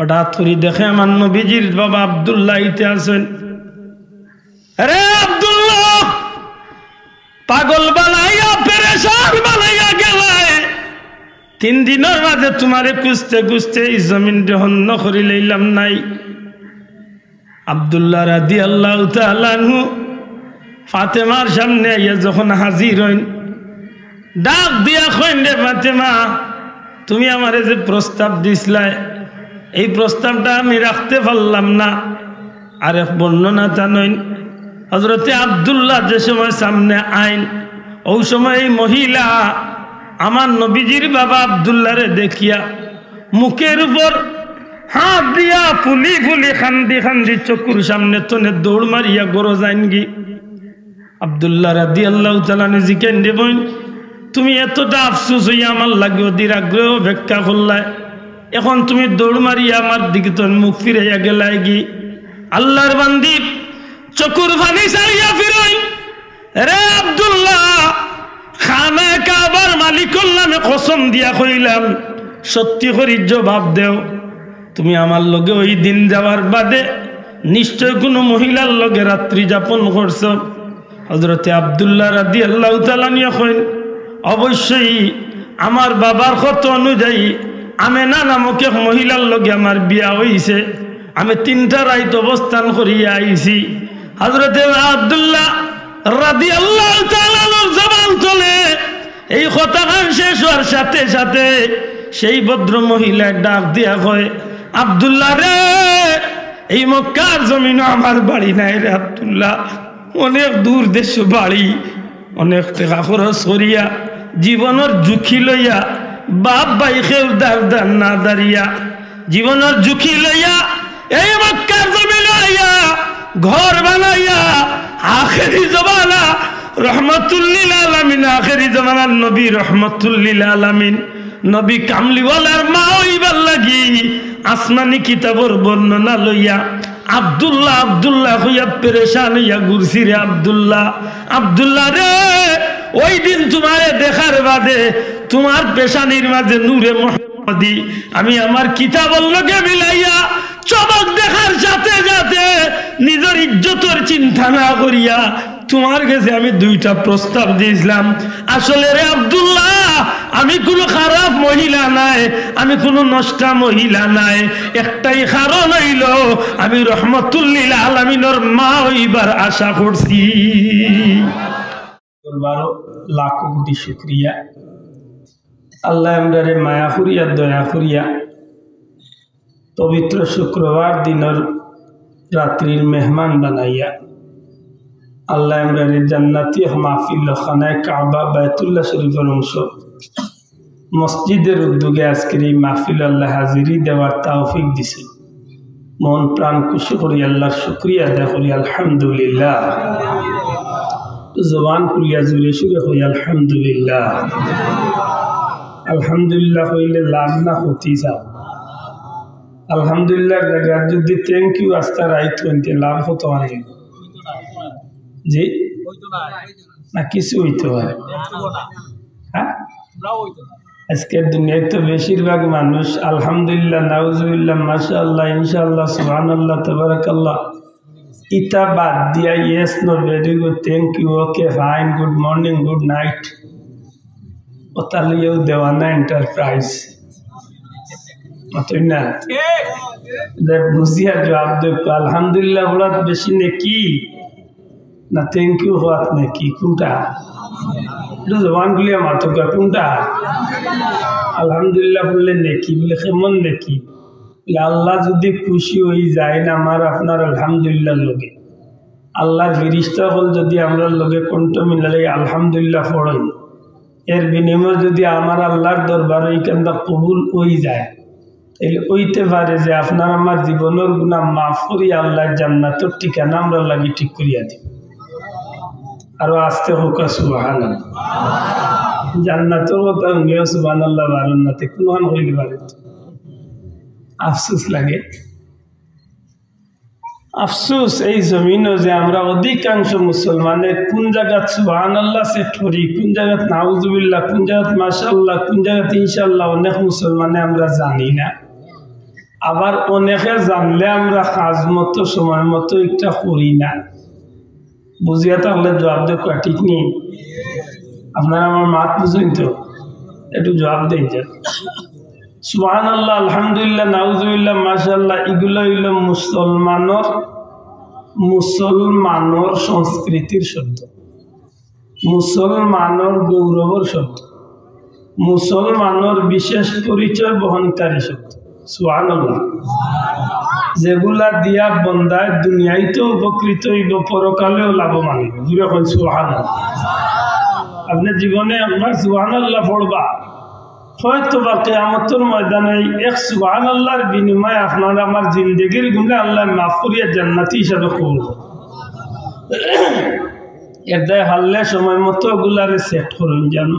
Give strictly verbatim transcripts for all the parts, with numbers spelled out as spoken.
হঠাৎ করি দেখে আমার নবীজির বাবা আব্দুল্লাহ আইতে আছইন। "রে আব্দুল্লাহ, পাগল বানাইয়া, পেরেশান বানাইয়া গেলায়, তিন দিনর মাঝে তুমারে খুঁজতে খুঁজতে ই জমিন ধন্য করি লইলাম নাই।" আব্দুল্লাহ রাদিয়াল্লাহু তাআলা আনহু ফাতেমার সামনে আইয়া যখন হাজির অইন, ডাক দিয়া কইন, "রে ফাতেমা, তুমি আমারে যে প্রস্তাব দিছলায়, এই প্রস্তাবটা আমি রাখতে পারলাম না।" আরেক বর্ণনা তা নইন, হযরতে আব্দুল্লাহ যে সময় সামনে আইন, অউ সময় এই মহিলা আমার নবীজির বাবা আব্দুল্লাহরে দেখিয়া মুখের উপর হাত দিয়া ফুলি ফুলি কান্দি কান্দি চকুর সামনে তনে দৌড় মারিয়া ঘরো যাইনগি। আব্দুল্লাহ রাদিয়াল্লাহু তাআলা আনহু জিকাইন, "রে বইন, তুমি এতটা আফসোস অইয়া আমার লাগি অধীর আগ্রহে অপেক্ষা করলায়, এখন তুমি দৌড় মারিয়া আমার দিকে তনে মুখ ফিরাইয়া গেলায়গি?" আল্লাহর বান্দি চকুর পানি ছাড়িয়া ফিরইন, "রে আব্দুল্লাহ, খানায়ে কাবার মালিকর নামে কসম দিয়া কইলাম, সত্যি করি জবাব দেও, তুমি আমার লগে ওই দিন যাওয়ার বাদে নিশ্চয় কুনু মহিলার লগে রাত্রি যাপন করছো?" হযরতে আব্দুল্লাহ রাদিয়াল্লাহু তাআলা আনহু কইন, "অবশ্যই, আমার বাবার কথা অনুযায়ী আমেনা নামক এক মহিলার লগে আমার বিয়া অইছে, আমি তিনটা রাইত অবস্থান করিয়া আইছি।" হযরতে আব্দুল্লাহ রাদিয়াল্লাহু তাআলা আনহুর জবান তনে এই কথাখান শেষ অওয়ার সাথে সাথে সেই ভদ্র মহিলায় ডাক দিয়া কয়, "আব্দুল্লাহ রে, এই মক্কার জমিনো আমার বাড়ি নাই রে আব্দুল্লাহ, অনেক দূর দেশো বাড়ি, অনেক টেকা খরচ করিয়া, জীবনর ঝুঁকি লইয়া, বাপ ভাই কেউর দারদান না দারিয়া, জীবনর ঝুঁকি লইয়া এই মক্কার জমিনো আইয়া ঘর বানাইয়া আখেরি জমানা রহমাতুল্লিল আলামিন, আখেরি জমানার নবী রহমাতুল্লিল আলামিন, নবী কামলিওয়ালার মা অইবার লাগি আসমানি কিতাবর বর্ণনা লইয়া আব্দুল্লাহ, আব্দুল্লাহ কইয়া পেরেশান অইয়া ঘুরছি রে আব্দুল্লাহ। আব্দুল্লাহ রে, ওই দিন তুমারে দেখার বাদে তুমার পেশানির মাঝে নূরে মোহাম্মদী আমি আমার কিতাবর লগে মিলাইয়া চমক দেখার সাথে সাথে নিজর ইজ্জতর চিন্তা না করিয়া তুমার গেছে আমি দুইটা প্রস্তাব দিছলাম। আসলে রে আব্দুল্লাহ, আমি কুনু খারাপ মহিলা নায়, আমি কুনু নষ্টা মহিলা নায়। একটাই কারণ অইলো, আমি রহমাতুল্লিল আলামিনর মা অইবার আশা করছি।" দরবারো লাখো কোটি শুকরিয়া। আল্লায় আমরারে মায়া করিয়া, দয়া করিয়া পবিত্র শুক্রবার দিনর রাত্রির মেহমান বানাইয়া আল্লায় আমরারে জান্নাতি মাহফিল, খানায়ে কাবা, বায়তুল্লাহ শরীফর অংশ, মসজিদর উদ্যোগে আজকের এই মাহফিলো আল্লায় হাজিরি দেওয়ার তৌফিক দিছে। মন প্রাণ খুশি করি আল্লাহর শুকরিয়া আদায় করি, আলহামদুলিল্লাহ। জবান খুলিয়া জোরে সুরে কই, আলহামদুলিল্লাহ। আলহামদুলিল্লাহ কইলে লাভ না ক্ষতি? আলহামদুলিল্লাহর জাগাত যদি thank you আস্তা রাইত কইন তে লাভ কত অইতো? জি? না, কিছু অইতো পারে। হ্যাঁ? আজকের দুনিয়াত তো বেশিরভাগ মানুষ আলহামদুলিল্লাহ, নাউজুবিল্লাহ, মাশাআল্লাহ, ইনশাআল্লাহ, সুবহানাল্লাহ, তাবারাকাল্লাহ, ইতা বাদ দিয়া yes, no, very good, thank you, okay, fine, good morning, good night, অতা লইয়াউ দেওয়ানা enterprise। মাতইন না? যে বুঝিয়া জবাব দেউক্কা, আলহামদুলিল্লাহ পড়াত বেশি নেকি না thank you কওয়াত নেকি? কুনটা? একটু জবান খুলিয়া মাতউক্কা, কুনটা? আলহামদুলিল্লাহ পড়লে নেকি, বুলে কেমন নেকি? বুলে আল্লাহ যদি খুশি অইযাইন আমার আপনার আলহামদুলিল্লাহর লগে, আল্লাহর ফিরিস্তা অকল যদি আমরার লগে কণ্ঠ মিলাইয়া আলহামদুলিল্লাহ পড়ইন, এর বিনিময়ে যদি আমার আল্লাহর দরবারো ইখানটা কবুল অইযায়, তাইলে অইতে পারে যে আপনার আমার জীবনর গুনা মাফ করি আল্লায় জান্নাতর ঠিকানা আমরার লাগি ঠিক করিয়া দিবা। আরো আস্তে কউক্কা সুবহানাল্লাহ। জান্নাতর কথা হুনিয়াউ সুবহানাল্লাহ পারইন না, তে কুনখান কইলে পারে? আফসোস লাগে। আফসোস এই জমিনো যে আমরা অধিকাংশ মুসলমানে কুন জাগাত সুবহানাল্লাহ set করি, কুন জাগাত নাউজুবিল্লাহ, কুন জাগাত মাশাআল্লাহ, কুন জাগাত ইনশাআল্লাহ, অনেক মুসলমানে আমরা জানি না। আবার অনেকে জানলে আমরা কাজ মতো, সময় মতো একটা করি না। বুঝিয়া থাকলে জবাব দেউক্কা, ঠিক নি? আপনারা আমার মাত বুঝইন তো, একটু জবাব দেইন যে। সুবহানাল্লাহ, আলহামদুলিল্লাহ, নাউজুবিল্লাহ, মাশাআল্লাহ, ইগুলা অইলো মুসলমানর, মুসলমানর সংস্কৃতির শব্দ, মুসলমানর গৌরবর শব্দ, মুসলমানর বিশেষ পরিচয় বহনকারী শব্দ। সুবহানাল্লাহ। যেগুলা দিয়া বন্দায় দুনিয়াইতেও উপকৃত অইবো, পরকালেও লাভবান অইবো। জুরে কইন সুবহানাল্লাহ। আপনে জীবনে একবার সুবহানাল্লাহ পড়বা, হয়তো বা কিয়ামতর ময়দানে এই এক সুবহানাল্লাহর বিনিময়ে আপনার আমার জিন্দেগির গুনা আল্লায় মাফ করিয়া জান্নাতি হিসাবে কবুল করবা। এর দায় হারলে সময় মতো ওগুলারে set করইন জানো।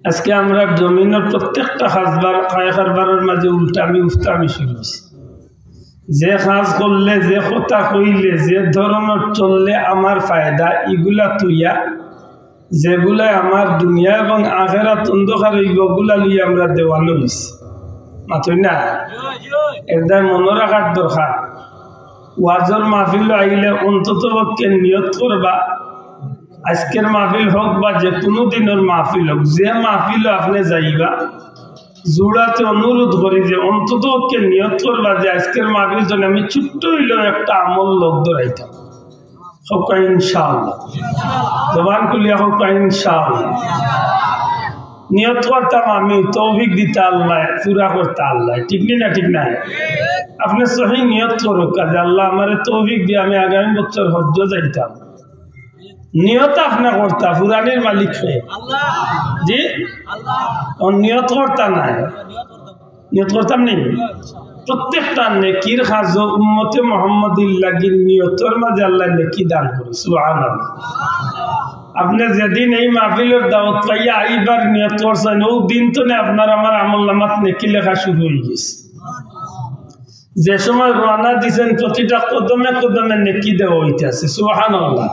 আজকে আমরার জমিনর প্রত্যেকটা কাজবার, কায় কারবারর মাঝে উল্টামি উফতামি শুরু অইছে। যে কাজ করলে, যে কথা কইলে, যে ধরনর চললে আমার ফায়দা, ইগুলা থইয়া যেগুলায় আমার দুনিয়া এবং আখেরাত অন্ধকার অইবো, ওগুলা লইয়া আমরা দেওয়ানা অইছি। মাতইন না? এর দায় মনো রাখার দরকার। ওয়াজর মাহফিলো আইলে অন্তত পক্ষে নিয়ত করবা, আজকের মাহফিল হোক বা যে কুনু দিনর মাহফিল হোক, যে মাহফিলো আপনে যাইবা, জুড়াতে অনুরোধ করি যে অন্তত পক্ষে নিয়ত করবা যে আজকের মাহফিল জন্য আমি ছোট্ট অইলেও একটা আমল লগ ধরাইতাম। কউক্কা ইনশাআল্লাহ। জবান খুলিয়া কউক্কা ইনশাআল্লাহ। নিয়ত করতাম আমি, তৌফিক দিতা আল্লায়, পুরা করতা আল্লায়। ঠিক নি না? ঠিক না? আপনে সহি নিয়ত করউক্কা যে আল্লাহ আমারে তৌফিক দিয়া আমি আগামী বছর হজ্জ যাইতাম। নিয়ত আপনে করতা, পুরানির মালিক কে? জি? ও নিয়ত করতা নায়। নিয়ত করতাম নি? প্রত্যেকটা নেকির কাজো উম্মতে মুহাম্মদীর লাগি নিয়তর মাঝে আল্লায় নেকি দান করে। সুবহানাল্লাহ। আপনে যেদিন এই মাহফিলর দাওয়াত পাইয়া আইবার নিয়ত করছইন, অউ দিন তনে আপনার আমার আমলনামাত নেকি লেখা শুরু অইগেছে। যে সময় রওয়ানা দিছইন, প্রতিটা কদমে কদমে নেকি দেওয়া অইতাছে। সুবহানাল্লাহ।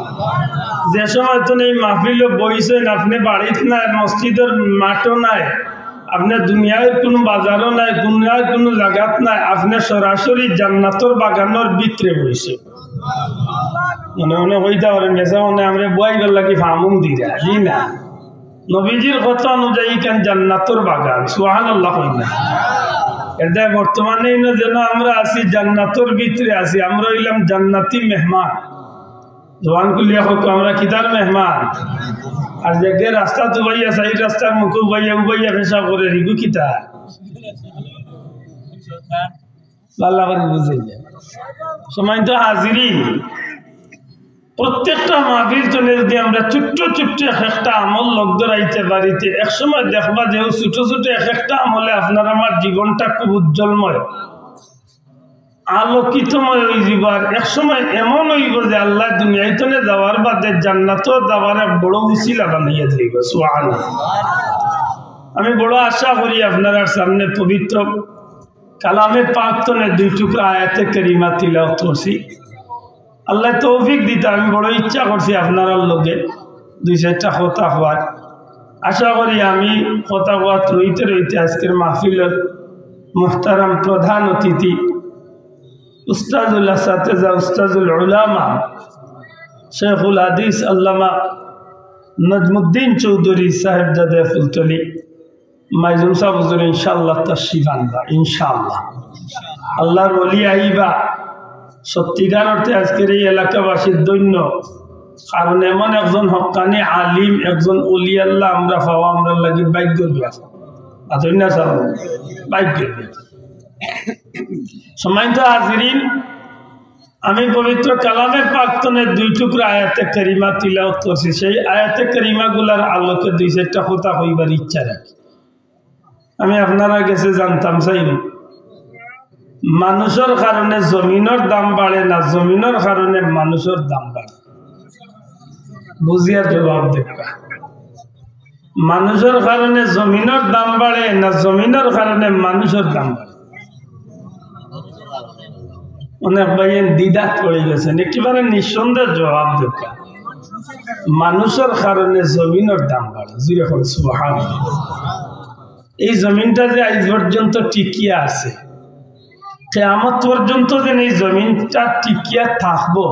যে সময় তনে এই মাহফিলো বইছইন, আপনে বাড়িত নায়, মসজিদর মাঠো নায়, আপনে দুনিয়ার কুনু বাজারো নায়, দুনিয়ার কুনু জাগাত নায়, আপনে সরাসরি জান্নাতর বাগানর ভিতরে বইছইন। মনে মনে কইতা পারইন, বেটা, মনে আমরারে বওয়াইবার লাগি ফামুম দিরা, জি না? নবীজির কথা অনুযায়ী ইখান জান্নাতর বাগান, সুবহানাল্লাহ কইন না। এর দায় বর্তমানে ইনো যেন আমরা আছি, জান্নাতর ভিতরে আছি, আমরা অইলাম জান্নাতি মেহমান। জবান খুলিয়া কউক্কা, আমরা কিতার মেহমান? আর যেগিয়ে রাস্তাত উবাইয়া, চাইর রাস্তার মুখো উবাইয়া, উবাইয়া পেশাব করের, ইগু কিতা? ভালা করি বুঝাইয়া। সম্মানিত হাজিরিন, প্রত্যেকটা মাহফিল তনে যদি আমরা ছোট্ট ছোট্ট এক একটা আমল লগ ধরাইতে পারি, তে এক সময় দেখবা যে অউ ছোট ছোট এক একটা আমলে আপনার আমার জীবনটা খুব উজ্জ্বলময়, আলোকিতময় অইযিবো। আর এক সময় এমন অইবো যে আল্লায় দুনিয়াইত তনে যাওয়ার বাদে জান্নাতো যাওয়ার এক বড় উছিলা বানাইয়া দিবা। সুবহানাল্লাহ। আমি বড় আশা করি আপনারার সামনে পবিত্র কালামে পাক তনে দুই টুকরা আয়াতে কারিমা তিলাওয়াত করছি। আল্লায় তৌফিক দিতা, আমি বড় ইচ্ছা করছি আপনারার লগে দুই চাইরটা কথা কওয়ার। আশা করি আমি কথা কওয়াত রইতে রইতে আজকের মাহফিলর মুহতারাম প্রধান অতিথি উস্তাজুল আসাতেজা, উস্তাজুল উলামা, শেখুল হাদিস আল্লামা নজমুদ্দিন চৌধুরী সাহেবজাদে ফুলতলি মাইজুম সাহেব হুজুর ইনশাআল্লাহ তশরিফ আনবা, ইনশাআল্লাহ। আল্লাহর ওলি আইবা, সত্যিকার অর্থে আজকের এই এলাকাবাসীর ধন্য, কারণ এমন একজন হক্কানি আলিম, একজন ওলি আল্লাহ আমরা পাওয়া আমরার লাগি ভাগ্যর ব্যাপার। আদর না সাহেব, ভাগ্যর ব্যাপার। সম্মানিত হাজিরিন, আমি পবিত্র কালামে পাক তনে দুই টুকরা আয়াতে কারিমা তিলাওয়াত করছি, সেই আয়াতে কারিমাগুলার আলোকে দুই চাইরটা কথা কইবার ইচ্ছা রাখি। আমি আপনারার গেছে জানতাম চাই, মানুষর কারণে জমিনর দাম বাড়ে না, জমিনর কারণে মানুষর দাম বাড়ে? বুঝিয়া জবাব দেউক্কা। মানুষর কারণে জমিনর দাম বাড়ে না জমিনর কারণে মানুষর দাম বাড়ে? অনেক ভাইয়ে দ্বিধাত পড়ি গেছইন, একেবারে নিঃসন্দেহ জবাব দেউক্কা। মানুষর কারণে জমিনর দাম বাড়ে। জুরে কইন সুবহানাল্লাহ। এই জমিনটা যে আইজ পর্যন্ত টিকিয়া আছে, কিয়ামত পর্যন্ত যেন এই জমিনটা টিকিয়া থাকবো,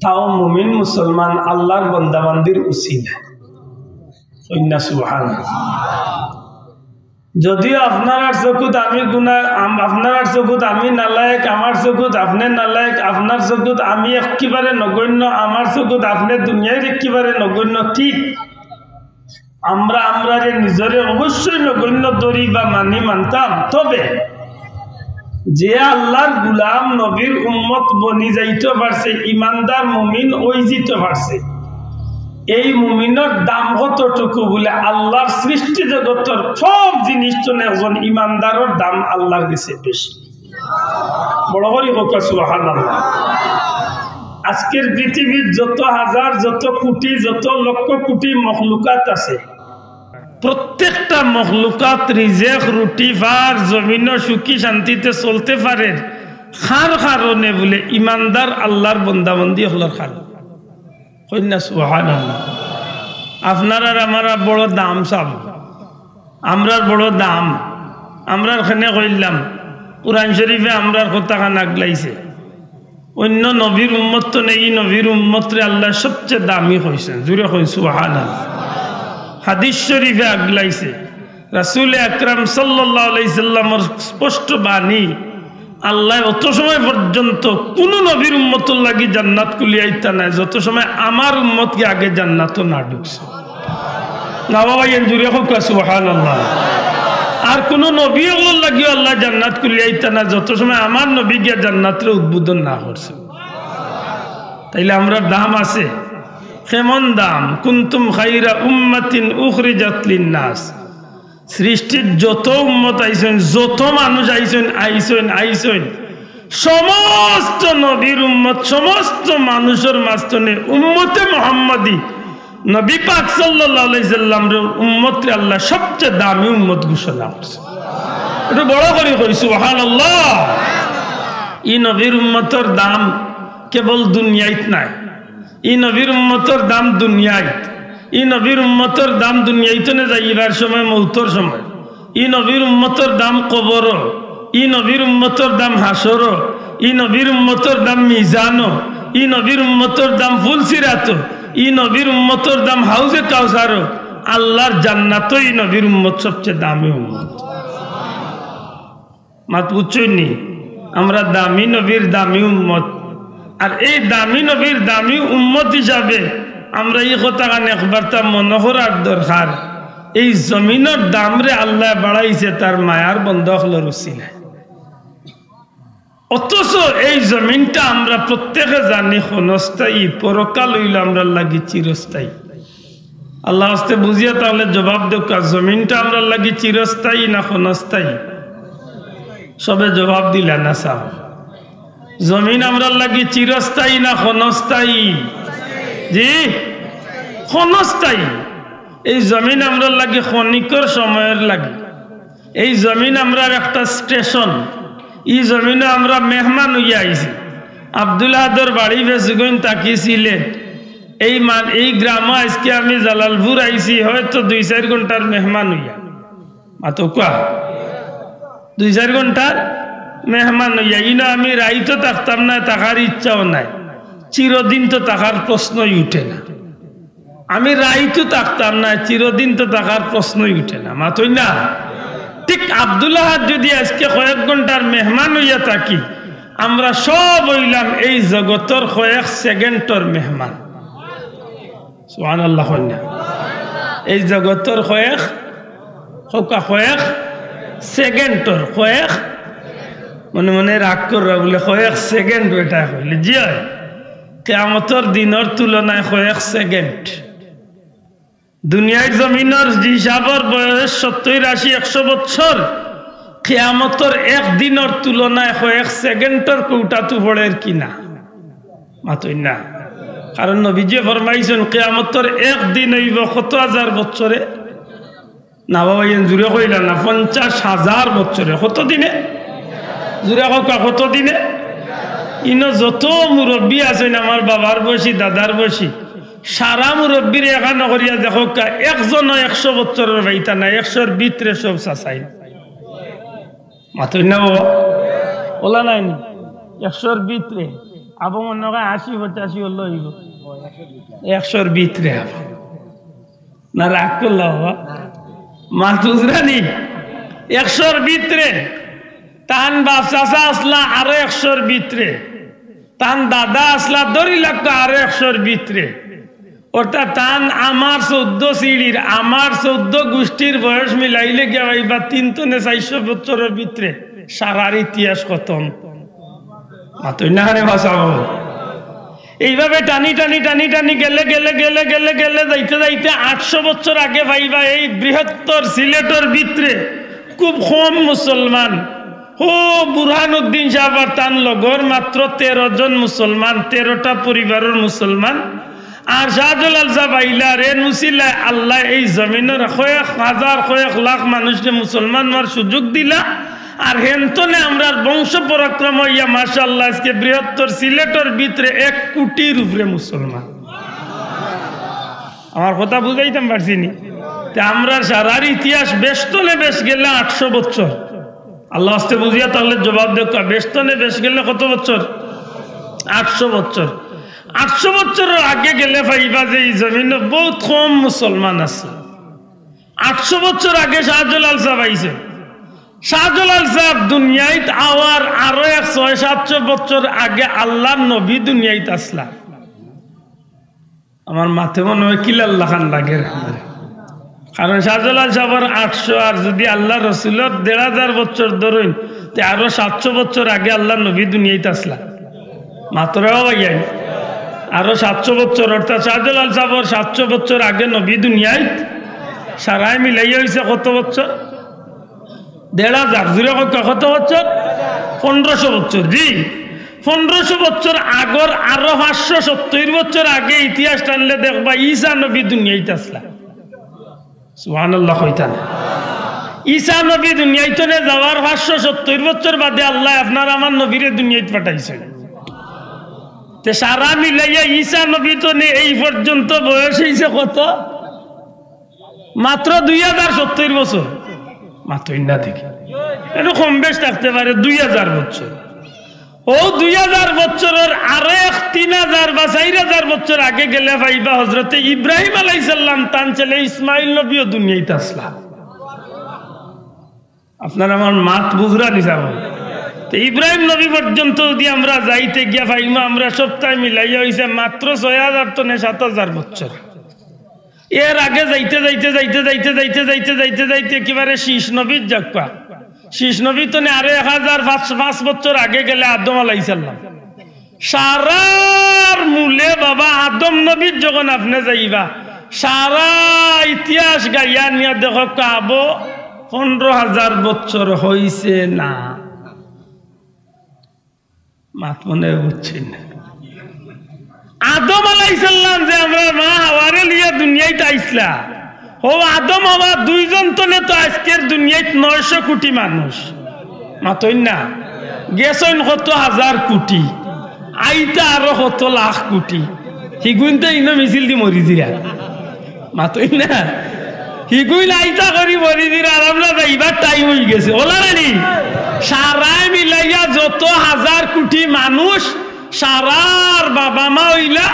তাও মুমিন মুসলমান আল্লাহর বন্দাবান্দির উসিলা। কইন্না সুবহানাল্লাহ। যদিও আপনারার চকুত আমি গুনা, আম-, আপনারার চকুত আমি নালায়েক, আমার চকুত আপনে নালায়েক, আপনার চকুত আমি একেবারে নগণ্য, আমার চকুত আপনে দুনিয়ার একেবারে নগণ্য, ঠিক। আমরা আমরারে নিজরে অবশ্যই নগণ্য ধরি বা মানি, মানতাম। তবে যে আল্লাহর গুলাম, নবীর উম্মত বনি যাইতে পারছে, ইমানদার মুমিন অইযিতে পারছে, এই মুমিনর দাম কতটুকু বুলে আল্লাহর সৃষ্টি জগতর সব জিনিস তো একজন ইমানদারর দাম আল্লাহর গেছে বেশি। বড় করি কউক্কা সুবহানাল্লাহ। আজকের পৃথিবীর যত হাজার, যত কোটি, যত লক্ষ কোটি মখলুকাত আছে, প্রত্যেকটা মখলুকাত রিজেক রুটি পার, জমিনো সুখী শান্তিতে চলতে পারের। কার কারণে বুলে? ইমানদার আল্লাহর বন্দাবন্দি অকলর কারণে। কইন্না সুবহানাল্লাহ। আপনারার আমারার বড় দাম সাব, আমরার বড় দাম। আমরার কেনে কইলাম, কোরআন শরীফে আমরার কথাখান আগলাইছে। অইন্য নবীর উম্মত তো নেই, ই নবীর উম্মতরে আল্লায় সবচে দামি কইছইন। জুরে কইন সুবহানাল্লাহ। হাদিস শরীফে আগলাইছে, রাসূলে আকরাম সাল্লাল্লাহু আলাইহি সাল্লামর স্পষ্ট বাণী, আল্লায় অত সময় পর্যন্ত কুনু নবীর উম্মতর লাগি জান্নাত খুলিয়া দিতা নায়, যত সময় আমার উম্মতগি আগে জান্নাতো না ঢুকছে। না বাবা, এন জুরে কউক্কা সুবহানাল্লাহ। আর কুনু নবী অকলর লাগিও আল্লায় জান্নাত খুলিয়া দিতা নায়, যত সময় আমার নবী গিয়া জান্নাতরে উদ্বোধন না করছে। তাইলে আমরার দাম আছে। কেমন দাম? কুনতুম খাইরা উম্মাতিন উখরিজাত লিন্নাস। সৃষ্টির যত উম্মত আইছইন, যত মানুষ আইছইন, আইছইন, আইছইন, সমস্ত নবীর উম্মত, সমস্ত মানুষর মাঝখানে উম্মতে মুহাম্মাদি, নবী পাক সাল্লাল্লাহু আলাইহি সাল্লামর উম্মতরে আল্লায় সবচে দামি উম্মত ঘোষণা করছে। একটু বড় করি কই সুবহানাল্লাহ। ই নবীর উম্মতর দাম কেবল দুনিয়াইত নায়। ই নবীর উম্মতর দাম দুনিয়াইত। ই নবীর উম্মতর দাম দুনিয়াইত থনে যাইবার সময়, মউতর সময়। ই নবীর উম্মতর দাম কবরো। ই নবীর উম্মতর দাম হাশরো। ই নবীর উম্মতর দাম মিজানো। ই নবীর উম্মতর দাম ফুলসিরাতো। ই নবীর উম্মতর দাম হাউজে কাউসারো। আল্লাহর জান্নাতো ই নবীর উম্মত সবচে দামি উম্মত। মাত বুঝছইন নি? আমরা দামি নবীর দামি উম্মত। আর এই দামি নবীর দামি উম্মত হিসাবে আমরা ই কথাখান একবারতা মনো করার দরকার। এই জমিনর দামরে আল্লায় বাড়াইছে তার মায়ার বন্দা অকলর উসিলায়। অথচ এই জমিনটা আমরা প্রত্যেকে জানি ক্ষণস্থায়ী, পরকাল অইলো আমরার লাগি চিরস্থায়ী। আল্লাহর ওয়াস্তে বুঝিয়া তাইলে জবাব দেউক্কা, জমিনটা আমরার লাগি চিরস্থায়ী না ক্ষণস্থায়ী? সবে জবাব দিলা না সাব। জমিন আমরার লাগি চিরস্থায়ী না ক্ষণস্থায়ী? জি, ক্ষণস্থায়ী। এই জমিন আমরার লাগি ক্ষণিকর সময়র লাগি। এই জমিন আমরার একটা স্টেশন। ই জমিনো আমরা মেহমান অইয়া আইছি। আব্দুল আহাদর বাড়ি ফেঞ্চুগঞ্জ থাকি সিলেট। এই মান-, এই গ্রামো আইজকে আমি জালালপুর আইছি, হয়তো দুই চাইর ঘন্টার মেহমান অইয়া। মাতউক্কা। দুই চাইর ঘন্টার মেহমান অইয়া। ইনো আমি রাইতো থাকতাম নায়, থাকার ইচ্ছাও নাই। চিরদিন তো থাকার প্রশ্নই উঠে না। আমি রাইতো থাকতাম নায়, চিরদিন তো থাকার প্রশ্নই উঠে না। মাতইন না? ঠিক আব্দুল আহাদ যুদি আইজকে কয়েক ঘন্টার মেহমান অইয়া থাকি, আমরা সব অইলাম এই জগতর কয়েক সেকেন্ডর মেহমান। সুবহানাল্লাহ কইন না? এই জগতর কয়েক, কউক্কা, কয়েক সেকেন্ডর, কয়েক, মনে মনে রাগ কররা বুলে, কয়েক সেকেন্ড বেটায় কইলে। জি অয়, কিয়ামতর দিনর তুলনায় কয়েক সেকেন্ড। দুনিয়ার জমিনর হিসাবর বয়স সত্তইর, আশি, একশো বছর, কিয়ামতর এক দিনর তুলনায় কয়েক সেকেন্ডর কৌটাত পড়ের কি না? মাতইন না। কারণ নবীজিয়ে ফরমাইছইন, কিয়ামতর এক দিন অইবো কত হাজার বছরে? না বাবা, ইয়ে জুরে কইলা না, পঞ্চাশ হাজার বছরে। কত দিনে? জুরে কউক্কা, কত দিনে? ইনো যত মুরব্বি আছইন, আমার বাবার বয়সী, দাদার বয়সী, সারা মুরব্বিরে একখানো করিয়া দেখউক্কা, একজনও একশো বছরর পাইতা না, একশোর ভিতরে সব চাচাইন। মাতইন না বাবা? অলা নায়নি? একশোর ভিতরে। আবো মনে অয় আশি পঁচাশি অইলে অইবো। একশোর ভিতরে আবো। না, রাগ করলা বাবা? মাত বুঝরানি? একশোর ভিতরে। তান বাপ চাচা আছলা আরো একশোর ভিতরে। তান দাদা আছলা ধরি লাগতো আরো একশোর ভিতরে। অর্থাৎ তান আমার চৌদ্দ সিঁড়ির, আমার চৌদ্দ গুষ্টির বয়স মিলাইলে গিয়া পাইবা তিন তনে চাইরশো বছরর ভিতরে সারার ইতিহাস খতম। মাতইন না রে বাঁচাবো। এইভাবে টানি টানি টানি টানি গেলে গেলে গেলে গেলে গেলে যাইতে যাইতে আটশো বছর আগে পাইবা এই বৃহত্তর সিলেটর ভিতরে খুব কম মুসলমান। হো, বুরহানুদ্দিন সাহেব আর তান লগর মাত্র তেরো জন মুসলমান, তেরোটা পরিবারর মুসলমান। আর শাহজালাল সাহেব আইলা, আর এন উসিলায় আল্লায় এই জমিনর কয়েক হাজার, কয়েক লাখ মানুষরে মুসলমান অওয়ার সুযোগ দিলা। আর হেনতনে আমরার বংশ পরাক্রম অইয়া, মাশাআল্লাহ, আজকে বৃহত্তর সিলেটর ভিতরে এক কোটির উপরে মুসলমান। আমার কথা বুঝাইতাম পারছি নি? তে আমরার সারার ইতিহাস বেশতনে বেশ গেলে আটশো বছর। আল্লাহ আস্তে বুঝিয়া তাইলে জবাব দেউক্কা, বেশতনে বেশ গেলে কত বছর? আটশো বছর। আটশো বছরর আগে গেলে পাইবা যে ই জমিনো বউত কম মুসলমান আছে। আটশো বছর আগে শাহজালাল সাহেব আইছে। শাহজালাল সাহেব দুনিয়াইত আওয়ার আরো এক ছয় সাতশো বছর আগে আল্লার নবী দুনিয়াইত আছলা। আমার মাতে মনে অয় কিলার লাখান লাগের। কারণ শাহজালাল সাহেবর আটশো, আর যুদি আল্লার রসুলর দেড় হাজার বছর ধরইন, তে আরো সাতশো বছর আগে আল্লার নবী দুনিয়াইত আছলা। মাতরা অইয়াই আরো সাতশো বছর, অর্থাৎ শাহজালাল সাহেবর সাতশো বছর আগে নবী দুনিয়াইত। সারায় মিলাইয়া অইছে কত বছর? দেড় হাজার। জুরে কউক্কা, কত বছর? পনেরোশো বছর। জি, পনেরোশো বছর আগর আরো পাঁচশো সত্তইর বছর আগে ইতিহাস টানলে দেখবা ঈসা নবী দুনিয়াইত আছলা। সুবহানাল্লাহ কইতা না? ঈসা নবী দুনিয়াইত তনে যাওয়ার পাঁচশো সত্তইর বছর বাদে আল্লায় আপনার আমার নবীরে দুনিয়াইত পাঠাইছইন। তে সারা মিলাইয়া ঈসা নবী তনে এই পর্যন্ত বয়স অইছে কত? মাত্র দুই হাজার সত্তইর বছর। মাতইন না দেখি। একটু কম বেশ থাকতে পারে, দুই হাজার বছর। অউ দুই হাজার বছরর আরো এক তিন হাজার বা চাইর হাজার বছর আগে গেলে পাইবা হজরতে ইব্রাহিম আলাইহিস সালাম তান ছেলে ইসমাইল নবীও দুনিয়াইত আছলা। আপনার আমার মাত বুঝরা নি যাবো। তে ইব্রাহিম নবী পর্যন্ত যুদি আমরা যাইতে গিয়া পাইমু, আমরা সবতায় মিলাইয়া অইছে মাত্র ছয় হাজার তনে সাত হাজার বছর। এর আগে যাইতে যাইতে যাইতে যাইতে যাইতে যাইতে যাইতে যাইতে একেবারে শীষ নবীত যাউক্কা। শীষ নবী তনে আরো এক হাজার পাঁচ, পাঁচ বছর আগে গেলে আদম আলাইহিস সালাম। সারার মূলে বাবা আদম নবীত যখন আপনে যাইবা, সারা ইতিহাস গাইয়া নিয়া দেখউক্কা আবো পনেরো হাজার বছর অইছে না। মাত মনে অয় বুঝছইন না। আদম আলাইহিস সালাম যে আমরার মা হাওয়ারে লইয়া দুনিয়াইত আইছলা, অউ আদম হাওয়া দুইজন তনে তো আইজকের দুনিয়াইত নয়শো কোটি মানুষ। মাতইন না, গেছইন কত হাজার কোটি, আইতা আরো কত লাখ কোটি। হিগুইন তো ইনো মিছিল দি মরি যিরা। মাতইন না। হিগুইন আইতা করি মরি যিরা, আর আমরা যাইবার টাইম অইগেছে। অলা নানি? সারায় মিলাইয়া যত হাজার কোটি মানুষ, সারার বাবা মা অইলা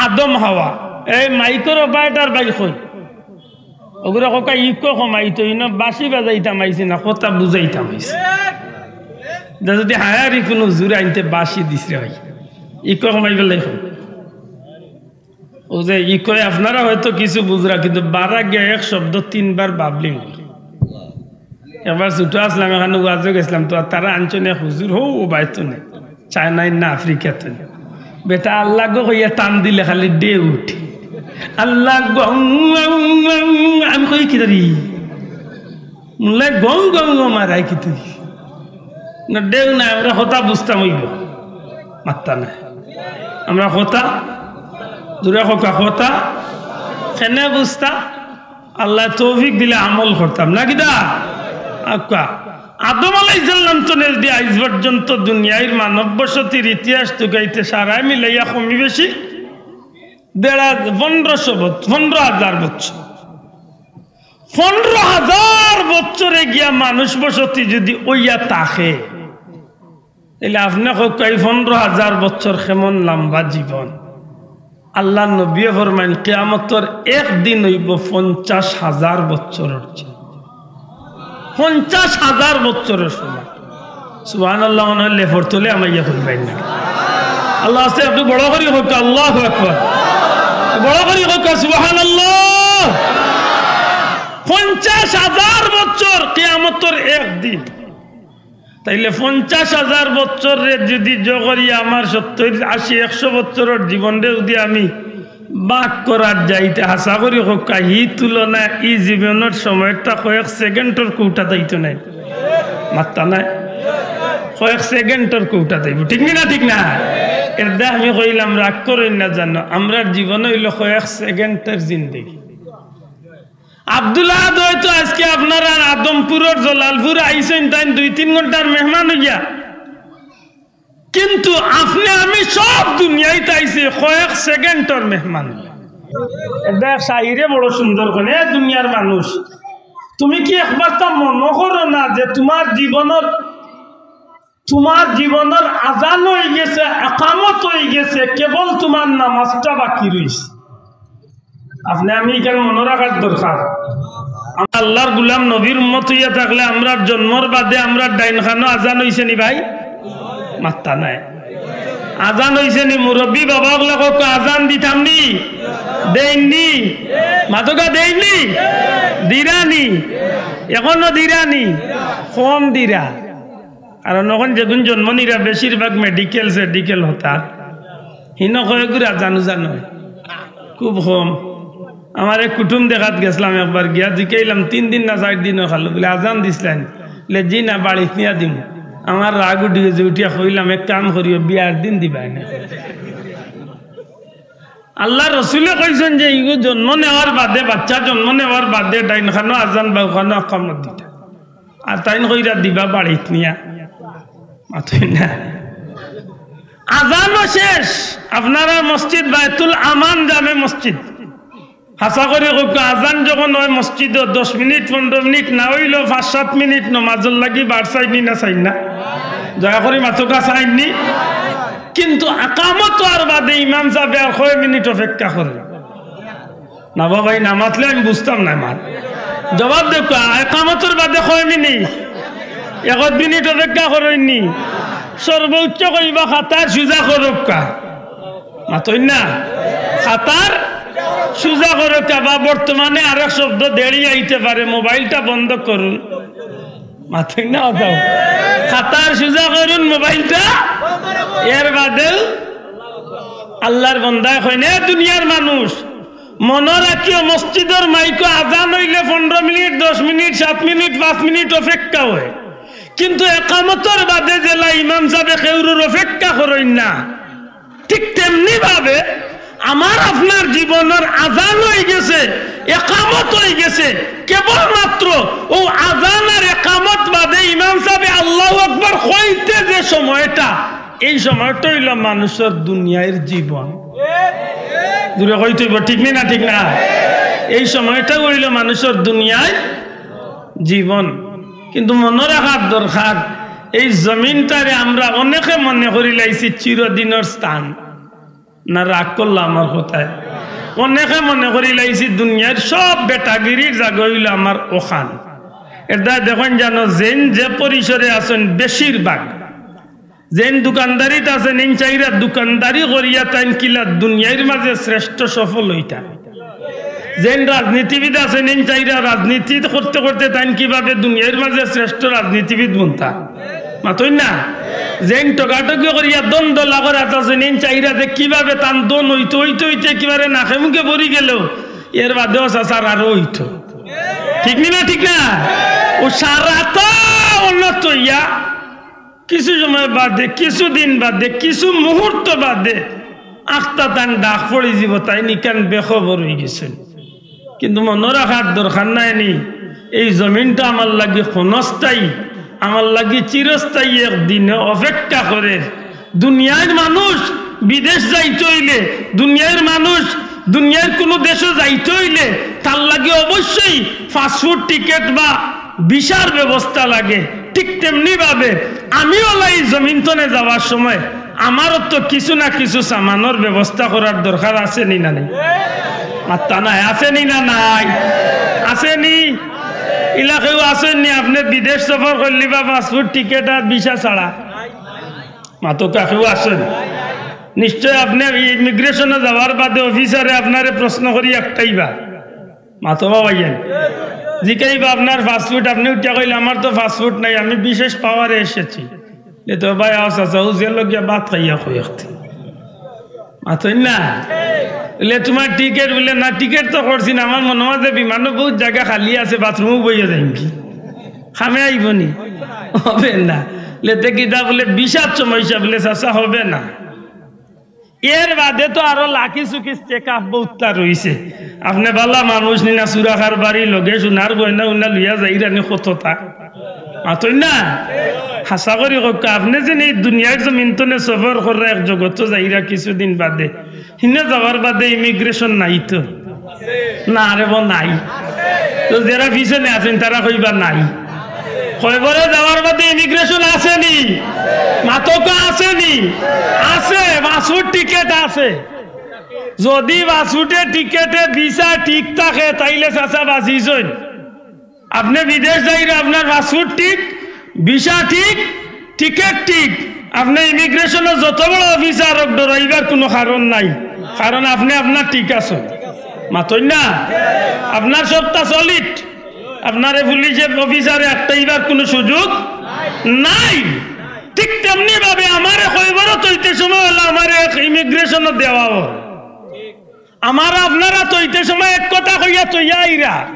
আদম হাওয়া। এই মাইকর অপারেটর ভাই কই? অগুরে কউক্কা ইকো কমাইতো, ইনো বাঁশি বাজাইতাম আইছি না, কথা বুঝাইতাম আইছি। ইটা যুদি হায়ারি কুনু জুরে আনতে বাঁশি দিছে ভাই, ইকো কমাইবার লাগি কও। অউ যে ইকোয় আপনারা হয়তো কিছু বুঝরা, কিন্তু বারা গিয়া এক শব্দ তিনবার বাবলিং। একবার ছুটো আছলাম, অখানো ওয়াজো গেছলাম, তো তারা আনছইন এক হুজুর, হউ বাইত্ত নে, চায়না না আফ্রিকাত নে। বেটা আল্লাহ গো কইয়া টান দিলে খালি ঢেউ উঠে। আল্লাহ গো, আমি কই কিতা রে? মুল্লায় গং গং গং মারায় কিতা রে? না, ঢেউ না, আমরা কথা বুঝতাম অইবো। মাত্তা না। আমরা কথা, জুরে কউক্কা কথা, কেনে বুঝতা? আল্লায় তৌফিক দিলে আমল করতাম, না কিতা? আক্কা, আদম আলাইহিস সালাম তনে যুদি আইজ পর্যন্ত দুনিয়ার মানব বসতির ইতিহাস তুকাইতে সারায় মিলাইয়া কমি বেশি দেড় হাজার, পনেরোশো বছর, পনেরো হাজার বছর। পনেরো হাজার বছরে গিয়া মানুষ বসতি যুদি অইয়া থাকে, তাইলে আপনে কউক্কা, এই পনরো হাজার বছর কেমন লম্বা জীবন? আল্লার নবীয়ে ফরমাইন, কিয়ামতর একদিন অইবো পঞ্চাশ হাজার বছরর জীবন। পঞ্চাশ হাজার বছরর সমান। সুবহানাল্লাহ, মনে অয় লেফর তলে হামাইয়া কইবায় না। আল্লাহ আছে, একটু বড় করি কউক্কা, আল্লাহু আকবার। বড় করি কউক্কা, সুবহানাল্লাহ। পঞ্চাশ হাজার বছর, কিয়ামতর একদিন। তাইলে পঞ্চাশ হাজার বছররে যুদি জো করি আমার সত্তইর, আশি, একশো বছরর জীবনরে যুদি আমি ভাগ করাত যাই, তে হাছা করি কউক্কা, হি তুলনায় ই জীবনর সময়টা কয়েক সেকেন্ডর কৌটাত আইতো নায়। মাত্তা নায়? কয়েক সেকেন্ডর কৌটাত আইবো। ঠিক নি না? ঠিক না? এরদায় আমি কইলাম, রাগ করইন না জানো, আমরার জীবন অইলো কয়েক সেকেন্ডর জিন্দেগি। আব্দুল আহাদ অয়তো আইজকে আপনারার আদমপুরর জলালপুর আইছইন, তাইন দুই তিন ঘন্টার মেহমান অইয়া। কিন্তু আপনে আমি সব দুনিয়াইত আইছি কয়েক সেকেন্ডর মেহমান অইয়া। এরদায় এক শাইরে বড় সুন্দর কইন, এ দুনিয়ার মানুষ, তুমি কি একবারতা মনো করো না যে তুমার জীবনর তুমার জীবনর আজান অইগেছে, একামত অইগেছে, কেবল তুমার নামাজটা বাকি রইছে। আপনে আমি ইখান মনো রাখার দরকার। আমরা আল্লার গুলাম, নবীর উম্মত অইয়া থাকলে আমরার জন্মর বাদে আমরার ডাইন কানো আজান অইছে নি ভাই? মাত্তা নায়। আজান অইছে নি? মুরব্বি বাবা অকলে কউক্কা, আজান দিতাম নি? দেইন নি? মাতউক্কা, দেইন নি? দিরা নি? এখনো দিরা নি? কম দিরা। কারণ অখন যেগুন জন্ম নিরা বেশিরভাগ মেডিকেল সেডিকেল হতা, হিনো কয়গুর আজান উজান অয়, খুব কম। আমার এক কুটুম দেখাত গেছলাম একবার, গিয়া জিকাইলাম, "তিন দিন না চাইর দিন অয় খালো?" বুলে, "আজান দিছলাইন?" বুলে, "জি না, বাড়িত নিয়া দিমু।" আমার রাগ উঠি গেছে, উঠিয়া কইলাম, "এক কাম করিও, বিয়ার দিন দিবায় না।" আল্লার রসুলে কইছইন যে ইগু জন্ম নেওয়ার বাদে, বাচ্চা জন্ম নেওয়ার বাদে ডাইন কানো আজান বাউ কানো একামত দিতা। আর তাইন কইরা দিবা বাড়িত নিয়া। মাতইন না। আজানও শেষ। আপনারার মসজিদ বায়তুল আমান জামে মসজিদ। হাছা করি কউক্কা, আজান যখন অয় মসজিদো দশ মিনিট, পনরো মিনিট না অইলেও পাঁচ সাত মিনিট নমাজর লাগি বার চাইন নি না চাইন না? দয়া করি মাতউক্কা, চাইন নি? কিন্তু একামত অওয়ার বাদে ইমাম সাবে আর কয় মিনিট অপেক্ষা করে? না বা ভাই, না মাতলে আমি বুঝতাম না। আমার জবাব দেউক্কা, একামতর বাদে কয় মিনিট? এক মিনিট অপেক্ষা করইন নি? সর্বোচ্চ কইবা কাতার সুজা করউক্কা। মাতইন না? কাতার সুজা করউক্কা। বা বর্তমানে আরেক শব্দ দেরি আইতে পারে, মোবাইলটা বন্ধ করুন। মাতইন না অতাও? কাতার সুজা করুন, মোবাইলটা। এর বাদেও আল্লার বন্দায় কইন, এ দুনিয়ার মানুষ, মনো রাখিও, মসজিদর মাইকো আজান অইলে পনরো মিনিট, দশ মিনিট, সাত মিনিট, পাঁচ মিনিট অপেক্ষা অয়, কিন্তু একামতর বাদে যেলা ইমাম সাবে কেউরর অপেক্ষা করইন না, ঠিক তেমনি ভাবে আমার আপনার জীবনর আজান অইগেছে, একামত অইগেছে, কেবলমাত্র অউ আজান আর একামত বাদে ইমাম সাবে আল্লাহু আকবার কইতে যে সময়টা, এই সময়টা অইলো মানুষর দুনিয়ার জীবন। জুরে কইতে অইবো, ঠিক নি না? ঠিক না? এই সময়টা অইলো মানুষর দুনিয়ার জীবন। কিন্তু মনো রাখার দরকার, এই জমিনটারে আমরা অনেকে মনে করিলাইছি চিরদিনর স্থান। না, রাগ করলা আমার কথায়? অনেকে মনে করিলাইছি দুনিয়ার সব বেটাগিরির জাগা অইলো আমার অখান। এরদায় দেখইন জানো, যেইন যে পরিসরে আছইন, বেশিরভাগ যেইন দোকানদারিত আছইন, এইন চাইরা দোকানদারি করিয়া তাইন কিলা দুনিয়ার মাঝে শ্রেষ্ঠ সফল অইতা। যেইন রাজনীতিবিদ আছইন, এইন চাইরা রাজনীতি করতে করতে তাইন কিভাবে দুনিয়ার মাঝে শ্রেষ্ঠ রাজনীতিবিদ বনতা। মাতইন না? যেইন ঠগাঠগি করিয়া ধন ধলা করাত আছইন, এইন চাইরা যে কিভাবে তান ধন অইতো অইতে অইতে একেবারে নাকে মুখে ভরি গেলো, এর বাদেও চাচার আরো অইতো। ঠিক নি না? ঠিক না? অউ সারাটা উন্নত অইয়া কিছু সময় বাদে, কিছু দিন বাদে, কিছু মুহূর্ত বাদে আখতা তান ডাক পড়ি যিবো, তাইন ইখান বেখবর অইগেছইন। কিন্তু মনো রাখার দরকার নায় নি, এই জমিনটা আমার লাগি ক্ষণস্থায়ী, আমার লাগি চিরস্থায়ী। একদিনে অপেক্ষা করে দুনিয়ার মানুষ বিদেশ যাইতে অইলে, দুনিয়ার মানুষ দুনিয়ার কুনু দেশো যাইতে অইলে তার লাগি অবশ্যই পাসপোর্ট টিকিট বা ভিসার ব্যবস্থা লাগে। ঠিক তেমনি ভাবে আমি অলা ই জমিন তনে যাওয়ার সময় আমারও তো কিছু না কিছু সামানর ব্যবস্থা করার দরকার আছে নি না নাই? মাত্তা নাই, আছে নি না নাই? আছে নি? ইলা কেউ আছইন নি? আপনে বিদেশ সফর করলিবা পাসপোর্ট, টিকিট আর ভিসা ছাড়া? মাতউক্কা, কেউ আছইন? নিশ্চয় আপনে ইমিগ্রেশনো যাওয়ার বাদে অফিসারে আপনারে প্রশ্ন করি একটাইবা। মাতো বা ভাইয়াইন। জিকাইবা আপনার পাসপোর্ট, আপনে উঠিয়া কইলা, "আমার তো পাসপোর্ট নাই, আমি বিশেষ পাওয়ারে এসেছি।" লে তো ভাই, আও চাচা, ও জেলো গিয়া ভাত খাইয়া কই একটি। মাতইন না? লে, "তুমার টিকিট?" বুলে, "না, টিকিট তো করছি না, আমার মনো অয় যে বিমানো বউত জাগা খালি আছে, বাথরুমো বইয়া যাইমগি। কামে আইবো নি?" হবে না। লে, "তে কিতা?" বুলে, "ভিসার সমস্যা।" বুলে, "চাচা, হবে না।" এর বাদে তো আরো লাকি সুকি চেক আপ বউততা রইছে। আপনে ভালা মানুষ নি না, চুরা কারবারি, লগে সোনার গয়না উনা লইয়া যাইরা নি কততা। মাতইন না? হাছা করি কউক্কা, আপনে যেন ই দুনিয়ার জমিন তনে সফর কররা এক জগতো যাইরা কিছুদিন বাদে, হিনো যাওয়ার বাদে ইমিগ্রেশন নাই তো? না রে বা, নাই। তো যেরা পিছনে আছইন, তারা কইবা নাই। কয়বরো যাওয়ার বাদে ইমিগ্রেশন আছে নি? মাতউক্কা, আছে নি? আছে, পাসপোর্ট টিকিট আছে। যদি পাসপোর্টে টিকিটে ভিসা ঠিক থাকে, তাইলে চাচা বাঁচিছইন। আপনে বিদেশ যাইরা, আপনার পাসপোর্ট ঠিক, ভিসা ঠিক, টিকিট ঠিক, আপনে ইমিগ্রেশনো যত বড় অফিসার অউক, ডরাইবার কুনু কারণ নাই, কারণ আপনে আপনার ঠিক আছইন। মাতইন না? আপনার সবতা সলিড, আপনারে পুলিশে অফিসারে আটকাইবার কুনু সুযোগ নাই। ঠিক তেমনি ভাবে আমারে কয়বরো থইতে সময় অইলো, আমারে এক ইমিগ্রেশনো দেওয়া অয়। আমারে আপনারা থইতে সময় এক কথা কইয়া থইয়া আইরা।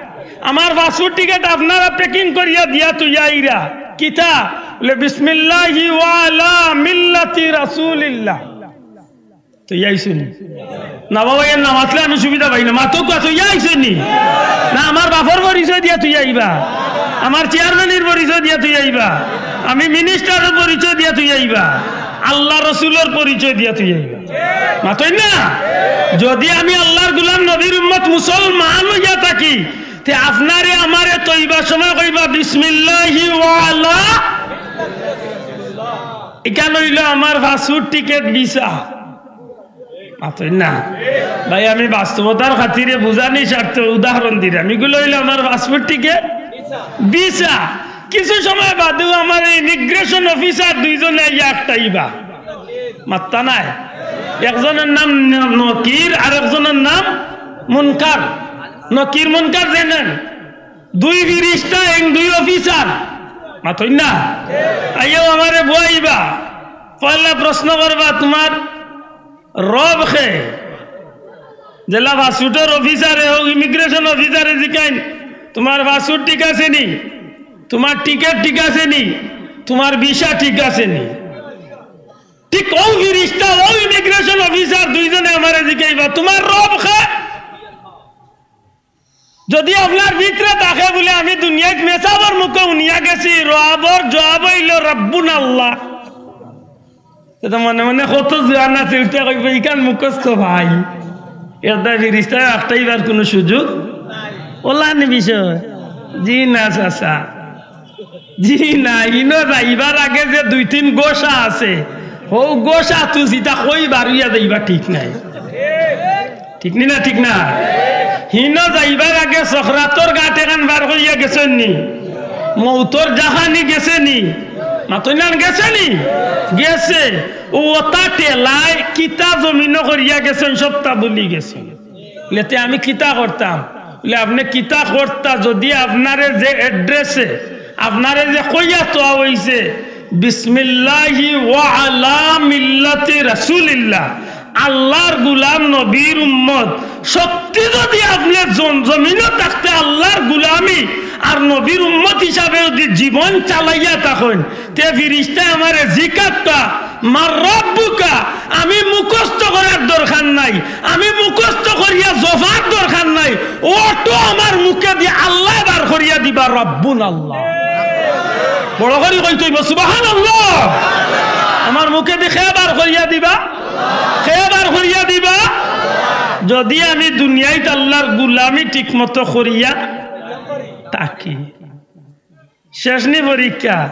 আমার পাসপোর্ট টিকিট আপনারা প্যাকিং করিয়া দিয়া থইয়া আইরা। কিতা? বুলে, "বিসমিল্লাহি ওয়া আলা মিল্লাতি রাসূলিল্লাহ।" থইয়া আইছইন নি? না বা ভাই, এর না মাতলে আমি সুবিধা পাই না। মাতউক্কা, থইয়া আইছইন নি? না, আমার বাপর পরিচয় দিয়া থইয়া আইবা, আমার চেয়ারম্যানর পরিচয় দিয়া থইয়া আইবা, আমি মিনিস্টারর পরিচয় দিয়া থইয়া আইবা, আল্লার রসুলর পরিচয় দিয়া থইয়া আইবা। মাতইন না? যদি আমি আল্লার গুলাম, নবীর উম্মত, মুসলমান অইয়া থাকি, তে আপনারে আমারে থইবার সময় কইবা, "বিসমিল্লাহি ওয়া আলা।" ইখান অইলো আমার পাসপোর্ট টিকিট ভিসা। মাতইন না? ভাই, আমি বাস্তবতার খাতিরে বুঝানি স্বার্থে উদাহরণ দিরাম। ইগুলা অইলো আমার পাসপোর্ট টিকিট ভিসা। কিছু সময় বাদেউ আমারে ইমিগ্রেশন অফিসার দুইজনে আইয়া আটকাইবা। মাত্তা নাই। একজনর নাম ন-, নকির আর একজনর নাম মুনকার। নকির মুনকার চেনেন? দুই ফিরিস্তা, এন দুই অফিসার। মাতইন না? আইয়াউ আমারে বওয়াইবা। পয়লা প্রশ্ন করবা, "তুমার রব কে?" যেলা পাসপোর্টর অফিসারে অউক, ইমিগ্রেশন অফিসারে জিকাইন, "তুমার পাসপোর্ট ঠিক আছে নি? তুমার টিকিট ঠিক আছে নি? তুমার ভিসা ঠিক আছে নি?" ঠিক অউ ফিরিস্তা, অউ ইমিগ্রেশন অফিসার দুইজনে আমারে জিকাইবা, "তুমার রব কে?" যদি আপনার ভিতরে থাকে বুলে, "আমি দুনিয়াত মেসাবর মুখে হুনিয়া গেছি, রবর জবাব অইলো রব্বুনা আল্লাহ।" তে তো মনে মনে কত জুয়ান আছে, উল্টা কইবা, "ইখান মুখস্থ ভাই।" এর দ্বারা ফিরিস্তায় আটকাইবার কুনু সুযোগ? অলান বিষয়? জি না, চাচা। জি না, হিনো যাইবার আগে যে দুই তিন গোসা আছে, হউ গোসা তুই ইতা কই বারইয়া যাইবা ঠিক নাই। ঠিক নি না? ঠিক না? হিনো যাইবার আগে সকরাতর ঘাট এখান পার করিয়া গেছইন নি? মউতর জাহানি গেছে নি? মাতইন না, গেছে নি? গেছে। অউ অতা ঠেলায় কিতা জমিনো করিয়া গেছইন, সবতা ভুলি গেছইন। লেতে আমি কিতা করতাম? বুলে, "আপনে কিতা করতা যদি আপনারে যে অ্যাড্রেসে আপনারে যে কইয়া থওয়া অইছে, বিসমিল্লাহি ওয়া আলা মিল্লাতি রাসূলিল্লাহ, আল্লার গুলাম, নবীর উম্মত, সত্যি যদি আপনে জন-, জমিনো থাকতে আল্লার গুলামি আর নবীর উম্মত হিসাবে যদি জীবন চালাইয়া থাকইন, তে ফিরিস্তায় আমারে জিকাইতা, মান রাব্বুকা, আমি মুখস্থ করার দরকার নাই, আমি মুখস্থ করিয়া জফার দরকার নাই, অটো আমার মুখেদি আল্লায় বার করিয়া দিবা, রব্বুনা আল্লাহ।" বড় করি কইতে অইবো, সুবহানাল্লাহ। আমার মুখেদি কে বার করিয়া দিবা? কে বার করিয়া দিবা? যদি আমি দুনিয়াত আল্লার গুলামি ঠিকমতো করিয়া থাকি। শেষ নি পরীক্ষা?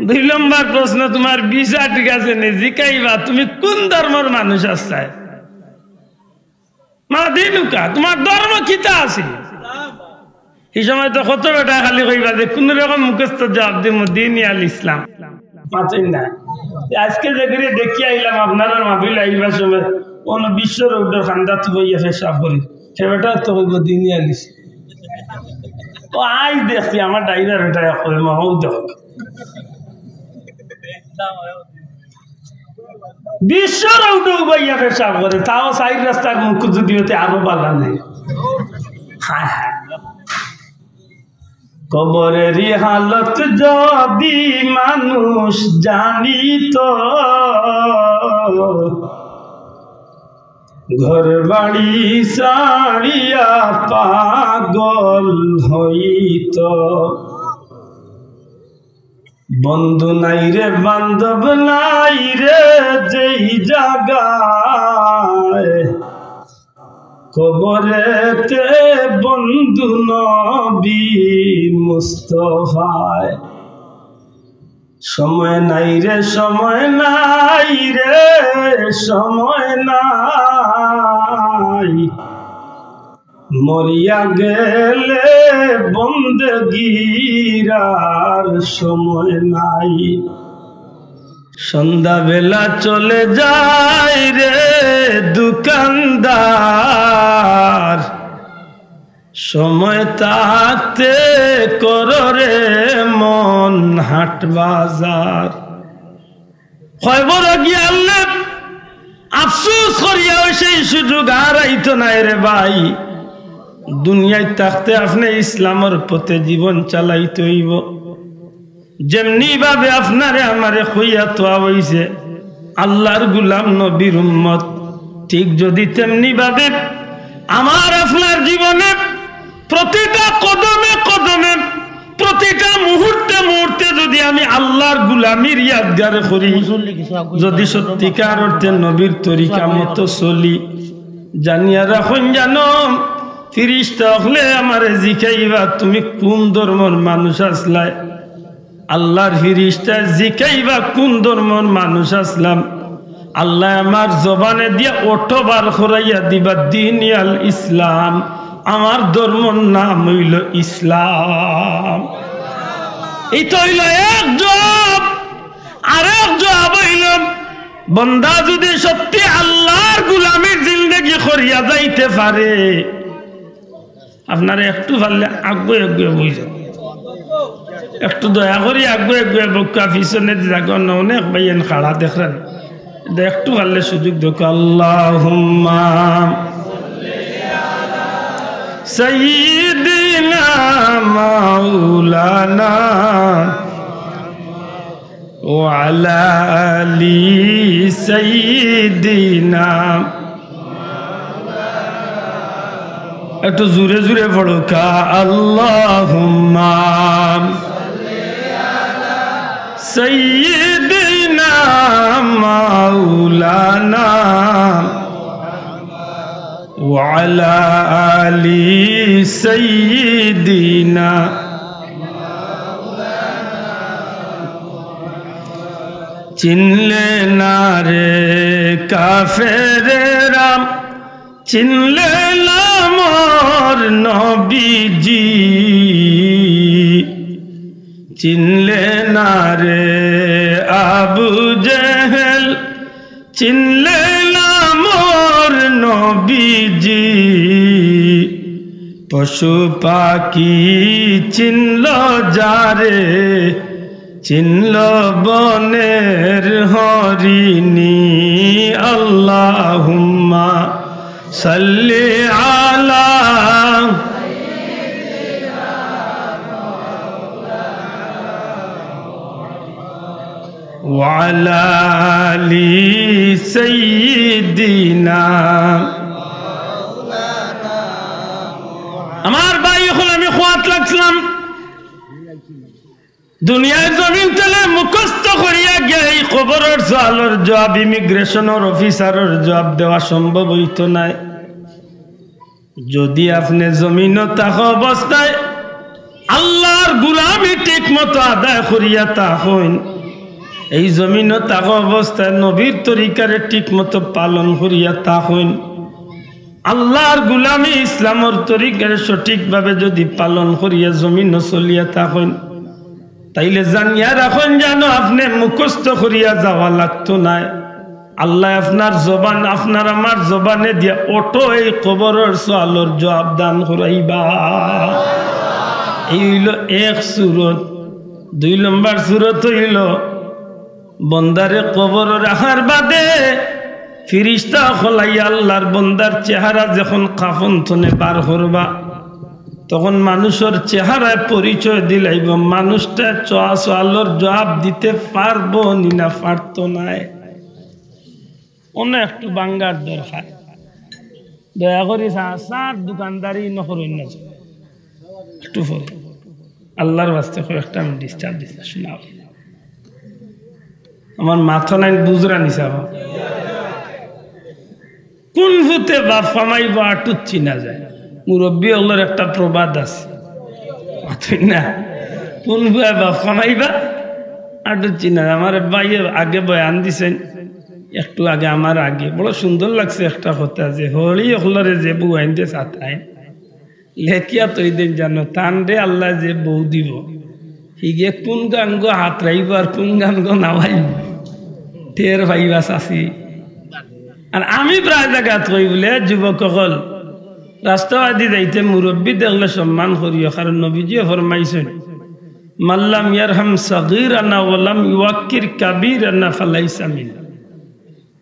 দুই নম্বর প্রশ্ন, তুমার ভিসা ঠিক আছে নি? জিকাইবা, তুমি কুন ধর্মর মানুষ আছলায়? মা দিনুকা, তুমার ধর্ম কিতা আছে? এই সময় তো কত বেটায় খালি কইবা যে কুনু রকম মুখস্থ জবাব দিমু, দিন আল ইসলাম। মাতইন না। আজকে যে করে দেখিয়া আইলাম, আপনারার মাহফিল আইবার সময় অনো বিশ্ব রোডর কান্দাত বইয়া পেশাব করি, হে বেটায় তো কইবো দিন আল ইসলাম। ও আইজ দেখছি আমার ড্রাইভার বেটায় কইবো, "মা, অউ দেখ।" বিশ্ব রোডো উবাইয়া পেশাব করে, তাও চাইর রাস্তার মুখ যদি হতে আরো বালা নাই। হায় হায়। কবরেরই হালত যদি মানুষ জানিত, ঘর বাড়ি ছাড়িয়া পাগল হইত। বন্ধু নাই রে, বান্ধব নাই রে, যেই জাগায় কবরেতে বন্ধু নবী মুস্তফায়। সময় নাই রে, সময় নাই রে, সময় নাই। মরিয়া গেলে বন্দেগির আর সময় নাই। সন্ধ্যাবেলা চলে যায় রে দোকানদার, সময় থাকতে করো রে মন হাট বাজার। কবরো গিয়া আল্লাহ আফসোস করিয়া অউ সেই সুযোগ আর আইতো নায় রে ভাই। দুনিয়াত থাকতে আপনে ইসলামর পথে জীবন চালাইতে অইবো। যেমনি ভাবে আপনারে আমারে কইয়া থওয়া অইছে, আল্লার গুলাম নবীর উম্মত, ঠিক যদি তেমনি ভাবে আমার আপনার জীবনে প্রতিটা কদমে কদমে, প্রতিটা মুহূর্তে মুহূর্তে যদি আমি আল্লার গুলামির ইয়াদগার করি, যদি সত্যিকার অর্থে নবীর তরিকা মতো চলি, জানিয়া রাখইন জানো, ফিরিস্তা অকলে আমারে জিকাইবা, "তুমি কুন ধর্মর মানুষ আছলায়?" আল্লার ফিরিস্তায় জিকাইবা, "কুন ধর্মর মানুষ আছলাম?" আল্লায় আমার জবানে দিয়া অটো বার করাইয়া দিবা, "দিন আল ইসলাম, আমার ধর্মর নাম অইলো ইসলাম।" ইতা অইলো এক জবাব। আরেক জবাব অইলো, বন্দা যদি সত্যি আল্লার গুলামির জিন্দেগি করিয়া যাইতে পারে, আপনারা একটু পারলে আগুয়াই আগুয়াই বই যান। একটু দয়া করি আগুয়াই আগুয়াই বউক্কা, পিছনে জাগা না, অনেক ভাইয়াইন খাড়া দেখরা নি। দে একটু পারলে সুযোগ দেউক্কা। আল্লাহুম্মা সাইয়্যিদিনা মাওলানা ওয়া আলা আলি সাইয়্যিদিনা। একটু জোরে জোরে পড়ুক্কা, আল্লাহুম্মা সাইয়্যিদিনা মাওলানা ওয়া আলা আলি সাইয়্যিদিনা। চিনলে না রে কাফেরেরা, চিনলে না মোর নবীজি, চিনলে না রে আবু জেহেল, চিনলে না মোর নবীজি। পশু পাখি চিনল যারে, চিনল বনের হরিণী। আল্লাহুম্মা সাল্লি আলা ওয়া আলা আলি সাইয়্যিদিনা। আমার ভাই অকল, আমি কওয়াত লাগছিলাম, দুনিয়ার জমিন তলে মুখস্থ করিয়া গিয়া এই কবরর সওয়ালর জবাব, ইমিগ্রেশনর অফিসারর জবাব দেওয়া সম্ভব অইতো নায়। যদি আপনে জমিনো থাকা অবস্থায় আল্লাহর গুলামি ঠিক মতো আদায় করিয়া থাকইন, এই জমিনো থাকা অবস্থায় নবীর তরিকারে ঠিক মতো পালন করিয়া থাকইন, আল্লাহর গুলামি ইসলামর তরিকারে সঠিকভাবে যদি পালন করিয়া জমিনো চলিয়া থাকইন, তাইলে জানিয়া রাখইন, যেন আপনে মুখস্থ করিয়া যাওয়া লাগতো নায়। আল্লায় আপনার জবান, আপনার আমার জবানে দিয়া অটো এই কবরর সওয়ালর জবাব দান করাইবা। এই অইলো এক সুরত। দুই নম্বর সুরত অইলো, বন্দারে কবরো রাখার বাদে ফিরিস্তা অকল আইয়া আল্লাহর বন্দার চেহারা যখন কাফন থনে বার করবা, তখন মানুষর চেহারায় পরিচয় দিলাইবো, মানুষটা চা-, সওয়ালর জবাব দিতে পারবো নি না পারতো নায়। অনো একটু বাঙ্গার দরকার। দয়া করি চা-, চার দোকানদারি নকরইন না। একটু পরে। আল্লাহর ওয়াস্তে কয়েকটা আমি disturb দিছি না, শোনাও। আমার মাথা নাই বুঝরা নিছে আমার। কোন ফুতে বাপ কামাইবা আটুত চিনা যায়। মুরব্বী অকলর একটা প্রবাদ আছে। মাতইন না। কোন ফুয়ে বাপ কামাইবা আটুত চিনা যায়। আমার ভাইয়ে আগে বয়ান দিছইন, একটু আগে আমার আগে। বড় সুন্দর লাগছে একটা কথা যে হড়ি অকলরে যে বউ আইনতে সাতাইন। লেখিয়া থই দেইন জানো, তানরে আল্লায় যে বউ দিবো, হিগে কোন গানগো হাতরাইবো আর কোন গানগো নামাইবো, টের পাইবা চাচি। আর আমি প্রায় জাগাত কই বুলে, যুবক অকল, রাস্তাবাদি যাইতে মুরব্বী দেখলে সম্মান করিও, কারণ নবীজিয়ে ফরমাইছইন, "মাল্লাম ইয়ারহাম সাগীরানা ওয়ালাম ইউয়াক্কির কাবীরানা ফালাইসা মিন্না।"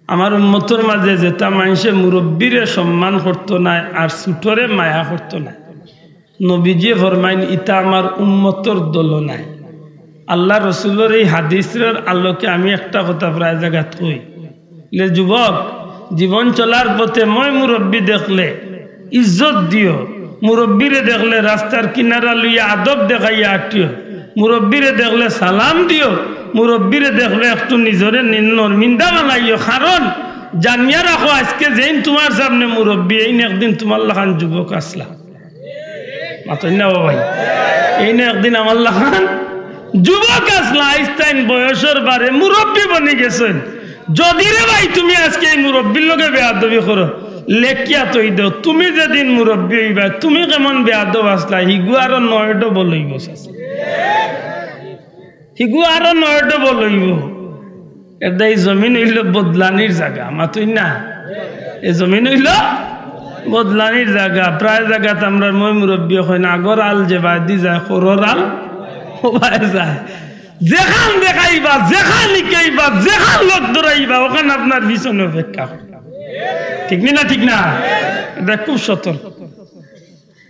আমার উম্মতর মাঝে যেতা মানষে মুরব্বীরে সম্মান করতো নায় আর ছুটোরে মায়া করতো নায়, নবীজিয়ে ফরমাইন, "ইতা আমার উম্মতর দলো নায়।" আল্লার রসুলর এই হাদিসর আলোকে আমি একটা কথা প্রায় জাগাত কই, লে যুবক, জীবন চলার পথে ময় মুরব্বী দেখলে ইজ্জত দিও, মুরব্বীরে দেখলে রাস্তার কিনারা লইয়া আদব দেখাইয়া আটিও, মুরব্বীরে দেখলে সালাম দিও, মুরব্বীরে দেখলে একটু নিজরে নি-, নরমিন্দা বানাইও, কারণ জানিয়া রাখো, আইজকে যেইন তুমার সামনে মুরব্বী, এইন একদিন তুমার লাখান যুবক আছলা। মাতইন না ও ভাই, এইন একদিন আমার লাখান যুবক আছলা, আইজ তাইন বয়সর বারে মুরব্বী বনি গেছইন। যদি রে ভাই তুমি আইজকে এই মুরব্বীর লগে বেয়াদবি করো, লেখিয়া থই দেও, তুমি যেদিন মুরব্বী অইবায়, তুমি কেমন বেয়াদব আছলা, হিগু আরো নয় ডবল অইবো চাচি। হিগু আরো নয় ডবল অইবো। এরদায় ই জমিন অইলো বদলানির জাগা, মাতইন না? ই জমিন অইলো বদলানির জাগা। প্রায় জাগাত আমরার ময় মুরব্বী কইন, "আগর আল যে বায়দি যায়, করর আল ওবায় যায়।" যেখান দেখাইবা, যেখান হিকাইবা, যেখান লগ ধরাইবা, ওখান আপনার পিছনে অপেক্ষা করে। ঠিক নি না? ঠিক না? ইটা খুব সতর্ক।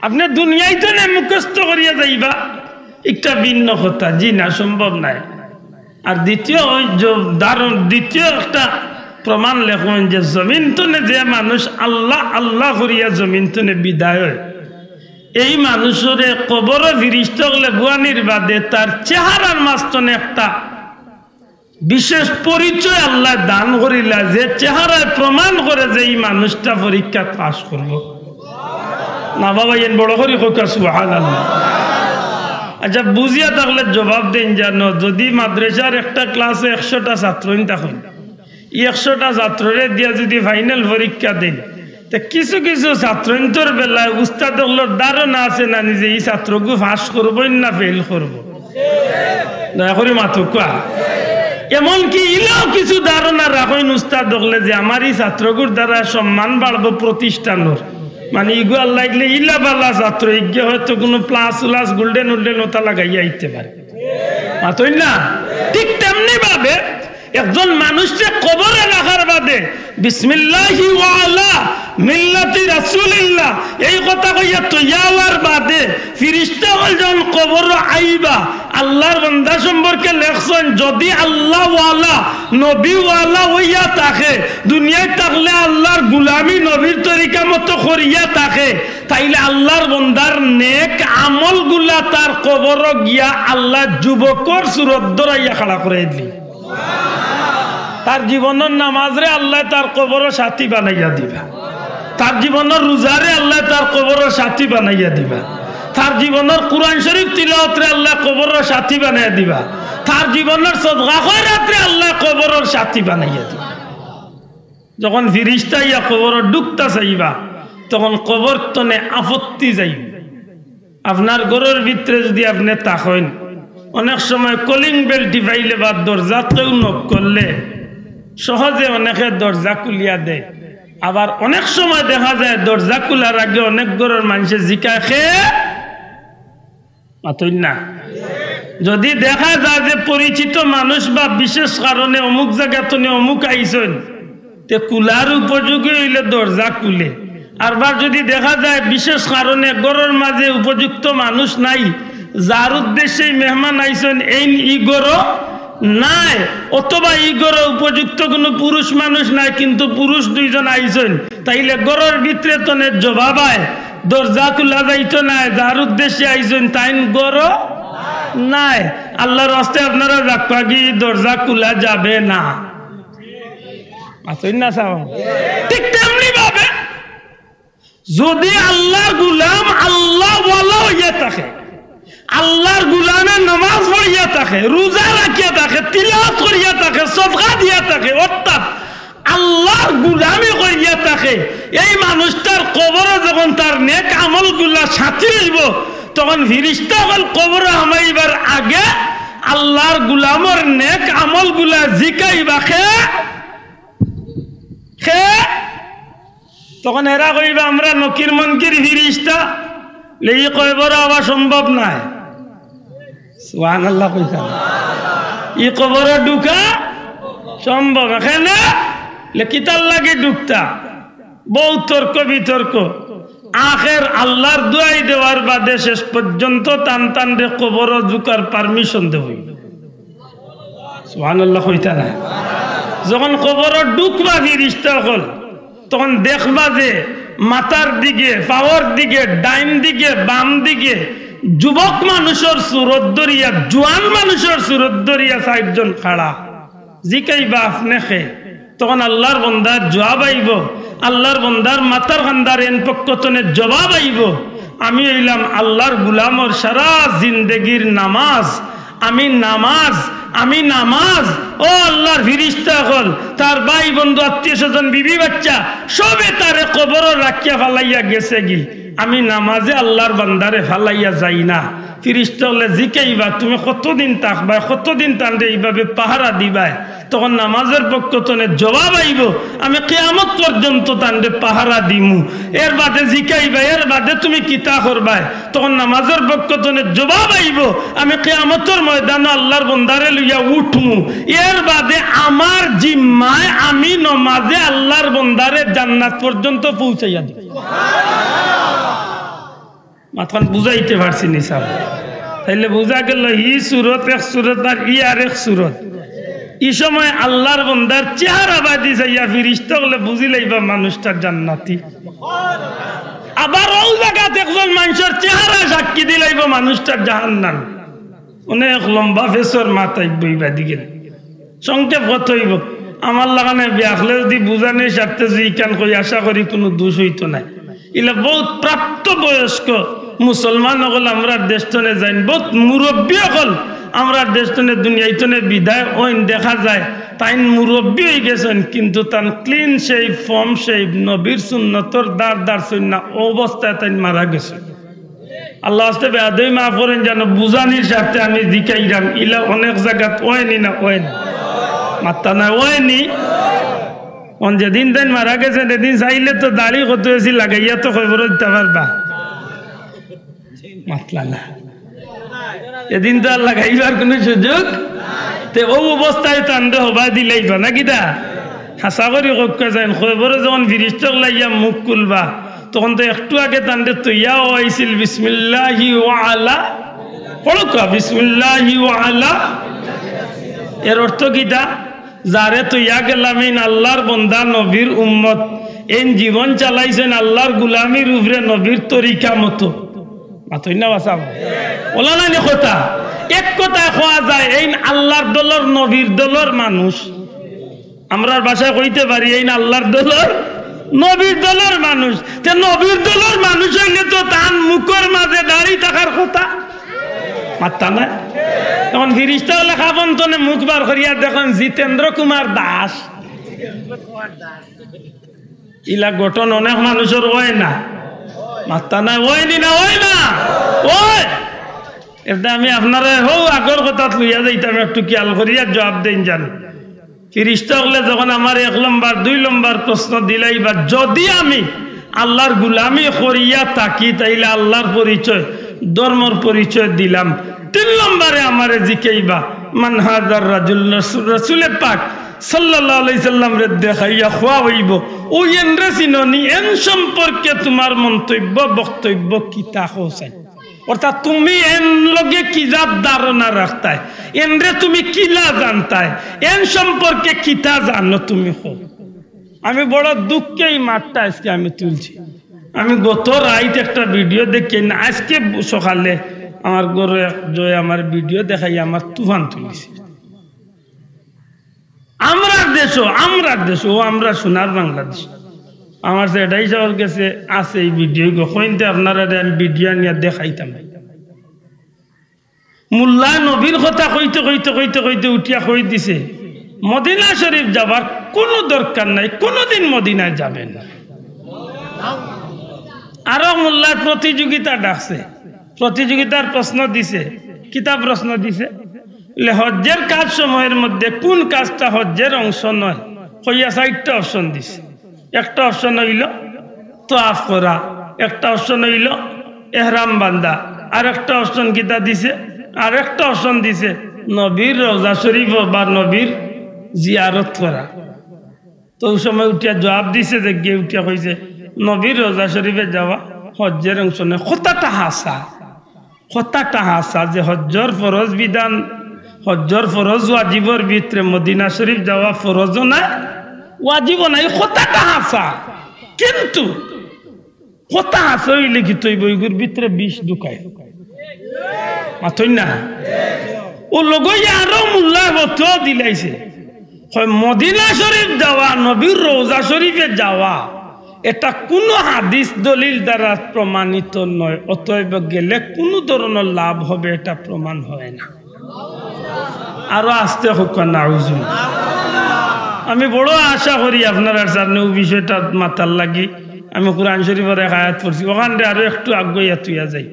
আপনে দুনিয়াইত নে মুখস্থ করিয়া যাইবা, একটা ভিন্ন কথা, জি না, সম্ভব নায়। আর দ্বিতীয়, ওই যে দারুণ, দ্বিতীয় একটা প্রমাণ লেখইন যে জমিন তনে যে মানুষ আল্লাহ আল্লাহ করিয়া জমিন তনে বিদায় অয়, এই মানুষরে কবরো ফিরিস্তা অকলে বুয়ানির বাদে তার চেহারার মাঝ তনে একটা বিশেষ পরিচয় আল্লায় দান করিলা, যে চেহারায় প্রমাণ করে যে ই মানুষটা পরীক্ষাত পাস করবো। না বাবা, এন বড় করি কউক্কা সুবহানাল্লাহ। আচ্ছা, বুঝিয়া থাকলে জবাব দেইন জানো, যদি মাদ্রাসার একটা ক্লাসো একশোটা ছাত্রইন থাকইন, ই একশোটা ছাত্ররে দিয়া যদি ফাইনাল পরীক্ষা দেইন, তে কিছু কিছু ছাত্রইন্তর বেলায় উস্তাদ অকলর ধারণা আছে না নিজে ই ছাত্রগু পাস করবো না ফেইল করবো? দয়া করি মাতউক্কা। এমনকি ইলাও কিছু ধারণা রাখইন উস্তাদ অকলে যে আমার ই ছাত্রগুর দ্বারা সম্মান বাড়বো প্রতিষ্ঠানর, মানে ইগু আল্লাহ ইগলে ইলা বালা ছাত্র, ইগে হয়তো কুনু প্লাস উলাস গোল্ডেন উল্ডেন ওটা লাগাইয়া আইতে পারে। মাতইন না? ঠিক তেমনি ভাবে একজন মানুষরে কবরে রাখার বাদে বিসমিল্লাহি ওয়া আলা মিল্লাতি রাসূলিল্লাহ এই কথা কইয়া তৈয়া অওয়ার বাদে ফিরিস্তা অকল যখন কবরো আইবা, আল্লাহর বান্দা সম্পর্কে লেখছইন, যদি আল্লাহ ওয়ালা, নবী ওয়ালা অইয়া থাকে, দুনিয়াত থাকলে আল্লাহর গুলামি, নবীর তরিকা মতো করিয়া থাকে, তাইলে আল্লাহর বান্দার নেক আমলগুলা তার কবরো গিয়া আল্লাহ যুবকর সুরত ধরাইয়া খাড়া করাই দিলা। তার জীবনর নামাজরে আল্লায় তার কবরো সাথী বানাইয়া দিবা, তার জীবনর রোজারে আল্লায় তার কবরো সাথী বানাইয়া দিবা। তার জীবনর কোরআন শরীফ তিলাওয়াতরে আল্লায় কবরর সাথী বানাইয়া দিবা। তার জীবনর সদকা খয়রাতরে আল্লায় কবরর সাথী বানাইয়া দিবা। যখন ফিরিস্তা আইয়া কবরো ঢুকতা চাইবা, তখন কবর তনে আপত্তি যাইবো। আপনার ঘরর ভিতরে যুদি আপনে থাকইন, অনেক সময় কলিং বেল টিপাইলে বা দরজাত কেউ নক করলে সহজে অনেকে দরজা খুলিয়া দেয়। আবার অনেক সময় দেখা যায় দরজা খুলার আগে অনেক ঘরর মানষে জিকায়, "কে?" মাতইন না। যুদি দেখা যায় যে পরিচিত মানুষ বা বিশেষ কারণে অমুক জাগা তনে অমুক আইছইন, তে খুলার উপযোগী অইলে দরজা খুলে। আরবার যুদি দেখা যায় বিশেষ কারণে ঘরর মাঝে উপযুক্ত মানুষ নাই, যার উদ্দেশ্যে মেহমান আইছইন, এইন ই ঘরো নাই, অথবা ই ঘরো উপযুক্ত কুনু পুরুষ মানুষ নাই, কিন্তু পুরুষ দুইজন আইছইন, তাইলে ঘরর ভিতরে তনে জবাব আয়, দরজা খুলা যাইতো নায়, যার উদ্দেশ্যে আইছইন তাইন ঘরো নাই। আল্লার ওয়াস্তে আপনারা যাউক্কা গি, দরজা খুলা যাবে না। মাতইন না সাব? ঠিক তেমনি ভাবে যুদি আল্লার গুলাম আল্লাওয়ালা অইয়া থাকে, আল্লার গুলামে নামাজ পড়িয়া থাকে, রোজা রাখিয়া থাকে, তিলাওয়াত করিয়া থাকে, সদকা দিয়া থাকে, অর্থাৎ আল্লার গুলামি করিয়া থাকে, এই মানুষটার কবরো যখন তার নেক আমলগুলা সাথী অইবো, তখন ফিরিস্তা অকল কবরো হামাইবার আগে আল্লার গুলামর নেক আমলগুলা জিকাইবা, "কে? কে?" তখন এরা কইবা, "আমরা নকির মুনকির ফিরিস্তা, লে ই কবরো আওয়া সম্ভব নায়।" সুবহানাল্লাহ কইতা। ই কবরো ঢুকা সম্ভব। এখানে লে কিতার লাগি ঢুকতা? বউত তর্ক বিতর্ক। আখের আল্লার দোয়াই দেওয়ার বাদে শেষ পর্যন্ত তান তানরে কবরো ঢুকার permission দেওয়া অইবো। সুবহানাল্লাহ কইতা না? যখন কবরো ঢুকবা ফিরিস্তা অকল, তখন দেখবা যে মাথার দিকে, পাওর দিকে, ডাইন দিকে, বাম দিকে যুবক মানুষর সুরত ধরিয়া, জুয়ান মানুষর সুরত ধরিয়া চাইরজন খাড়া। জিকাইবা, "আপনে কে?" তখন আল্লার বন্দার জবাব আইবো, আল্লার বন্দার মাথার কান্দার এইন পক্ষ তনে জবাব আইবো, "আমি অইলাম আল্লার গুলামর সারা জিন্দেগির নামাজ, আমি নামাজ, আমি নামাজ।" ও আল্লার ফিরিস্তা অকল, তার ভাই বন্ধু, আত্মীয় স্বজন, বিবি বাচ্চা, সবে তারে কবরো রাখিয়া ফালাইয়া গেছে গি, আমি নামাজে আল্লার বান্দারে ফালাইয়া যাই না। ফিরিস্তা অকলে জিকাইবা, "তুমি কতদিন থাকবায়, কতদিন তানরে এইভাবে পাহারা দিবায়?" তখন নামাজর পক্ষ তনে জবাব আইবো, "আমি কিয়ামত পর্যন্ত তানরে পাহারা দিমু।" এর বাদে জিকাইবা, "এর বাদে তুমি কিতা করবায়?" তখন নামাজর পক্ষ তনে জবাব আইবো, "আমি কিয়ামতর ময়দানো আল্লার বন্দারে লইয়া উঠমু, এর বাদে আমার জিম্মায় আমি নমাজে আল্লার বন্দারে জান্নাত পর্যন্ত পৌঁছাইয়া দিমু।" মাতখান বুঝাইতে পারছি নি সাব? তাইলে বুঝা গেল, ই সুরত এক সুরত আর ই আর এক সুরত। ই সময় আল্লার বন্দার চেহারা বাদি চাইয়া ফিরিস্তা অকলে বুঝি লাইবা মানুষটা জান্নাতি। আবার অউ জাগাত একজন মানষর চেহারা সাক্ষী দিলাইবো মানুষটা জাহান্নাম। অনেক লম্বা ফেসর মাত আইবো ইবাদি গেলে। সংক্ষেপ কথা অইবো, আমার লাখান বেআক্কলে যুদি বুঝানির স্বার্থে যুদি ইখান কই, আশা করি কুনু দুষ অইতো নায়। ইলা বউত প্রাপ্তবয়স্ক মুসলমান অকল আমরার দেশ তনে যাইন, বউত মুরব্বি অকল আমরার দেশ তনে দুনিয়াই তনে বিদায় অইন, দেখা যায় তাইন মুরব্বি অইগেছইন, কিন্তু তান clean shave, form shave, নবীর সুন্নতর দাড় দাড়ছইন না, অউ অবস্থায় তাইন মারা গেছইন। আল্লার ওয়াস্তে বেয়াদবি মাফ করইন, যেন বুঝানির স্বার্থে আমি জিকাইরাম, ইলা অনেক জাগাত অয়নি না অয়নি? মাত্তা না অয়নি? অন যেদিন তাইন মারা গেছইন, এদিন চাইলে তো দাড়ি কত বেশি লাগাইয়া তো কবরো দিতা পারবা। মাতলা না। এদিন তো আর লাগাইবার কুনু সুযোগ। তে অউ অবস্থায় তানরে হবায় দিলাইবা না কিতা? হাছা করি কউক্কা যাইন, কবরো যখন ফিরিস্তা অকলে আইয়া মুখ খুলবা, তখন তো একটু আগে তানরে তইয়াও আইছিল, "বিসমিল্লাহি ওয়া আলা", পড়উক্কা, "বিসমিল্লাহি ওয়া আলা।" এর অর্থ কিতা? যারে তইয়া গেলাম, এইন আল্লার বন্দা, নবীর উম্মত, এইন জীবন চালাইছইন আল্লার গুলামির উপরে নবীর তরিকা মতো। মাতইন না বা সাব? অলা নানি কথা? এক কথায় কওয়া যায়, এইন আল্লার দলর, নবীর দলর মানুষ। আমরার ভাষায় কইতে পারি, এইন আল্লার দলর নবীর দলর মানুষ। তে নবীর দলর মানুষ অইলে তো তান মুখর মাঝে দাড়ি থাকার কথা। মাত্তা না? এখন ফিরিস্তা অকলে কাফন তনে মুখ বার করিয়া দেখইন জিতেন্দ্র কুমার দাস। ইলা গঠন অনেক মানুষর অয় না। মাত্তা না, অয়নি না, অয় না, অয়। এতে আমি আপনারে হউ আগর কথাত লইয়া যাইতাম, একটু খেয়াল করিয়া জবাব দেইন যান। ফিরিস্তা অকলে যখন আমার এক লম্বর, দুই লম্বর প্রশ্ন দিলাইবা, যদি আমি আল্লার গুলামি করিয়া থাকি, তাইলে আল্লার পরিচয়, ধর্মর পরিচয় দিলাম। তিন লম্বরে আমারে জিকাইবা, "মান হাজার রাজুল?" রসুল, রসুলে পাক সাল্লাল্লাহু আলাইহি সাল্লামরে দেখাইয়া কওয়া অইবো, "অউ এনরে চিনো নি? এন সম্পর্কে তুমার মন্তব্য, বক্তব্য কিতা কও চাই?" অর্থাৎ তুমি এন লগে কি জাত ধারণা রাখতায়, এনরে তুমি কিলা জানতায়, এন সম্পর্কে কিতা জানো তুমি কও। আমি বড় দুঃখে ই মাতটা আইজকে আমি তুলছি। আমি গত রাইত একটা ভিডিও দেখি না, আইজকে সকালে আমার ঘরো এক জয় আমার ভিডিও দেখাই আমার তুফান তুলিছে। আমরার দেশো, আমরার দেশো, অউ আমরা সোনার বাংলাদেশ। আমার সেটাই সাহেবর গেছে আছে ই ভিডিও গো, কইনতে আপনারারে আমি ভিডিও আনিয়া দেখাইতাম। মোল্লায় নবীর কথা কইতে, কইতে, কইতে, কইতে উঠিয়া কই দিছে, "মদিনা শরীফ যাবার কুনু দরকার নাই, কুনুদিন মদিনায় যাবেন না।" আরো মোল্লায় প্রতিযোগিতা ডাকছে, প্রতিযোগিতার প্রশ্ন দিছে। কিতা প্রশ্ন দিছে? বলে, "হজ্জের কাজ সমূহের মধ্যে কুন কাজটা হজ্জের অংশ নয়?" কইয়া চাইরটা অপশন দিছে। একটা অপশন অইলো তওয়াফ করা, একটা অপশন অইলো এহরাম বান্ধা, আর একটা অপশন কিতা দিছে? আর একটা অপশন দিছে নবীর রওজা শরীফ বা নবীর জিয়ারত করা। তো অউ সময় উঠিয়া জবাব দিছে যে গিয়ে উঠিয়া কইছে, "নবীর রওজা শরীফে যাওয়া হজ্জের অংশ নয়।" কথাটা হাছা, কথাটা হাছা যে হজ্জর ফরজ বিধান, হজ্জর ফরজ ওয়াজিবর ভিতরে মদিনা শরীফ যাওয়া ফরজও না, ওয়াজিবও না, ই কথাটা হাছা। কিন্তু কথা হাছা অইলে কিতা অইবো, ইগুর ভিতরে বিষ ঢুকায়। মাতইন না? অউ লগইয়া আরো মোল্লায় ফতোয়া দিলাইছে। কয়, মদিনা শরীফ যাওয়া, নবীর রওজা শরীফে যাওয়া, এটা কুনু হাদিস দলিল দ্বারা প্রমাণিত নয়, অতএব গেলে কুনু ধরনর লাভ হবে, এটা প্রমাণ হয় না। আরো আস্তে কউক্কা, নাউজুবিল্লাহ। আমি বড় আশা করি আপনারার সামনে অউ বিষয়টা মাতার লাগি আমি কোরআন শরীফর এক আয়াত পড়ছি, অখানরে আরো একটু আগুয়াইয়া থইয়া যাই।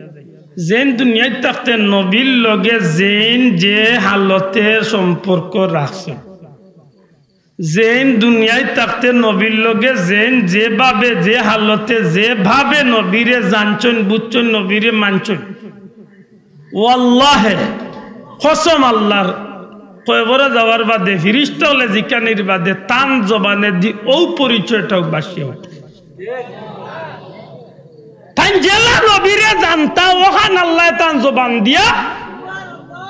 যেইন দুনিয়াত থাকতে নবীর লগে যেইন যে হালতে সম্পর্ক রাখছইন, যেইন দুনিয়াত থাকতে নবীর লগে যেইন যেভাবে, যে হালতে, যেভাবে নবীরে জানছইন, বুঝছইন, নবীরে মানছইন, ওয়াল্লাহে, কসম আল্লার, কবরো যাওয়ার বাদে, ফিরিস্তা অকলে জিকানির বাদে, তান জবানেদি অউ পরিচয়টাউ ভাসিয়া উঠে। তাইন যেলা নবীরে জানতা, অখান আল্লায় তান জবান দিয়া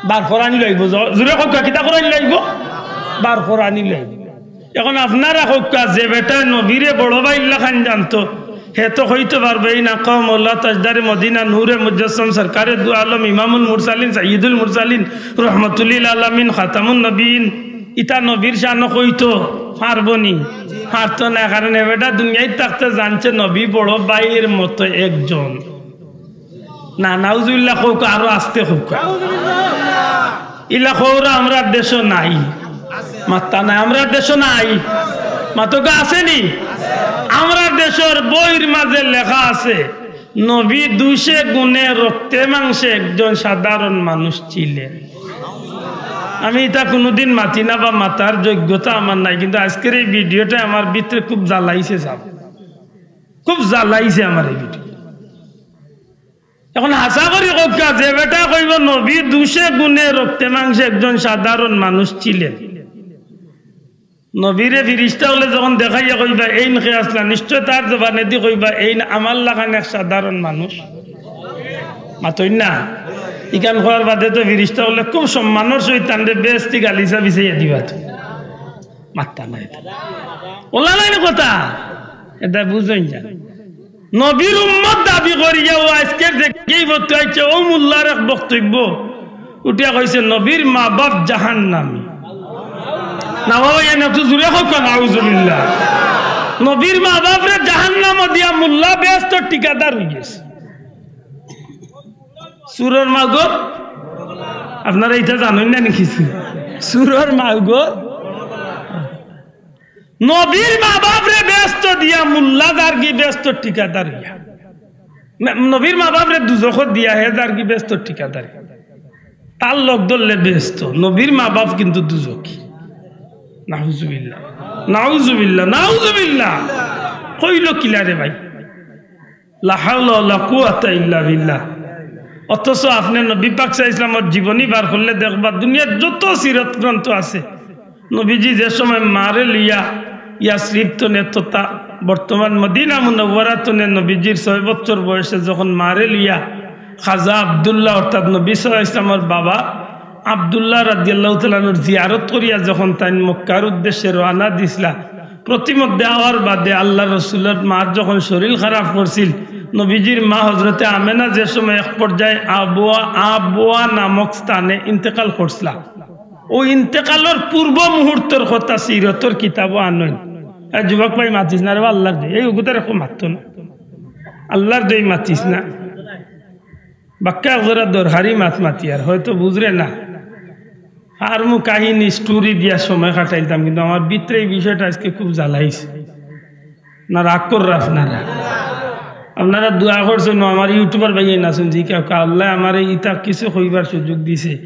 বার করানি লাইবো। জ-, জুরে কউক্কা, কিতা করানি লাইবো? বার করানি লাইবো। এখন আপনারা কউক্কা, যে বেটায় নবীরে বড় ভাইর লাখান জানতো, হে তো কইতো পারবো, "এই না কওম আল্লাহ তাজদারে মদিনা নূরে মুজাসসাম সরকারে দু আলম ইমামুল মুরসালিন সাইয়্যিদুল মুরসালিন রহমতুল্লিল আলামিন খাতামুন নবীন।" ইতা নবীর শানো কইতো পারবো নি? পারতো না, কারণ এ বেটা দুনিয়াত থাকতে জানছে নবী বড় ভাইর মতো একজন। না, নাউজুবিল্লাহ কউক্কা, আরো আস্তে কউক্কা। ইলা কওরা আমরার দেশো নাই। মাত্তা নাই, আমরার দেশো নাই। মাতউক্কা, আছে নি? আমরার দেশর বইর মাঝে লেখা আছে, নবী দুষে গুণে রক্তে মাংসে একজন সাধারণ মানুষ ছিলেন। আমি ইতা কুনুদিন মাতি না বা মাতার যোগ্যতা আমার নাই, কিন্তু আইজকের এই ভিডিওটায় আমার ভিতরে খুব জ্বালাইছে সাব, খুব জ্বালাইছে আমার এই ভিডিও। এখন হাছা করি কউক্কা, যে বেটায় কইবো নবী দুষে গুণে রক্তে মাংসে একজন সাধারণ মানুষ ছিলেন, নবীরে ফিরিস্তা অকলে যখন দেখাইয়া কইবা, "এইন কে আছলা?" নিশ্চয় তার জবানেদি কইবা, "এইন আমার লাখান এক সাধারণ মানুষ।" মাতইন না? ইখান কওয়ার বাদে তো ফিরিস্তা অকলে খুব সম্মানর সহিত তানরে বেহেস্তি গালিচা বিছাইয়া দিবা তো। মাত্তা নাই। অলা নায় নি কথা? এটা বুঝইন যান। নবীর উম্মত দাবি করিয়া অউ আইজকের যে গেই বলতে আইছে, অউ মোল্লার এক বক্তব্য উঠিয়া কইছে, "নবীর মা বাপ জাহান্নামী।" না বাবা, এনে একটু জুরে কউক্কা, নাউজুবিল্লাহ। নবীর মা বাপরে জাহান্নামো দিয়া মুল্লা বেহেস্তর ঠিকাদার অইগেছে। চুরর মাগো, আপনারা ইতা জানইন না নি কিছু? চুরর মাগো, নবীর মা বাপরে বেহেস্তো দিয়া মুল্লা যারগি বেহেস্তর ঠিকাদার অইয়া। ন-, নবীর মা বাপরে দুজখো দিয়া হে যারগি বেহেস্তর ঠিকাদার। তার লগ ধরলে বেহেস্তো, নবীর মা বাপ কিন্তু দুজখি। নাউজুবিল্লাহ, নাউজুবিল্লাহ, নাউজুবিল্লাহ। কইল কিলা রে ভাই? লা হাওলা ওয়ালা কুওয়াতা ইল্লা বিল্লাহ। অথচ আপনে নবী পাক সাল্লাল্লাহু আলাইহি ওয়াসাল্লামর জীবনী বার করলে দেখবা, দুনিয়ার যত সিরত গ্রন্থ আছে, নবীজি যে সময় মারে লইয়া ইয়াসরিব তনে তথা বর্তমান মদিনা মুনাওয়ারা তনে নবীজির ছয় বছর বয়সে যখন মারে লইয়া খাজা আব্দুল্লাহ অর্থাৎ নবী সাল্লাল্লাহু আলাইহি ওয়াসাল্লামর বাবা আব্দুল্লাহ রাদিয়াল্লাহু তাআলা আনহুর জিয়ারত করিয়া যখন তাইন মক্কার উদ্দেশ্যে রওয়ানা দিছলা, প্রতিমধ্যে আওয়ার বাদে আল্লাহর রসুলর মার যখন শরীর খারাপ করছিল, নবীজির মা হজরতে আমেনা যে সময় এক পর্যায়ে আবওয়া, আবওয়া নামক স্থানে ইন্তেকাল করছলা, অউ ইন্তেকালর পূর্ব মুহূর্তর কথা সিরতর কিতাবো আনইন। এ যুবক ভাই মাতিস না রে বা, আল্লাহর দোহাই, এই উগুতার একো মাততো না, আল্লাহর দোহাই মাতিস না। বাক্কা এক জোড়া দরকারি মাত মাতিয়ার, হয়তো বুঝরে না। আর মু কাহিনী স্টোরি দিয়া সময় কাটাইতাম, কিন্তু আমার ভিতরে এই বিষয়টা আজকে খুব জ্বালাইছে। না রাগ কররা আপনারা? আপনারা দোয়া করছইন, আমার ইউটিউবার ভাইয়ে না শুনছি, কেউ আল্লাহ আমারে ইতা কিছু কইবার সুযোগ দিছে।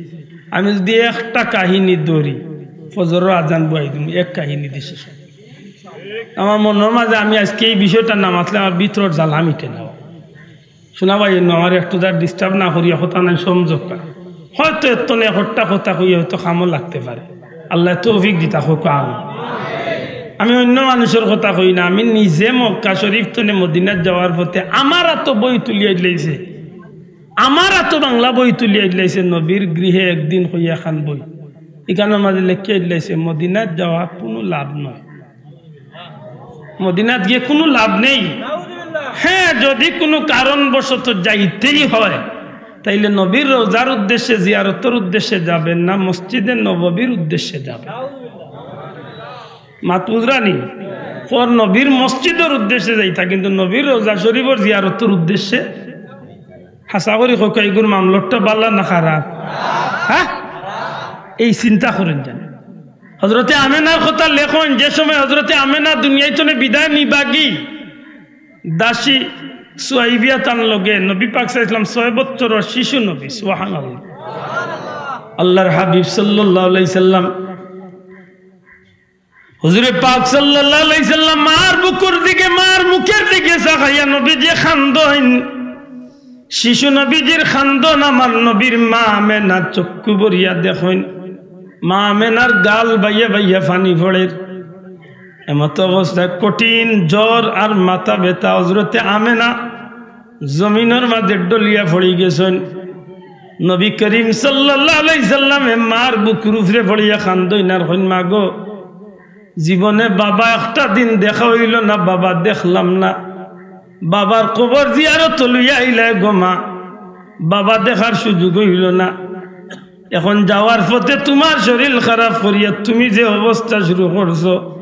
আমি যদি একটা কাহিনী ধরি, ফজরর আজান বওয়াই দিমু, এক কাহিনী দি শেষ। আমার মনর মাঝে আমি আজকে এই বিষয়টা না মাতলে আমার ভিতরর জ্বালা মিটে না। শুনা ভাই, এনো আমার একটু যার ডিস্টার্ব না করিয়া কথা নাই, সমঝোক্কা। হয়তো এত নে হট্টা কথা কইয়া হয়তো কামো লাগতে পারে। আল্লাহ তৌফিক দিতা হোক, আমিন। আমি অন্য মানুষর কথা কই না, আমি নিজে মক্কা শরীফ তনে মদিনাত যাওয়ার পথে আমার আতো বই তুলিয়া দিলাইছে, আমার আতো বাংলা বই তুলিয়া দিলাইছে, নবীর গৃহে একদিন কইয়া খান বই। ইখানর মাঝে লেখিয়া দিলাইছে, মদিনাত যাওয়া কোনো লাভ নয়। মদিনাত গিয়া কোনো লাভ নেই। হ্যাঁ, যদি কোনো কারণবশত যাইতেই হয়, তাইলে নবীর রওজার উদ্দেশ্যে, জিয়ারতর উদ্দেশ্যে যাবেন না, মসজিদে নববীর উদ্দেশ্যে যাবেন। মাত বুঝরা নি? পর নবীর মসজিদর উদ্দেশ্যে যাইতা, কিন্তু নবীর রওজা শরীফর জিয়ারতর উদ্দেশ্যে। হাছা করি কউক্কা, ইগুর মামলাটা বালা না খারাপ? হ্যাঁ, এই চিন্তা করইন যেন। হজরতে আমেনার কথা লেখইন, যে সময় হজরতে আমেনা দুনিয়াই তনে বিদায় নিবাগি, দাসী সুয়াইবিয়া তান লগে নবী পাক সাল্লাল্লাহু আলাইহি ওয়াসাল্লাম ছয় বছরর শিশু নবী, সুবহানাল্লাহ। আল্লাহর হাবিব সাল্লাল্লাহু আলাইহি সাল্লাম, হুজুরে পাক সাল্লাল্লাহু আলাইহি সাল্লাম মার বুকুর দিকে, মার মুখের দিকে চাকাইয়া নবীজি খান্দইন। শিশু নবীজির খান্দন আমার নবীর মা আমেনা চক্ষু ভরিয়া দেখইন। মা আমেনার গাল বাইয়া বাইয়া পানি পড়ের। এমত অবস্থায় কঠিন জ্বর আর মাথা ব্যথা, হজরতে আমেনা জমিনর মাঝে ডলিয়া পড়ি গেছইন। নবী করিম সাল্লাল্লাহু আলাইহি সাল্লামে মার বুকুর উপরে পড়িয়া খান্দইন আর কইন, "মা গো, জীবনে বাবা একটা দিন দেখা অইলো না, বাবা দেখলাম না। বাবার কবর জিয়ারত লইয়া আইলায় গো মা, বাবা দেখার সুযোগ অইলো না। এখন যাওয়ার পথে তুমার শরীর খারাপ করিয়া তুমি যে অবস্থা শুরু করছো,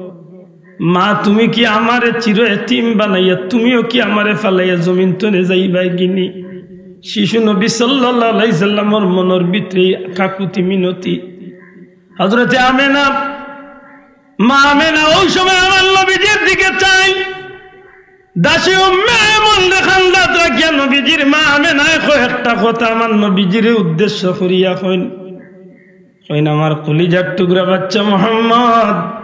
মা, তুমি কি আমারে চির এতিম বানাইয়া, তুমিও কি আমারে ফালাইয়া জমিন তনে যাইবায় গিনি?" শিশু নবী সাল্লাল্লাহু আলাইহি সাল্লামর মনর ভিতরে এই কাকুতি মিনতি। হজরতে আমেনা, মা আমেনা অউ সময় আমার নবীজির দিকে চাইন। দাসী উম্মে আইমনরে খান্দাত রাখিয়া নবীজির মা আমেনায় কয়েকটা কথা আমার নবীজিরে উদ্দেশ্য করিয়া কইন। কইন, "আমার কলিজার টুকরা বাচ্চা মোহাম্মদ,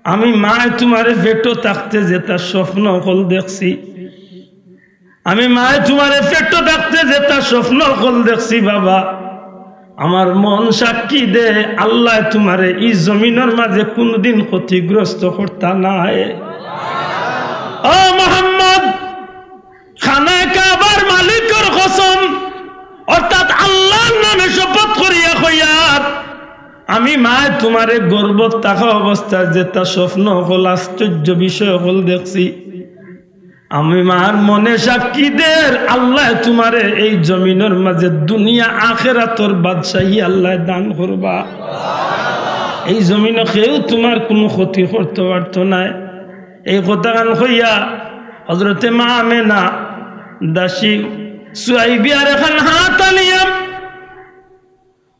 আমি মায় তুমারে পেটো থাকতে যেতা স্বপ্ন অকল দেখছি, আমি মায় তুমারে পেটো থাকতে যেতা স্বপ্ন অকল দেখছি বাবা, আমার মন সাক্ষী দে, আল্লায় তুমারে ই জমিনর মাঝে কুনুদিন ক্ষতিগ্রস্ত করতা নায়।" ও মোহাম্মদ, খানায়ে কাবার মালিকর কসম, অর্থাৎ আল্লাহর নামে শপথ করিয়া কইয়ার, আমি মায় তুমারে গর্ভত থাকা অবস্থায় যেতা স্বপ্ন অকল, আশ্চর্য বিষয় অকল দেখছি, আমি মার মনে সাক্ষী দের, আল্লায় তুমারে এই জমিনর মাঝে দুনিয়া আখেরাতর বাদশাহী আল্লায় দান করবা। এই জমিনো কেউ তুমার কুনু ক্ষতি করতো পারতো নায়। এই কথাখান কইয়া হযরতে মা আমেনা দাসী সুয়াইবিয়ার এখান হাত আনিয়া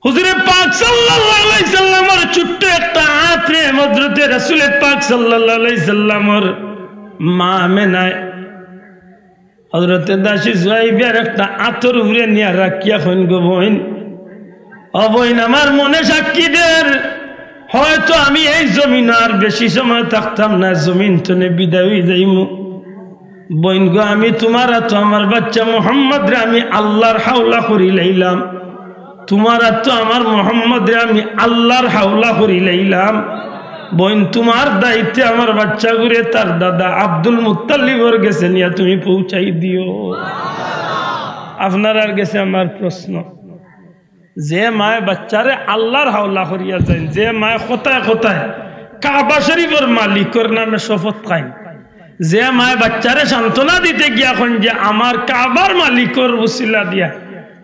হুজুরে পাক সাল্লাল্লাহু আলাইহি সাল্লামর ছোট্ট একটা আতরে হযরতে রাসূলে পাক সাল্লাল্লাহু আলাইহি সাল্লামর মা আমেনায় হযরতে দাসী সুয়াইবিয়ার একটা আতর উপরে নিয়া রাখিয়া কইন, "গো বইন, ও বইন, আমার মনে সাক্ষী দের, হয়তো আমি এই জমিন আর বেশি সময় থাকতাম না, জমিন তনে বিদায় অই যাইমু। বইন গো, আমি তুমার আতো আমার বাচ্চা মোহাম্মদরে আমি আল্লাহর হাওলা করি লাইলাম, তুমার আতো আমার মোহাম্মদরে আমি আল্লাহর হাওলা করি লাইলাম। বইন, তুমার দায়িত্বে আমার বাচ্চাগুরে তার দাদা আব্দুল মুত্তালিবর গেছে নিয়া তুমি পৌঁছাই দিও।" আপনারার গেছে আমার প্রশ্ন, যে মায় বাচ্চারে আল্লাহর হাওলা করিয়া যাইন, যে মায় কথায় কথায় কাবা শরীফর মালিকর নামে শপথ খাইন, যে মায় বাচ্চারে সান্ত্বনা দিতে গিয়া কইন যে, "আমার কাবার মালিকর উসিলা দিয়া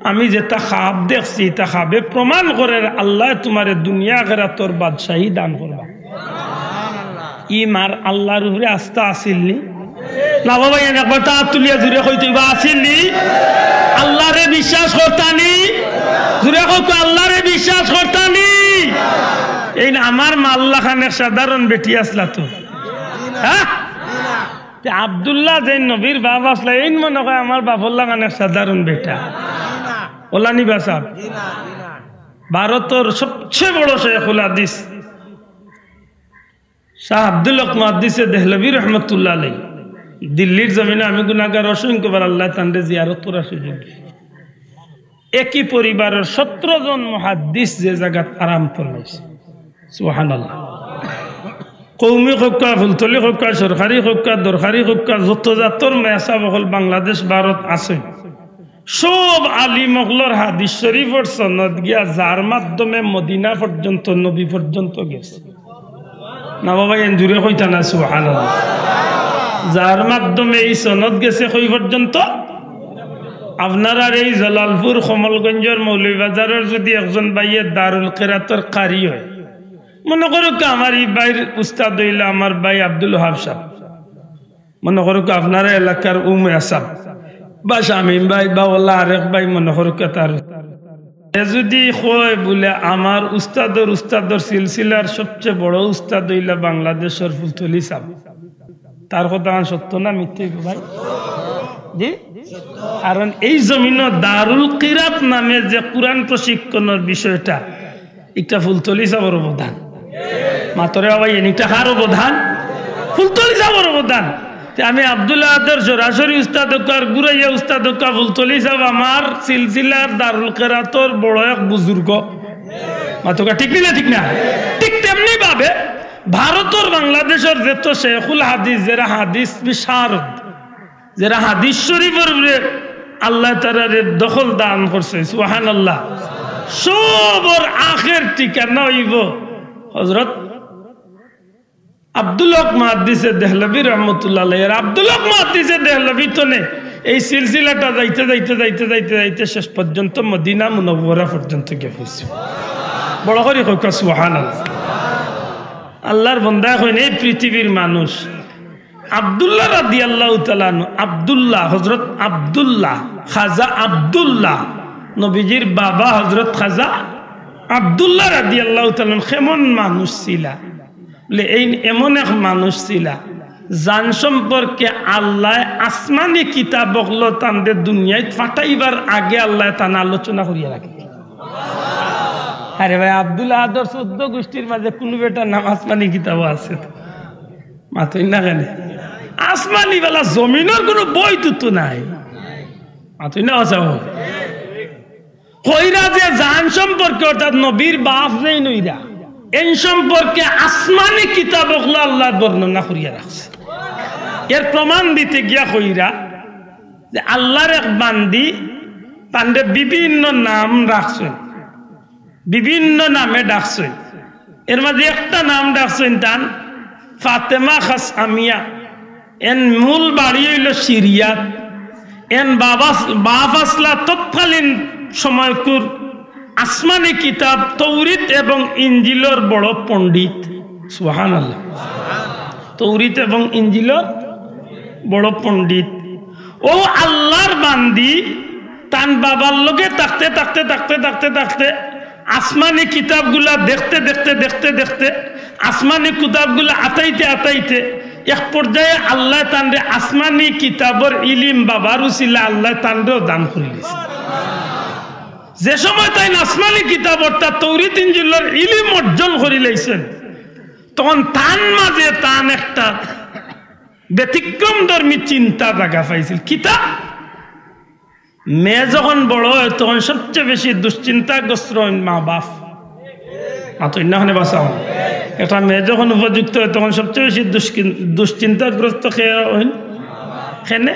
আমি যেটা খাব দেখছি, ইটা খাবে প্রমাণ করের আল্লায় তুমারে দুনিয়া আখেরাতর বাদশাহী দান করবা।" ই মার আল্লাহর উপরে আস্থা আছিল নি? না বাবা, এন একবার তা তুলিয়া জুরে কইতে অইবা, আছিল নি? আল্লাহরে বিশ্বাস করতা নি? জুরে কউক্কা, আল্লাহরে বিশ্বাস করতা নি? এইন আমার মা আল্লাহ খান এক সাধারণ বেটি আছলা তো, হ্যাঁ? তে আব্দুল্লাহ যেইন নবীর বাপ আছলা, এইন মনে কয় আমার বাপর লাখান এক সাধারণ বেটা। অলা নি বা সাব? ভারতর সবচেয়ে বড় শেখুল হাদিস শাহ আব্দুল হক মুহাদ্দিসে দেহলভী রহমতুল্লাহ আলাইহি। দিল্লির জমিনে আমি গুনাহগার, অসংখ্যবার আল্লায় তানরে জিয়ারত করার সুযোগ দিছে। একই পরিবারর সতেরো জন মুহাদ্দিস যে জাগাত আরাম ফরমাইছে। সুবহানাল্লাহ। কওমি কউক্কা, ফুলতলি কউক্কা, সরকারি কউক্কা, দরকারি কউক্কা, যত জাতর মেসাব অকল বাংলাদেশ, ভারত আছে, সব আলিম অকলর হাদিস শরীফর সনদ গিয়া যার মাধ্যমে মদিনা পর্যন্ত, নবী পর্যন্ত গেছে। না বাবা, এন জুরে কইতা না, সুবহানাল্লাহ। যার মাধ্যমে এই সনদ গেছে কই পর্যন্ত? আপনারার এই জালালপুর কমলগঞ্জর মৌলভীবাজারর যদি একজন ভাইয়ে দারুল কেরাতর কারি হয়, মনে করউক্কা আমার ই ভাইর উস্তাদ অইলা আমার ভাই আব্দুল ওহাব সাব, মনে করউক্কা আপনারা এলাকার উমে আসাব বা শামীম ভাই বা অলা আরেক ভাই, মনে করউক্কা তার, এ যদি কয় বুলে আমার উস্তাদর উস্তাদর সিলসিলার সবচেয়ে বড় উস্তাদ অইলা বাংলাদেশর ফুলতলি সাব, তার কথাখান সত্য না মিথ্যা অইবো ভাই? জি? কারণ এই জমিনো দারুল কিরাত নামে যে কোরআন প্রশিক্ষণর বিষয়টা, ইটা ফুলতলি সাবর অবদান। মাতরে বাবা, এন ইটা কার অবদান? ফুলতলি সাবর অবদান। তে আমি আব্দুল আহাদর সরাসরি উস্তাদ অউক্কা, ঘুরাইয়া উস্তাদ অউক্কা, ফুলতলি সাব আমার সিলসিলার দারুল কেরাতর বড় এক বুজুর্গ। মাতউক্কা, ঠিক নি না? ঠিক না? ঠিক তেমনি ভাবে ভারতর, বাংলাদেশর যত শেখুল হাদিস, যেরা হাদিস বিশারদ, যেরা হাদিস শরীফর উপরে আল্লায় তারারে দখল দান করছে, সুবহানাল্লাহ, সবর আখের ঠিকানা অইবো হযরত আব্দুল হক মুহাদ্দিসে দেহলভী রহমতুল্লাহ আলাইহি। আর আব্দুল হক মুহাদ্দিসে দেহলভী তনে এই সিলসিলাটা যাইতে যাইতে যাইতে যাইতে যাইতে শেষ পর্যন্ত মদিনা মুনাওয়ারা পর্যন্ত গিয়া পৌঁছে। বড় করি কউক্কা সুবহানাল্লাহ। আল্লাহর বন্দায় কইন, এই পৃথিবীর মানুষ আব্দুল্লাহ রাদিয়াল্লাহু তাআলা আনহু, আব্দুল্লাহ, হযরত আব্দুল্লাহ, খাজা আব্দুল্লাহ, নবীজির বাবা হযরত খাজা আব্দুল্লাহ রাদিয়াল্লাহু তাআলা আনহু কেমন মানুষ ছিলা? বুলে, এইন এমন এক মানুষ ছিলা, যান সম্পর্কে আল্লায় আসমানি কিতাব অকল তানরে দুনিয়াত পাঠাইবার আগে আল্লায় তান আলোচনা করিয়া রাখে। আরে ভাই, আব্দুল আহাদর চৌদ্দ গুষ্টির মাঝে কুনু বেটার নাম আসমানি কিতাবো আছে তো? মাতইন না কেনে? আসমানি বালা জমিনর কুনু বই তো, তো নাই। মাতইন না, আচ্ছা। কইরা যে যান সম্পর্কে, অর্থাৎ নবীর বাপ যেইন অইরা, এইন সম্পর্কে আসমানি কিতাব অকল আল্লায় বর্ণনা করিয়া রাখছে। এর প্রমাণ দিতে গিয়া কইরা যে আল্লাহর এক বান্দি, তানরে বিভিন্ন নাম রাখছইন, বিভিন্ন নামে ডাকছইন। এর মাঝে একটা নাম ডাকছইন তান ফাতেমা খাসআমিয়া। এন মূল বাড়ি অইলো সিরিয়াত। এন বাবা, বাপ আছলা তৎকালীন সময়কুর আসমানি কিতাব তৌরিত এবং ইঞ্জিলর বড় পণ্ডিত। সুবহানাল্লাহ। তৌরিত এবং ইঞ্জিলর বড় পণ্ডিত। অউ আল্লার বান্দি তান বাবার লগে থাকতে থাকতে থাকতে থাকতে থাকতে আসমানি কিতাবগুলা দেখতে দেখতে দেখতে দেখতে আসমানি কিতাবগুলা আতাইতে আতাইতে এক পর্যায়ে আল্লায় তানরে আসমানি কিতাবর ইলিম বাবার উসিলা আল্লায় তানরেও দান করি দিছে। যে সময় তাইন আসমানি কিতাব অর্থাৎ তৌরিত ইঞ্জিলর ইলিম অর্জন করি লাইছেন, তখন তান মাঝে তান একটা ব্যতিক্রমধর্মী চিন্তা জাগা পাইছিল। কিতা? মেয়ে যখন বড় অয়, তখন সবচেয়ে বেশি দুশ্চিন্তাগ্রস্ত অইন মা বাপ। মাতইন না কেনে বাঁচাও। একটা মেয়ে যখন উপযুক্ত অয়, তখন সবচেয়ে বেশি দুশ্চিন-, দুশ্চিন্তাগ্রস্ত কে অইন? কেনে?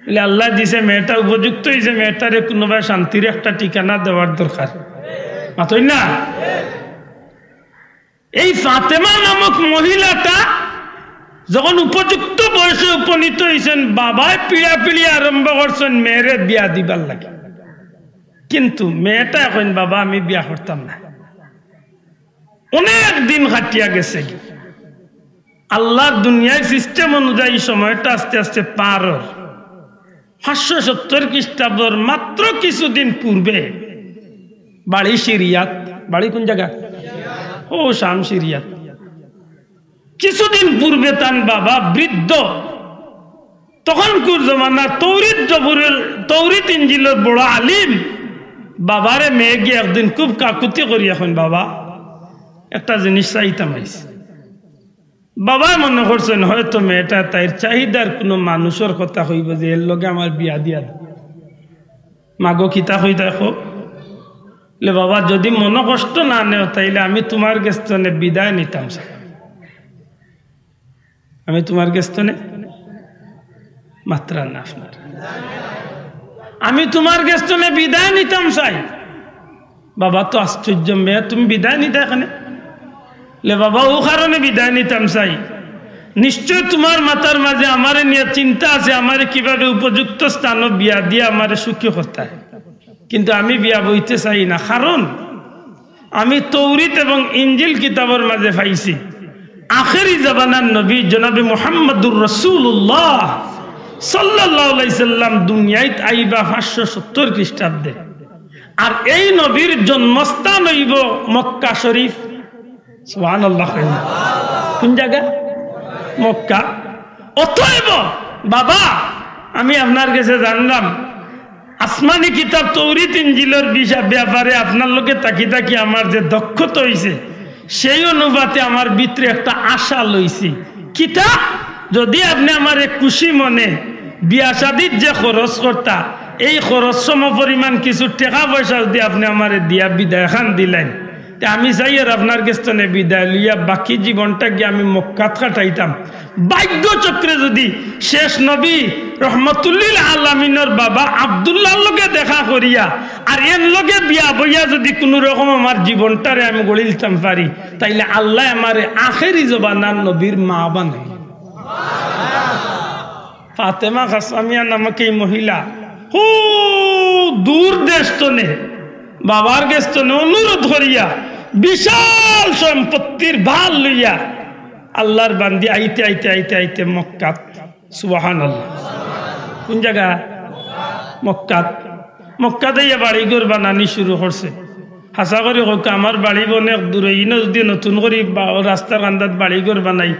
বলে, "আল্লায় দিছে, মেয়েটা উপযুক্ত অইছে, মেয়েটারে কুনুবায় শান্তির একটা ঠিকানা দেওয়ার দরকার।" মাতইন না? এই ফাতেমা নামক মহিলাটা যখন উপযুক্ত বয়সে উপনীত অইছেন, বাবায় পিড়াপিড়ি আরম্ভ করছেন মেয়েরে বিয়া দিবার লাগি। কিন্তু মেয়েটায় কইন, "বাবা, আমি বিয়া করতাম না।" অনেক দিন কাটিয়া গেছে। আল্লার দুনিয়ার system অনুযায়ী সময়টা আস্তে আস্তে পার অর। পাঁচশো সত্তর খ্রিস্টাব্দর মাত্র কিছুদিন পূর্বে বাড়ি সিরিয়াত। বাড়ি কোন জাগা? অউ শাম, সিরিয়াত। কিছুদিন পূর্বে তান বাবা বৃদ্ধ, তখনকুর জমানার তৌরিত জবুরের, তৌরিত ইঞ্জিলর বড় আলিম, বাবারে মেয়ে গিয়া একদিন খুব কাকুতি করিয়া কইন, "বাবা, একটা জিনিস চাইতাম আইছি।" বাবায় মনে করছেন হয়তো মেয়েটা তাইর চাহিদার কুনু মানুষর কথা কইবো যে এর লগে আমার বিয়া দিয়া দেও। "মাগো, কিতা কইতায় কও?" "লে বাবা, যদি মনো কষ্ট না নেও, তাইলে আমি তুমার গেছ তনে বিদায় নিতাম চাই।" "আমি তুমার গেছ তনে?" মাতরা না আপনারা। "আমি তুমার গেছ তনে বিদায় নিতাম চাই।" বাবা তো আশ্চর্য, "মেয়ে, তুমি বিদায় নিতায় কেনে?" "লে বাবা, অউ কারণে বিদায় নিতাম চাই, নিশ্চয় তুমার মাথার মাঝে আমারে নিয়া চিন্তা আছে, আমারে কিভাবে উপযুক্ত স্থানো বিয়া দিয়া আমারে সুখী করতায়, কিন্তু আমি বিয়া বইতে চাই না, কারণ আমি তৌরিত এবং ইঞ্জিল কিতাবর মাঝে পাইছি, আখেরি জামানার নবী জনাবে মুহাম্মাদুর রাসূলুল্লাহ সাল্লাল্লাহু আলাইহি সাল্লাম দুনিয়াত আইবা পাঁচশো সত্তর খ্রিস্টাব্দে, আর এই নবীর জন্মস্থান অইবো মক্কা শরীফ।" সুবহানাল্লাহ। কোন জাগা? মক্কা। "অতএব বাবা, আমি আপনার গেছে জানলাম, আসমানি কিতাব তৌরিত ইঞ্জিলর বিষা-, ব্যাপারে আপনার লগে থাকি থাকি আমার যে দক্ষতা অইছে, সেই অনুপাতে আমার ভিতরে একটা আশা লইছি। কিতা? যদি আপনে আমারে খুশি মনে বিয়া শাদিত যে খরচ করতা, এই খরচ সমপরিমাণ কিছু টেকা পয়সা যদি আপনে আমারে দিয়া বিদায় খান দিলাইন, তে আমি চাইয়ার আপনার গেছ তনে বিদায় লইয়া বাকি জীবনটা গিয়া আমি মক্কাত কাটাইতাম।" ভাগ্য চক্রে যদি শেষ নবী রহমতুল্লিল আলামিনর বাবা আব্দুল্লাহর লগে দেখা করিয়া আর এন লগে বিয়া বইয়া যদি কুনু রকম আমার জীবনটারে আমি গড়িলতাম পারি, তাইলে আল্লায় আমারে আখেরি জমানার নবীর মা বানাইল। ফাতেমা কাসামিয়া নামক এই মহিলা হু দূর দেশ তনে বাবার গেছ তনে অনুরোধ করিয়া বিশাল সম্পত্তির ভার লইয়া আল্লার বান্দি আইতে আইতে আইতে আইতে মক্কাত। সুবহানাল্লাহ। কোন জাগা? মক্কাত। মক্কাত আইয়া বাড়ি ঘর বানানি শুরু করছে। হাছা করি কউক্কা, আমার বাড়ি অনেক দূরে, ইনো যদি নতুন করি বা-, রাস্তার কান্দাত বাড়ি ঘর বানাই,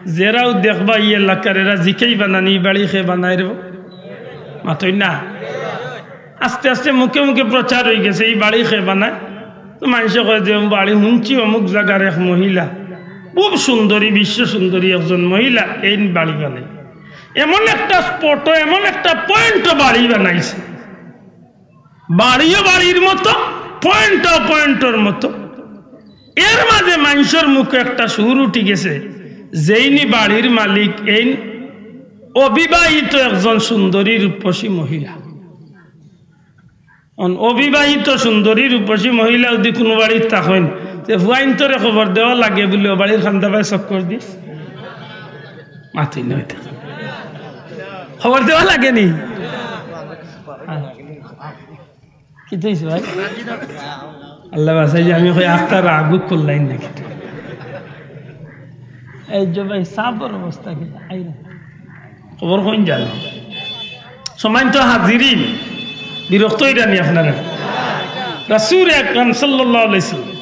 যেরাও দেখবা ই এলাকার, এরা জিকাইবা না নি, "ই বাড়ি কে বানায় রে?" মাতইন না। আস্তে আস্তে মুখে মুখে প্রচার অইগেছে, "ই বাড়ি কে বানায়?" তো মানষে কয় যে, "বাড়ি হুনছি অমুক জাগার এক মহিলা, খুব সুন্দরী, বিশ্ব সুন্দরী একজন মহিলা, এইন বাড়ি বানায়।" এমন একটা স্পটও, এমন একটা পয়েন্টও বাড়ি বানাইছে। বাড়িও বাড়ির মতো, পয়েন্টও পয়েন্টর মতো। এর মাঝে মানষর মুখে একটা সুর উঠি গেছে, যেইনি বাড়ির মালিক, এইন অবিবাহিত একজন সুন্দরী রূপসী মহিলা। অন-, অবিবাহিত সুন্দরী রূপসী মহিলা যদি কুনু বাড়িত থাকইন, তে ফুয়াইন্তরে খবর দেওয়া লাগে বুলে অউ বাড়ির কান্দাবায় চক্কর দিস। মাতইন না অইতা। খবর দেওয়া লাগে নি? কিতা অইছে ভাই? আল্লায় বাচাইছে, আমি কই আখতা রাগ করলাইন নাকি? এই যে ভাই, সাবর অবস্থা কি? আইন খবর কোন জানো? সম্মানিত হাজিরিন, বিরক্ত হইরানি আপনারা। রাসূল আকরাম সাল্লাল্লাহু আলাইহি সাল্লাম,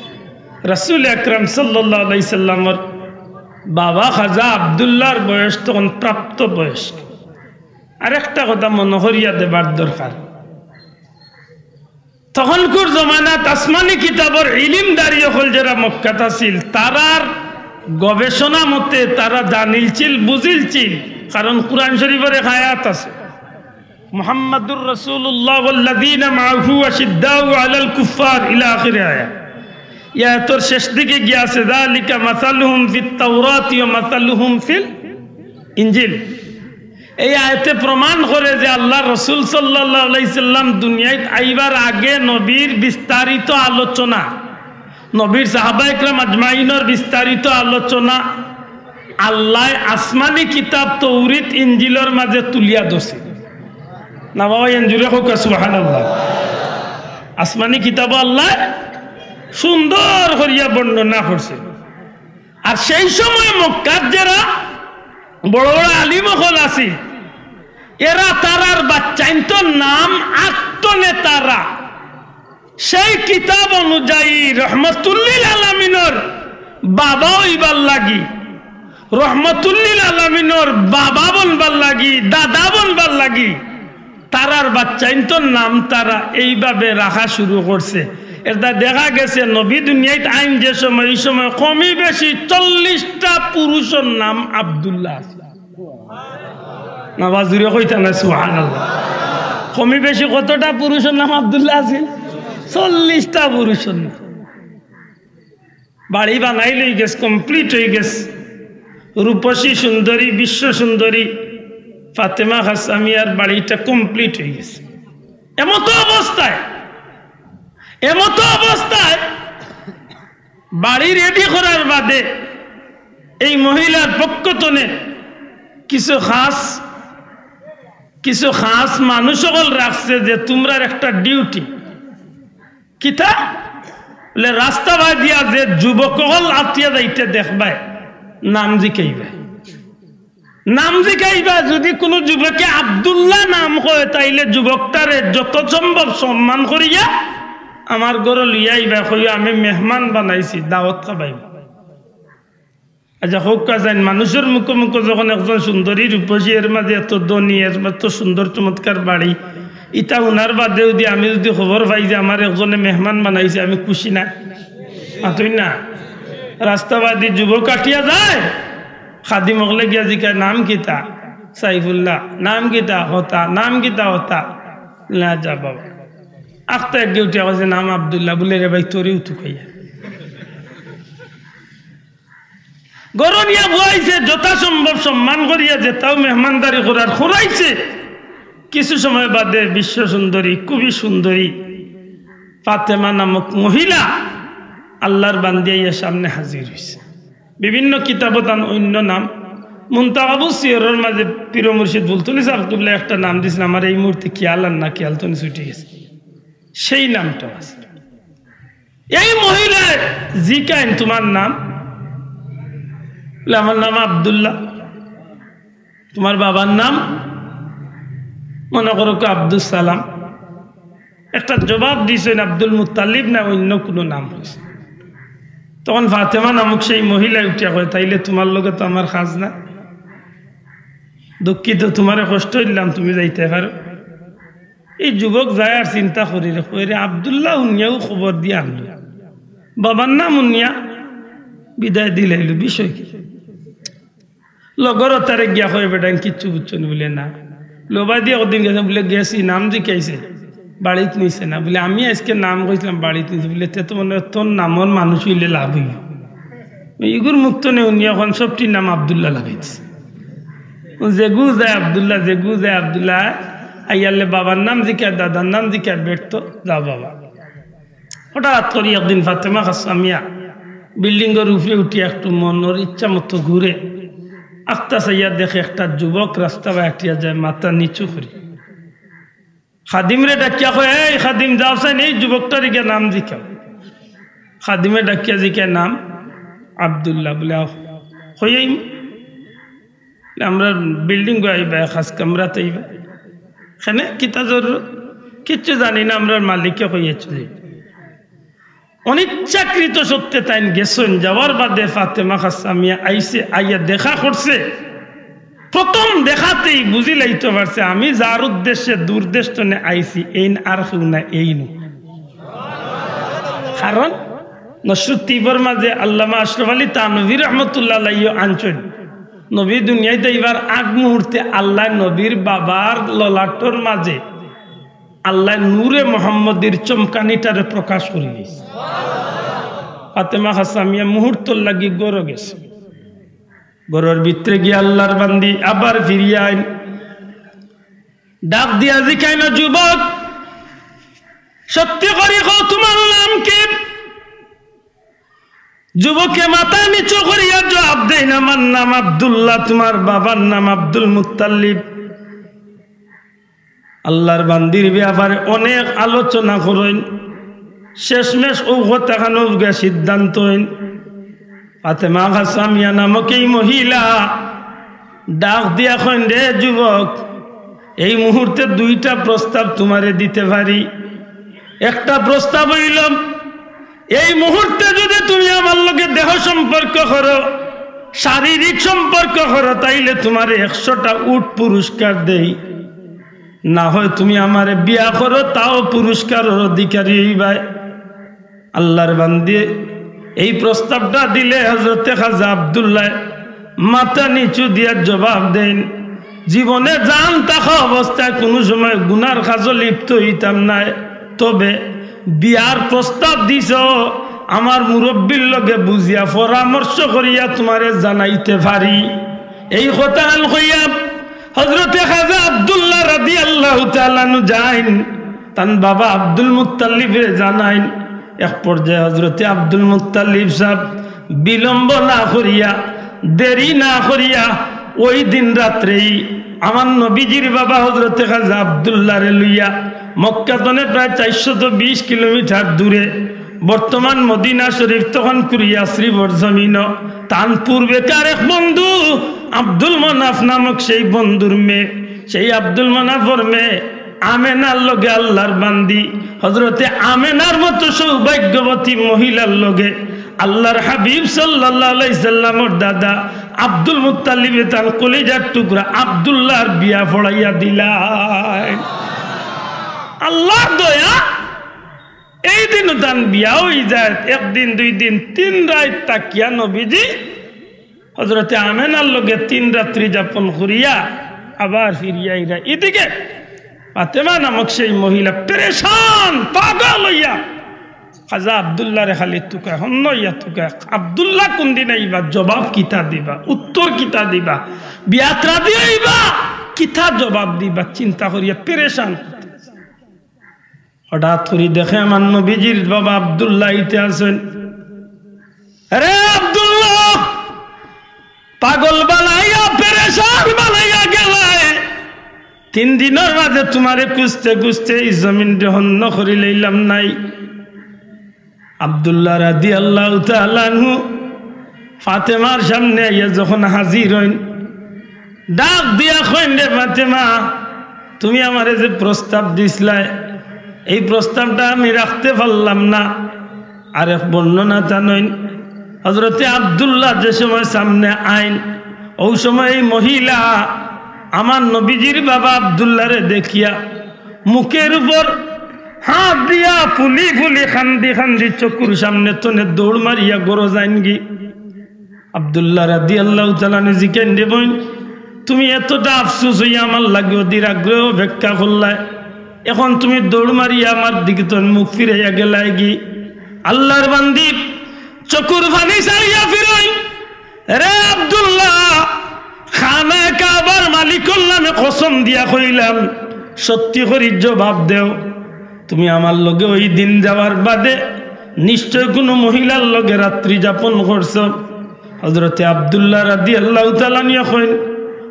রাসূল আকরাম সাল্লাল্লাহু আলাইহি সাল্লামর বাবা খাজা আব্দুল্লাহর বয়স তখন প্রাপ্ত বয়স্ক। আরেকটা কথা মনে করিয়া দেবার দরকার, তখনকুর জমানাত আসমানি কিতাবর ইলিমদারি অকল যেরা মক্কাত আছিল, তারার গবেষণা মতে তারা জানিলছিল, বুঝিলছিল, কারণ কুরআন শরীফর এক আয়াত আছে, "মুহাম্মাদুর রাসূলুল্লাহ ওয়াল্লাযীনা মাআহু আশিদ্দাউ আলাল কুফফার" ইলা আখির আয়াত। এই আয়াতর শেষ দিকে গিয়া আছে, "যালিকা মাসালুহুম ফিত তাওরাতি ওয়া মাসালুহুম ফিল ইনজিল।" এই আয়াতে প্রমাণ করে যে আল্লাহর রাসূল সাল্লাল্লাহু আলাইহি সাল্লাম দুনিয়াত আইবার আগে নবীর বিস্তারিত আলোচনা, নবীর সাহাবা একরাম আজমাইনর বিস্তারিত আলোচনা আল্লায় আসমানি কিতাব তৌরিত ইনজিলর মাঝে তুলিয়া ধরছে। না বাবা, এন জুরে কউক্কা সুবহানাল্লাহ। আসমানি কিতাব আল্লায় সুন্দর করিয়া বর্ণনা করছে। আর সেই সময় মক্কাত যেরা বড় বড় আলিম অকল আছিল, এরা তারার বাচ্চাইন্তর নাম আটতো নে তারা। সেই কিতাব অনুযায়ী রহমতুল্লিল আলামিনর বাবা অইবার লাগি, রহমতুল্লিল আলামিনর বাবা বনবার লাগি, দাদা বনবার লাগি, তারার বাচ্চাইন্তর নাম তারা এইভাবে রাখা শুরু করছে। এটা দেখা গেছে নবী দুনিয়াত আইন যে সময়, এই সময় কমই বেশি চল্লিশটা পুরুষর নাম আব্দুল্লাহ আছে। না বা জুরে কইতা না সুবহানাল্লাহ। কমই বেশি কতটা পুরুষর নাম আব্দুল্লাহ আছিল? চল্লিশটা পুরুষর নাম। বাড়ি বানাই লই গেছে, কমপ্লিট হই গেছে। রূপসী সুন্দরী, বিশ্ব সুন্দরী ফাতেমা কাসমিয়ার বাড়িটা কমপ্লিট হই গেছে। এমতো অবস্থায়, এমতো অবস্থায় বাড়ি রেডি করার বাদে এই মহিলার পক্ষ তনে কিছু খাস, কিছু খাস মানুষ অকল রাখছে যে তুমরার একটা ডিউটি। কিতা? বলে, রাস্তা বাদিয়া যে যুবক অকল আতিয়া যাইতে দেখবায়, নাম জিকাইবায়। নাম জিকাইবা, যদি কুনু যুবকে আব্দুল্লাহ নাম কয়, তাইলে যুবকটারে যত সম্ভব সম্মান করিয়া আমার ঘরো লইয়া আইবা, কইও আমি মেহমান বানাইছি, দাওয়াত খাবাইবা। আচ্ছা, কউক্কা চাইন, মানুষর মুখো মুখো যখন একজন সুন্দরী রূপসী, এর মাঝে এত ধনী, এর মাঝে এত সুন্দর চমৎকার বাড়ি, ইতা হুনার বাদে যদি আমি যদি খবর পাই যে আমার একজনে মেহমান বানাইছে, আমি খুশি না? মাতইন না? রাস্তা বাদি যুবক আটিয়া যায়, খাদিম অকলে গিয়া জিকায়, "নাম কিতা?" "সাইফুল্লাহ।" "নাম কিতা?" "হতা।" "নাম কিতা?" "হতা।" "না যা বাবা।" আখতা এক গিয়া উঠিয়া কইছে, "নাম আব্দুল্লাহ।" বলে, "রে ভাই, তোরেও তো কইয়া।" ঘরো নিয়া বওয়াইছে, যথাসম্ভব সম্মান করিয়া যেতাও মেহমানদারি করার করাইছে। কিছু সময় বাদে বিশ্ব সুন্দরী, খুবই সুন্দরী ফাতেমা নামক মহিলা আল্লাহর বান্দি আইয়া সামনে হাজির হইছে। বিভিন্ন কিতাবো তান অন্য নাম, মুনতাখাবুস সিয়রর মাঝে পীর মুর্শিদ ফুলতলি সাহেব কিবলা একটা নাম দিছেন, আমার এই মুহূর্তে খেয়াল আর না, খেয়াল তো ছুটি গেছে, সেই নামটা আছে। এই মহিলায় জিকাইন, "তোমার নাম?" বলে, "আমার নাম আব্দুল্লাহ।" "তোমার বাবার নাম?" "মনে করো কি আব্দুস সালাম।" একটা জবাব দিছেন, আব্দুল মুত্তালিব না অন্য কোনো নাম হইছে। তখন ফাতেমা নামক সেই মহিলায় উঠিয়া কয়, "তাইলে তোমার লগে তো আমার খাজ না। দুঃখিত, তোমারে কষ্ট দিলাম, তুমি যাইতে পারো।" এই যুবক যায় আর চিন্তা করি রে, কই রে, আব্দুল্লাহ হুনিয়াও খবর দিয়া আনলো, বাবার নাম হুনিয়া বিদায় দিলাইলো, বিষয় কি? লগর তারে গিয়া কয়, "বেটাইন কিচ্ছু বুঝছো নি?" বলে, "না।" লোবা দিয়ে কদিন গেছে, বলে, "গেছি, নাম জিকাইছে, বাড়িত নিছে না।" বলে, "আমি আজকে নাম কইছিলাম, বাড়িত নিছে।" বলে, "তে তো মনে হয় তোর নামর মানুষ হইলে লাভ হইব।" ইগুর মুক্ত নেই, উনি এখন সবটির নাম আব্দুল্লাহ লাগাইছে। ও যেগু যায় আব্দুল্লাহ, যেগু যায় আব্দুল্লাহ, আইয়ালে বাবার নাম জিকায়, দাদার নাম জিকায়, বেরতো, "যা বাবা।" হঠাৎ করি একদিন ফাতেমা কাসমিয়া বিল্ডিংর উপরে উঠি একটু মনর ইচ্ছা মতো ঘুরে, আখতা চাইয়া দেখে একটা যুবক রাস্তা বায় আটিয়া যায়, মাথা নিচু করি। খাদিমরে ডাকিয়া কয়, "এই খাদিম, যাও চাইন, এই যুবকটারে গিয়া নাম জিকাও।" খাদিমে ডাকিয়া জিকায় নাম আব্দুল্লাহ। বলে, "আহ।" কই আইমু? আমরা বিল্ডিং গো আইবা, খাস কামরাত আইবা। কেনে কিতা জরুরত? কিচ্ছু জানি না, আমরার মালিকে কইয়া চলি। অনিচ্ছাকৃত সত্ত্বে তাইন গেছইন, যাওয়ার বাদে ফাতেমা খাসসামিয়া আইছে, আইয়া দেখা করছে। প্রথম দেখাতেই বুঝিলাইতো পারছে, আমি যার উদ্দেশ্যে দূরদেশ তনে আইছি, এইন আর কেউ না, এইনউ। কারণ নশরুত তিবর মাঝে আল্লামা আশরাফ আলী থানভী রহমতুল্লাহ আলাইহিও আনছইন, নবী দুনিয়াত আইবার আগ মুহূর্তে আল্লায় নবীর বাবার ললাটর মাঝে আল্লায় নূরে মোহাম্মদীর চমকানিটারে প্রকাশ করি দিছে। ফাতেমা খাসসামিয়া মুহূর্তর লাগি ঘরো গেছে। ঘরর ভিতরে গিয়া আল্লার বান্দি আবার ফিরিয়া আইন। ডাক দিয়া জিকাইন, "যুবক, সত্যি করি কও, তুমার নাম কি?" যুবকে মাথা নিচু করিয়া জবাব দেইন, "আমার নাম আব্দুল্লাহ, তুমার বাবার নাম আব্দুল মুত্তালিব।" আল্লার বান্দির ব্যাপারে অনেক আলোচনা করইন, শেষমেশ অউ কথাখানো গিয়া সিদ্ধান্ত অইন। ফাতেমা খাসসামিয়া নামক এই মহিলা ডাক দিয়া কইন, "রে যুবক, এই মুহূর্তে দুইটা প্রস্তাব তুমারে দিতে পারি। একটা প্রস্তাব অইল, এই মুহূর্তে যদি তুমি আমার লগে দেহ সম্পর্ক করো, শারীরিক সম্পর্ক করো, তাইলে তুমারে একশোটা উট পুরস্কার দেই, না হয় তুমি আমারে বিয়া করো, তাও পুরস্কারর অধিকারী অইবায়।" আল্লার বান্দি এই প্রস্তাবটা দিলে হযরতে খাজা আব্দুল্লাহ মাথা নিচু দিয়া জবাব দেইন, "জীবনে জান থাকা অবস্থায় কুনু সময় গুনার কাজো লিপ্ত অইতাম নায়, তবে বিয়ার প্রস্তাব দিছো, আমার মুরব্বির লগে বুঝিয়া পরামর্শ করিয়া তুমারে জানাইতে পারি।" এই কথাখান কইয়া হযরতে খাজা আব্দুল্লাহ রাদিয়াল্লাহু তাআলা আনহু যাইন, তান বাবা আব্দুল মুত্তালিবরে জানাইন। এক পর্যায়ে হযরতে আব্দুল মুত্তালিব সাহেব বিলম্ব না করিয়া, দেরি না করিয়া, ওই দিন রাত্রেই আমার নবীজির বাবা হযরতে খাজা আব্দুল্লাহরে লইয়া মক্কা তনে প্রায় চারশত বিশ কিলোমিটার দূরে, বর্তমান মদিনা শরীফ, তখনকুর ইয়াসরিবর জমিনো, তান পূর্বেকার এক বন্ধু আব্দুল মানাফ নামক সেই বন্ধুর মেয়ে, সেই আব্দুল মানাফর মেয়ে আমেনার লগে আল্লার বান্দি, হযরতে আমেনার মতো সৌভাগ্যবতী মহিলার লগে আল্লার হাবিব সাল্লাল্লাহু আলাইহি সাল্লামর দাদা আব্দুল মুত্তালিবে তান কলিজার টুকরা আব্দুল্লাহর বিয়া পড়াইয়া দিলাইন। আল্লার দয়া, এই দিনও তান বিয়া অই যায়। একদিন, দুই দিন, তিন রাইত থাকিয়া নবীজি হযরতে আমেনার লগে তিন রাত্রি যাপন করিয়া আবার ফিরিয়া আইরা। এদিকে ফাতেমা নামক সেই মহিলা পেরেশান, পাগল অইয়া খাজা আব্দুল্লাহরে খালি তুকায়, হন্য অইয়া তুকায়, আব্দুল্লাহ কুনদিন আইবা, জবাব কিতা দিবা, উত্তর কিতা দিবা, বিয়াত রাজি অইবা, কিতা জবাব দিবা, চিন্তা করিয়া পেরেশান। হঠাৎ করি দেখে আমার নবীজির বাবা আব্দুল্লাহ আইতে আছইন। "রে আব্দুল্লাহ, পাগল বানাইয়া, পেরেশান বানাইয়া গেলায়। তিন দিনর মাঝে তুমারে খুঁজতে খুঁজতে এই জমিনরে হন্য করিলাইলাম নায়।" আব্দুল্লাহ রাদিয়াল্লাহু তাআলা আনহু ফাতেমার সামনে আইয়া যখন হাজির অইন, ডাক দিয়া কইন, "রে ফাতেমা, তুমি আমারে যে প্রস্তাব দিছলায়, এই প্রস্তাবটা আমি রাখতে পারলাম না।" আরেক বর্ণনা তান অইন, হযরতে আব্দুল্লাহ যে সময় সামনে আইন, অউ সময় এই মহিলা আমার নবীজির বাবা আব্দুল্লাহরে দেখিয়া মুখের উপর হাত দিয়া ফুলি ফুলি কান্দি কান্দি চকুর সামনে তনে দৌড় মারিয়া ঘরো যাইনগি। আব্দুল্লাহ রাদিয়াল্লাহু তাআলা আনহু জিকাইন, "রে বইন, তুমি এতটা আফসোস অইয়া আমার লাগি অধীর আগ্রহে অপেক্ষা করলায়, এখন তুমি দৌড় মারিয়া আমার দিকে তনে মুখ ফিরাইয়া গেলায়গি?" আল্লার বান্দি চকুর পানি ছাড়িয়া ফিরইন, "রে আব্দুল্লাহ, খানায়ে কাবার মালিকর নামে কসম দিয়া কইলাম, সত্যি করি জবাব দেও, তুমি আমার লগে ওই দিন যাওয়ার বাদে নিশ্চয় কুনু মহিলার লগে রাত্রি যাপন করছো?" হযরতে আব্দুল্লাহ রাদিয়াল্লাহু তাআলা আনহু কইন,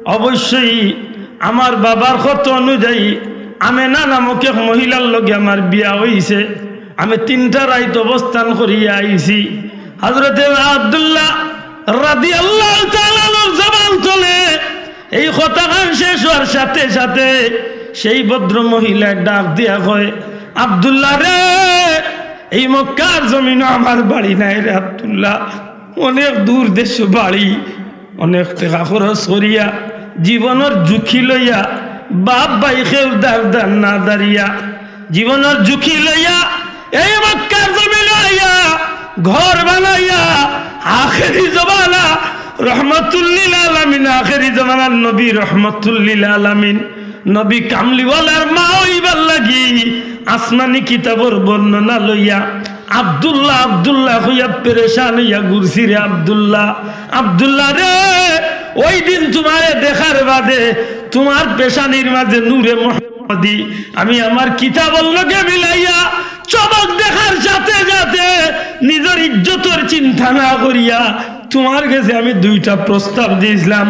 "অবশ্যই আমার বাবার কথা অনুযায়ী আমেনা নামক এক মহিলার লগে আমার বিয়া অইছে। আমি তিনটা রাইত অবস্থান করিয়া আইছি।" হযরতে আব্দুল্লাহ রাদিয়াল্লাহু তাআলা আনহুর জবান তনে এই কথাখান শেষ অওয়ার সাথে সাথে সেই ভদ্র মহিলায় ডাক দিয়া কয়, "আব্দুল্লাহ রে, এই মক্কার জমিনো আমার বাড়ি নায় রে আব্দুল্লাহ, অনেক দূর দেশো বাড়ি, অনেক টেকা খরচ করিয়া, জীবনর ঝুঁকি লইয়া, বাপ ভাই কেউ দারদার না দাঁড়িয়া, জীবনর ঝুঁকি লইয়া এই মক্কার জমিনো আইয়া ঘর বানাইয়া আখেরি জমানা রহমাতুল্লিল আলামিন, আখেরি জমানার নবী রহমাতুল্লিল আলামিন, নবী কামলিওয়ালার মা অইবার লাগি আসমানি কিতাবর বর্ণনা লইয়া আব্দুল্লাহ, আব্দুল্লাহ কইয়া পেরেশান অইয়া ঘুরছি রে আব্দুল্লাহ। আব্দুল্লাহ রে, ওই দিন তুমারে দেখার বাদে তুমার পেশানির মাঝে নূরে মোহাম্মদী আমি আমার কিতাবর লগে মিলাইয়া চমক দেখার সাথে সাথে নিজর ইজ্জতর চিন্তা না করিয়া তুমার গেছে আমি দুইটা প্রস্তাব দিছলাম।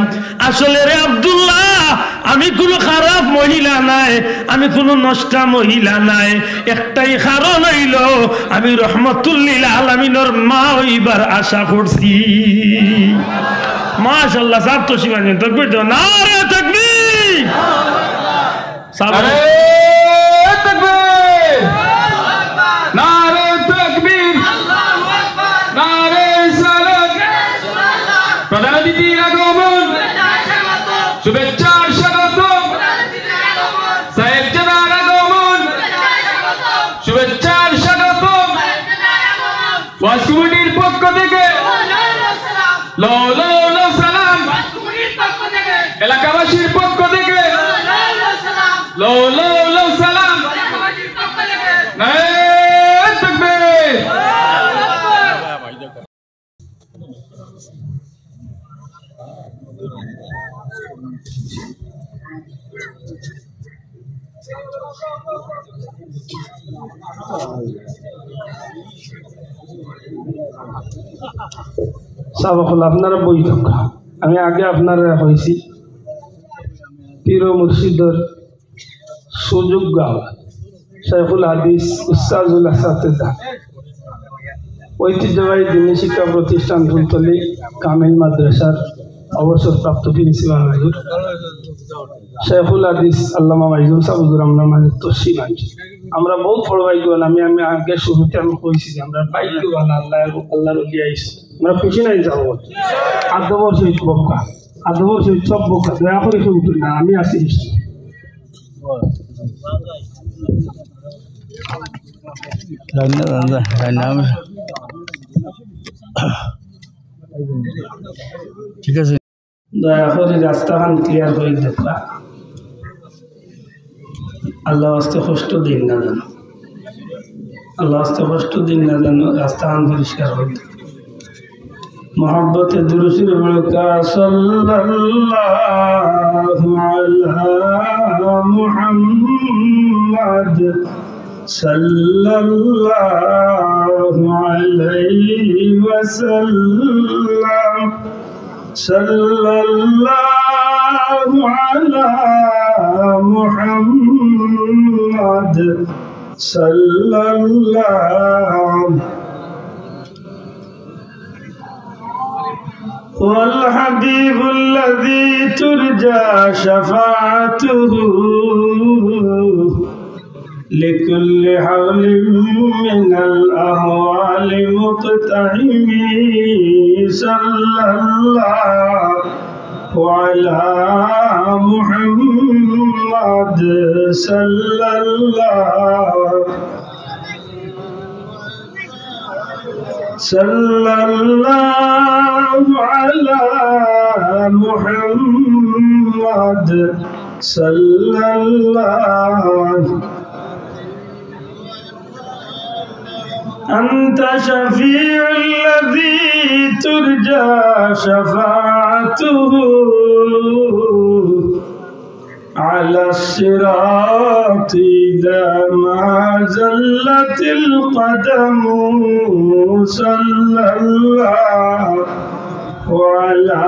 আসলে রে আব্দুল্লাহ, আমি কুনু খারাপ মহিলা নায়, আমি কুনু নষ্টা মহিলা নায়। একটাই কারণ অইলো আমি রহমাতুল্লিল আলামিনর মা অইবার আশা করছি।" মাশাআল্লাহ, সাব তো শিবানী তকবীর দেও, নারে তকবীর। সাব নারে তকবীর! নারে তকবীর! নারে রিসালাত! প্রধান অতিথির আগমন! শুভেচ্ছার স্বাগতম! সাহেবজাদার আগমন! শুভেচ্ছার স্বাগতম! ওয়াজ কমিটির পক্ষ থেকে লো লো লো সালাম। এলাকাবাসীর পক্ষ থেকে লো লো লো সালাম। নারায়ে তাকবীর। সাব অকল, আপনারা বই থাকা। আমি আগে আপনারে কইছি, পীর ও মুর্শিদর সুযোগ্য আওলাদ, শাইখুল হাদিস, উস্তাজুল আসাতিজা, ঐতিহ্যবাহী দ্বীনি শিক্ষা প্রতিষ্ঠান ফুলতলী কামিল মাদ্রাসার অবসরপ্রাপ্ত প্রিন্সিপাল হুজুর, শাইখুল হাদিস আল্লামা মাইজুম সাব হুজুর আমরার মাঝে তশরিফ আনছইন। আমরা বউত বড় ভাগ্যবান। আমি, আমি আগে শুরুতে আমি কইছি যে আমরা ভাগ্যবান, আল্লাহ এবং আল্লাহর ওলি আইছইন। আমরা খুশি নায় যাও? আদবর সহিত বউক্কা, আদবর সহিত সব বউক্কা, দয়া করি কেউ উঠইন না, আমি আছি। লাইন না, লাইন না, লাইন না, আমি ঠিক আছে। দয়া করি রাস্তাখান clear করি দেউক্কা। আল্লাহ আস্তে কষ্ট দিন না জানো, আল্লাহ আস্তে কষ্ট দিন না জানো, রাস্তাখান পরিষ্কার করি দেউক্কা। محبت درود پڑھ کا صلی اللہ علی محمد صلی اللہ علیہ وسلم، صلی اللہ علی محمد صلی اللہ هو الحبيب الذي ترجى شفاعته لكل هول من الأهوال مقتحم، صلى الله على محمد صلى الله صلى الله على محمد صلى الله. أنت شفيع الذي ترجى شفاعته على الصراط إذا ما زلت القدم، صلى الله على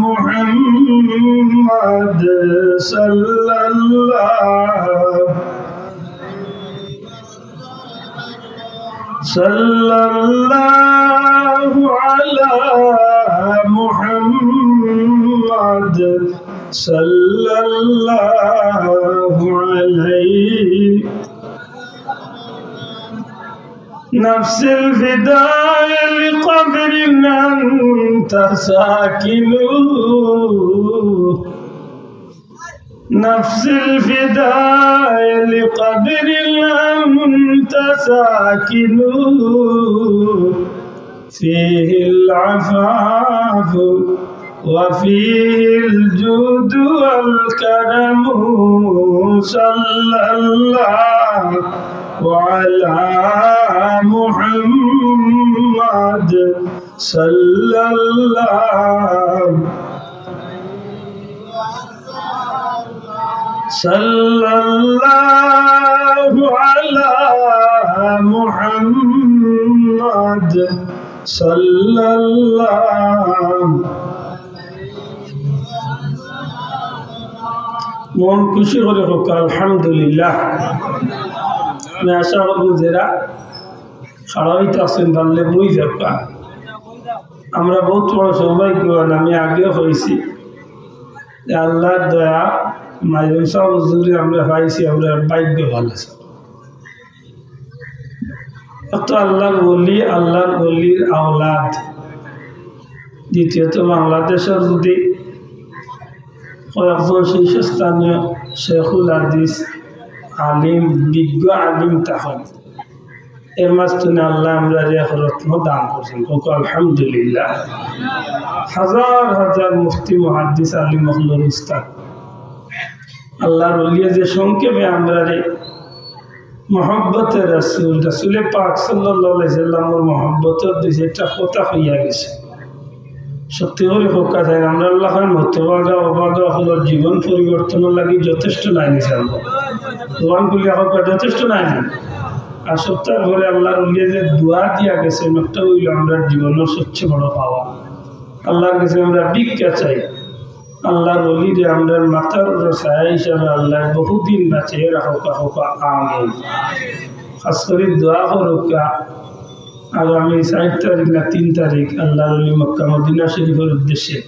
محمد صلى الله، صلى الله على على محمد صلى الله عليه. نفس الفداء لقبر أنت ساكنه، نفس الفداء لقبر أنت ساكنه، فيه العفاف وفيه الجود والكرم. صلى الله على محمد، صلى الله، صلى الله على محمد، صلى الله. মন খুশি করি কউক্কা আলহামদুলিল্লাহ। আমি আশা করমু যেরা খাড়া অইতা আছইন, পারলে বই যাউক্কা। আমরা বউত বড় সৌভাগ্যবান, আমি আগেও কইছি যে আল্লার দয়া, মাইজুম সাব হুজুরে আমরা পাইছি, আমরা ভাগ্যবান আছি। এক তো আল্লার ওলি, আল্লার ওলির আওলাদ। দ্বিতীয়ত বাংলাদেশর যদি কয়েকজন শীর্ষস্থানীয় শেখুল হাদিস, আলিম, বিজ্ঞ আলিম থাকইন, এর মাঝখানো আল্লায় আমরারে এক রত্ন দান করছইন। কউক্কা আলহামদুলিল্লাহ। হাজার হাজার মুফতি, মুহাদ্দিস, আলিম অকলর উস্তাদ। আল্লার ওলিয়ে যে সংক্ষেপে আমরারে মহব্বতে রাসূল, রাসূলে পাক সাল্লাল্লাহু আলাইহি ওয়াসাল্লামর মহব্বতর দুই চাইরটা কথা কইয়া গেছে। সত্যি করি কউক্কা চাই, আমরার লাখান হতভাগা, অভাগা অকলর জীবন পরিবর্তনর লাগি যথেষ্ট নায় নি সাব? জবান খুলিয়া কউক্কা, যথেষ্ট নায় নি? আর সবতার পরে আল্লার ওলিয়ে যে দোয়া দিয়া গেছে, একটা অইলো আমরার জীবনর সবচেয়ে বড় পাওয়া। আল্লার গেছে আমরা ভিক্ষা চাই। আল্লার ওলিরে আমরার মাথার উপরে ছায়া হিসাবে আল্লায় বহুদিন বাঁচাইয়া রাখউক্কা, কউক্কা আমিন। খাস করি দোয়া করউক্কা, আগামী চাইর তারিখ না তিন তারিখ আল্লার ওলি মক্কা মদিনা শরীফর উদ্দেশ্যে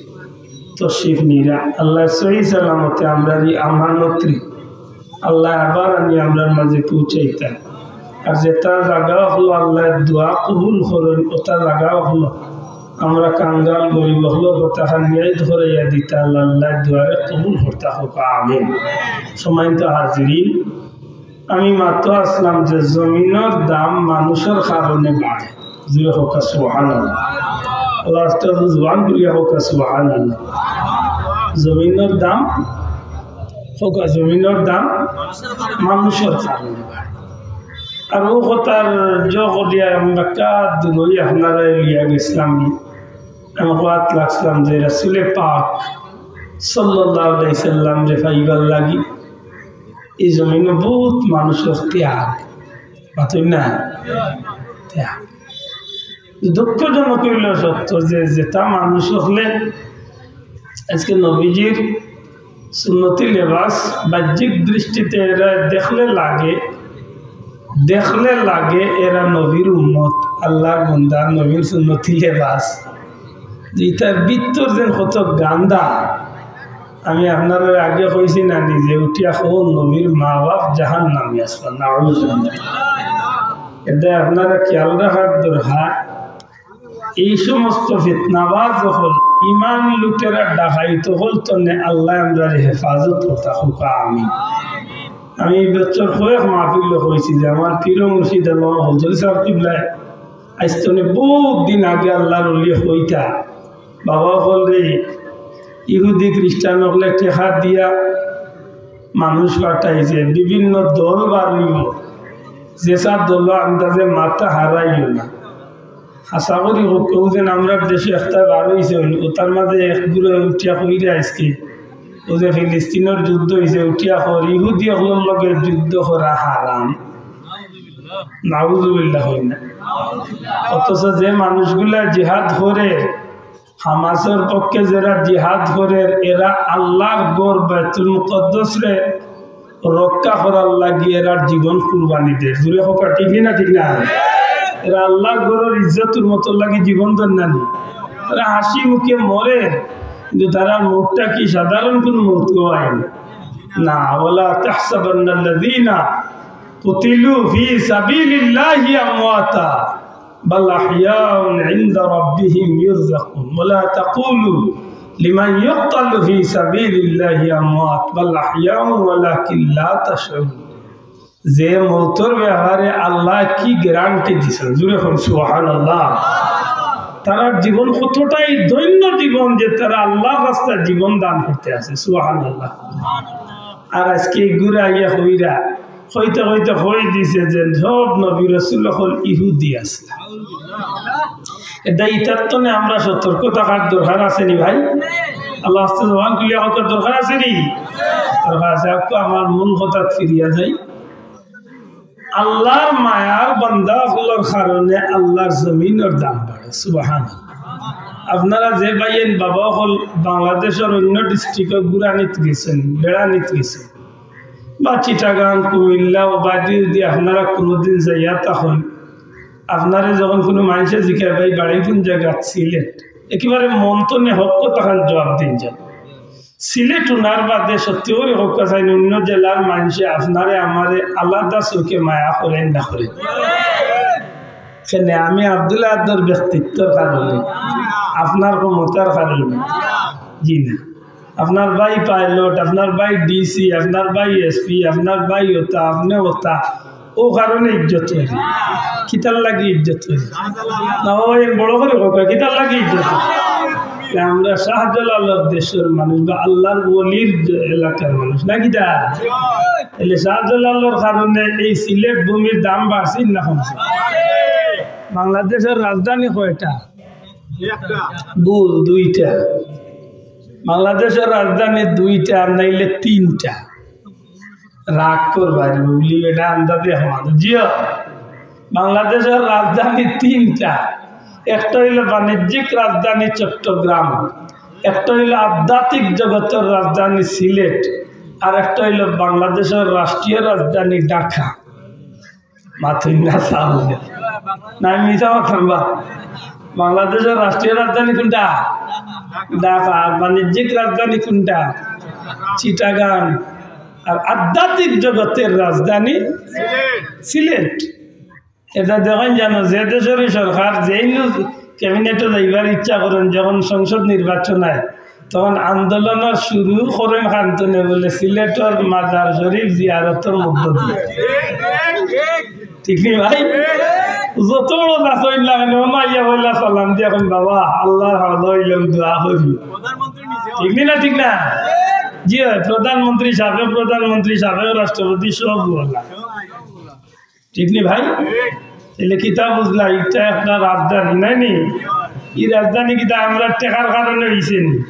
তশরিফ নিরা। আল্লায় সহি সালামতে আমরার ই আমানতরে আল্লায় আবার আনি আমরার মাঝে পৌঁছাইতা। আর যেতা জাগা অকলো আল্লায় দোয়া কবুল করইন, অতা জাগা অকলো আমরা কাঙ্গাল গরিব অকলর কথা খান নিয়াত করাইয়া দিতা, আল্লায় দোয়ারে কবুল করতা, কউক্কা আমিন। সম্মানিত হাজিরিন, আমি মাতো আছলাম যে জমিনর দাম মানুষর কারণে বাড়ে। জুরে কউক্কা সুবহানাল্লাহ। আল্লাহ আস্তে আস্তে জবান খুলিয়া কউক্কা সুবহানাল্লাহ। জমিনর দাম, কউক্কা জমিনর দাম মানুষর কারণে বাড়ে। আর অউ কথার জো করিয়া আমি বাক্কা দূরই আপনারারে লইয়া গেছলাম। আমি কওয়াত লাগছলাম যে রাসূলে পাক সাল্লাল্লাহু আলাইহি সাল্লামরে পাইবার লাগি ই জমিনো বউত মানুষর ত্যাগ, মাতইন না? ত্যাগ। দুঃখজনক অইলো সত্য যে যেতা মানুষ অকলে আজকে নবীজির সুন্নতি লেবাস বাহ্যিক দৃষ্টিতে এরা দেখলে লাগে, দেখলে লাগে এরা নবীর উম্মত, আল্লার বান্দা, নবীর সুন্নতি লেবাস। ইতার ভিতর যেন কত গান্দা। আমি আপনারারে আগে কইছি না নি যে উঠিয়া কউন নবীর মা-বাপ জাহান্নামী আছলা, নাউজুবিল্লাহ। ইটা আপনারা খিয়াল রাখার দরকার। এই সমস্ত ফিতনাবাজ অকল, ইমান লুটেরা ডাকাইত অকল তনে আল্লায় আমরারে হেফাজত করতা, কউক্কা আমিন। আমি ই বছর কয়েক মাহফিলো কইছি যে আমার পীর ও মুর্শিদ আল্লামা ফজল সাব কিবলায় আইজ তনে বউত দিন আগে আল্লার ওলিয়ে কইতা, বাবা অকলরে, ইহুদি খ্রিস্টান অকলে টেকা দিয়া মানুষ পাঠাইছে, বিভিন্ন দল বার অইবো, যেছা দলো আন্দাজে মাততা হারাইও না। আশা করি অউ কেউ যেন আমরার দেশো একটা বার অইছে, অতার মাঝে এক গুরু উঠিয়া কইরা আইজকে, অউ যে ফিলিস্তিনর যুদ্ধ অইছে, উঠিয়া কর, ইহুদি অকলর লগে যুদ্ধ করা হারাম। নাউজুবিল্লাহ কইন না। অথচ যে মানুষগুলা জিহাদ করের, হামাসর পক্ষে যেরা জিহাদ করের, এরা আল্লার ঘর বাইতুল মুকাদ্দাসরে রক্ষা করার লাগি এরার জীবন কুরবানি দের। জুরে কউক্কা, ঠিক নি না? ঠিক না? এরা আল্লাহর ঘরর ইজ্জতর মতো লাগি জীবন দেন না নি? তারা হাসি মুখে মরে, কিন্তু তারার মউতটা কি সাধারণ কোনো মউত অয় না? না, ولا تحسبن الذين قتلوا في سبيل الله أمواتا بل أحياء عند ربهم يرزقون ولا تقولوا لمن يقتل في سبيل الله أموات بل أحياء ولكن لا تشعرون। যে মউতর ব্যাপারে আল্লায় কি গ্যারান্টি দিছইন, জুরে কইন সুবহানাল্লাহ। তারার জীবন কতটাই ধন্য জীবন যে তারা আল্লাহর রাস্তায় জীবন দান করতে আছে, সুবহানাল্লাহ। আর আজকে ইগুরে আইয়া কইরা, কইতে কইতে কই দিছে যে সব নবী রাসূল অকল ইহুদি আছলা। এটা ইতার তনে আমরা সতর্ক থাকার দরকার আছে নি ভাই? আল্লাহ আস্তে জবান খুলিয়া কওয়ার দরকার আছে নি? দরকার আছে। আর তো আমার মূল কথাত ফিরিয়া যাই। আল্লাহর মায়ার বান্দা অকলর কারণে আল্লাহর জমিনর দাম বাড়ে। সুবহানাল্লাহ। আপনারা যে ভাইয়াইন বাবা অকল বাংলাদেশর অন্য ডিস্ট্রিক্টে ঘুরানিত গেছইন, বেড়ানিত গেছইন, বা চিটাগাং, কুমিল্লা, ও বাদে যদি আপনারা কোনোদিন যাইয়া থাকইন, আপনারে যখন কোনো মানষে জিকায়, "ভাই, বাড়ি কোন জাগাত?" "সিলেট।" একেবারে মন তনে হক কথাখান জবাব দিন যান। সিলেট হুনার বাদে সত্যি করি কউক্কা চাইন, অন্য জেলার মানষে আপনারে আমারে আলাদা চউখে মায়া করইন না করইন? কেনে, আমি আব্দুল আহাদর ব্যক্তিত্বর কারণে, আপনার ক্ষমতার কারণে? জি না। আপনার ভাই পাইলট, আপনার ভাই ডিসি, আপনার ভাই এসপি, আপনার ভাই ওতা, আপনে ওতা, ও কারণে ইজ্জত অইল। কিতার লাগি ইজ্জত অইল? না বাবা, এর বড় করি কউক্কা, কিতার লাগি ইজ্জত অইল? আমরা শাহজালালর দেশর মানুষ বা আল্লাহর ওলির এলাকার মানুষ, না কিতা? তাইলে শাহজালালর কারণে এই সিলেট ভূমির দাম বাড়ছে না কমছে? বাংলাদেশর রাজধানী কয়টা? ভুল, দুইটা। বাংলাদেশর রাজধানী দুইটা, আর নাইলে তিনটা। রাগ করবা রে, উলি বেটা আন্দাজে হমান। জিও, বাংলাদেশর রাজধানী তিনটা। একটা অইল বাণিজ্যিক রাজধানী চট্টগ্রাম, একটা অইল আধ্যাত্মিক জগতর রাজধানী সিলেট, আর একটা অইল বাংলাদেশর রাষ্ট্রীয় রাজধানী ঢাকা। মাতইন না সামনে। না, আমি মিছা মাতলাম বা? বাংলাদেশর রাষ্ট্রীয় রাজধানী কোনটা? ঢাকা। আর বাণিজ্যিক রাজধানী কোনটা? চিটাগাং। আর আধ্যাত্মিক জগতর রাজধানী সিলেট। এটা দেখইন জানো, যে দেশরই সরকার, যেইন ক্যাবিনেটো যাইবার ইচ্ছা করইন, যখন সংসদ নির্বাচন অয়, তখন আন্দোলনর শুরু করইন কান তনে, বুলে সিলেটর মাজার শরীফ জিয়ারতর মধ্য দিয়া। ঠিক নি ভাই? যত বড় চাচা অইন না কেনে, অনো আইয়া পয়লা সালাম দিয়া কইন, "বাবা, আল্লাহর হাওলা অইলাম, দোয়া করি।" ঠিক নি না? ঠিক না? জি অয়, প্রধানমন্ত্রী, সাবেক প্রধানমন্ত্রী, সাবেক রাষ্ট্রপতি, সব অলা। ঠিক নি ভাই? তাইলে কিতা বুঝলা, ইটা একটা রাজধানী, নায় নি? ই রাজধানী কিতা আমরার টেকার কারণে অইছে নি?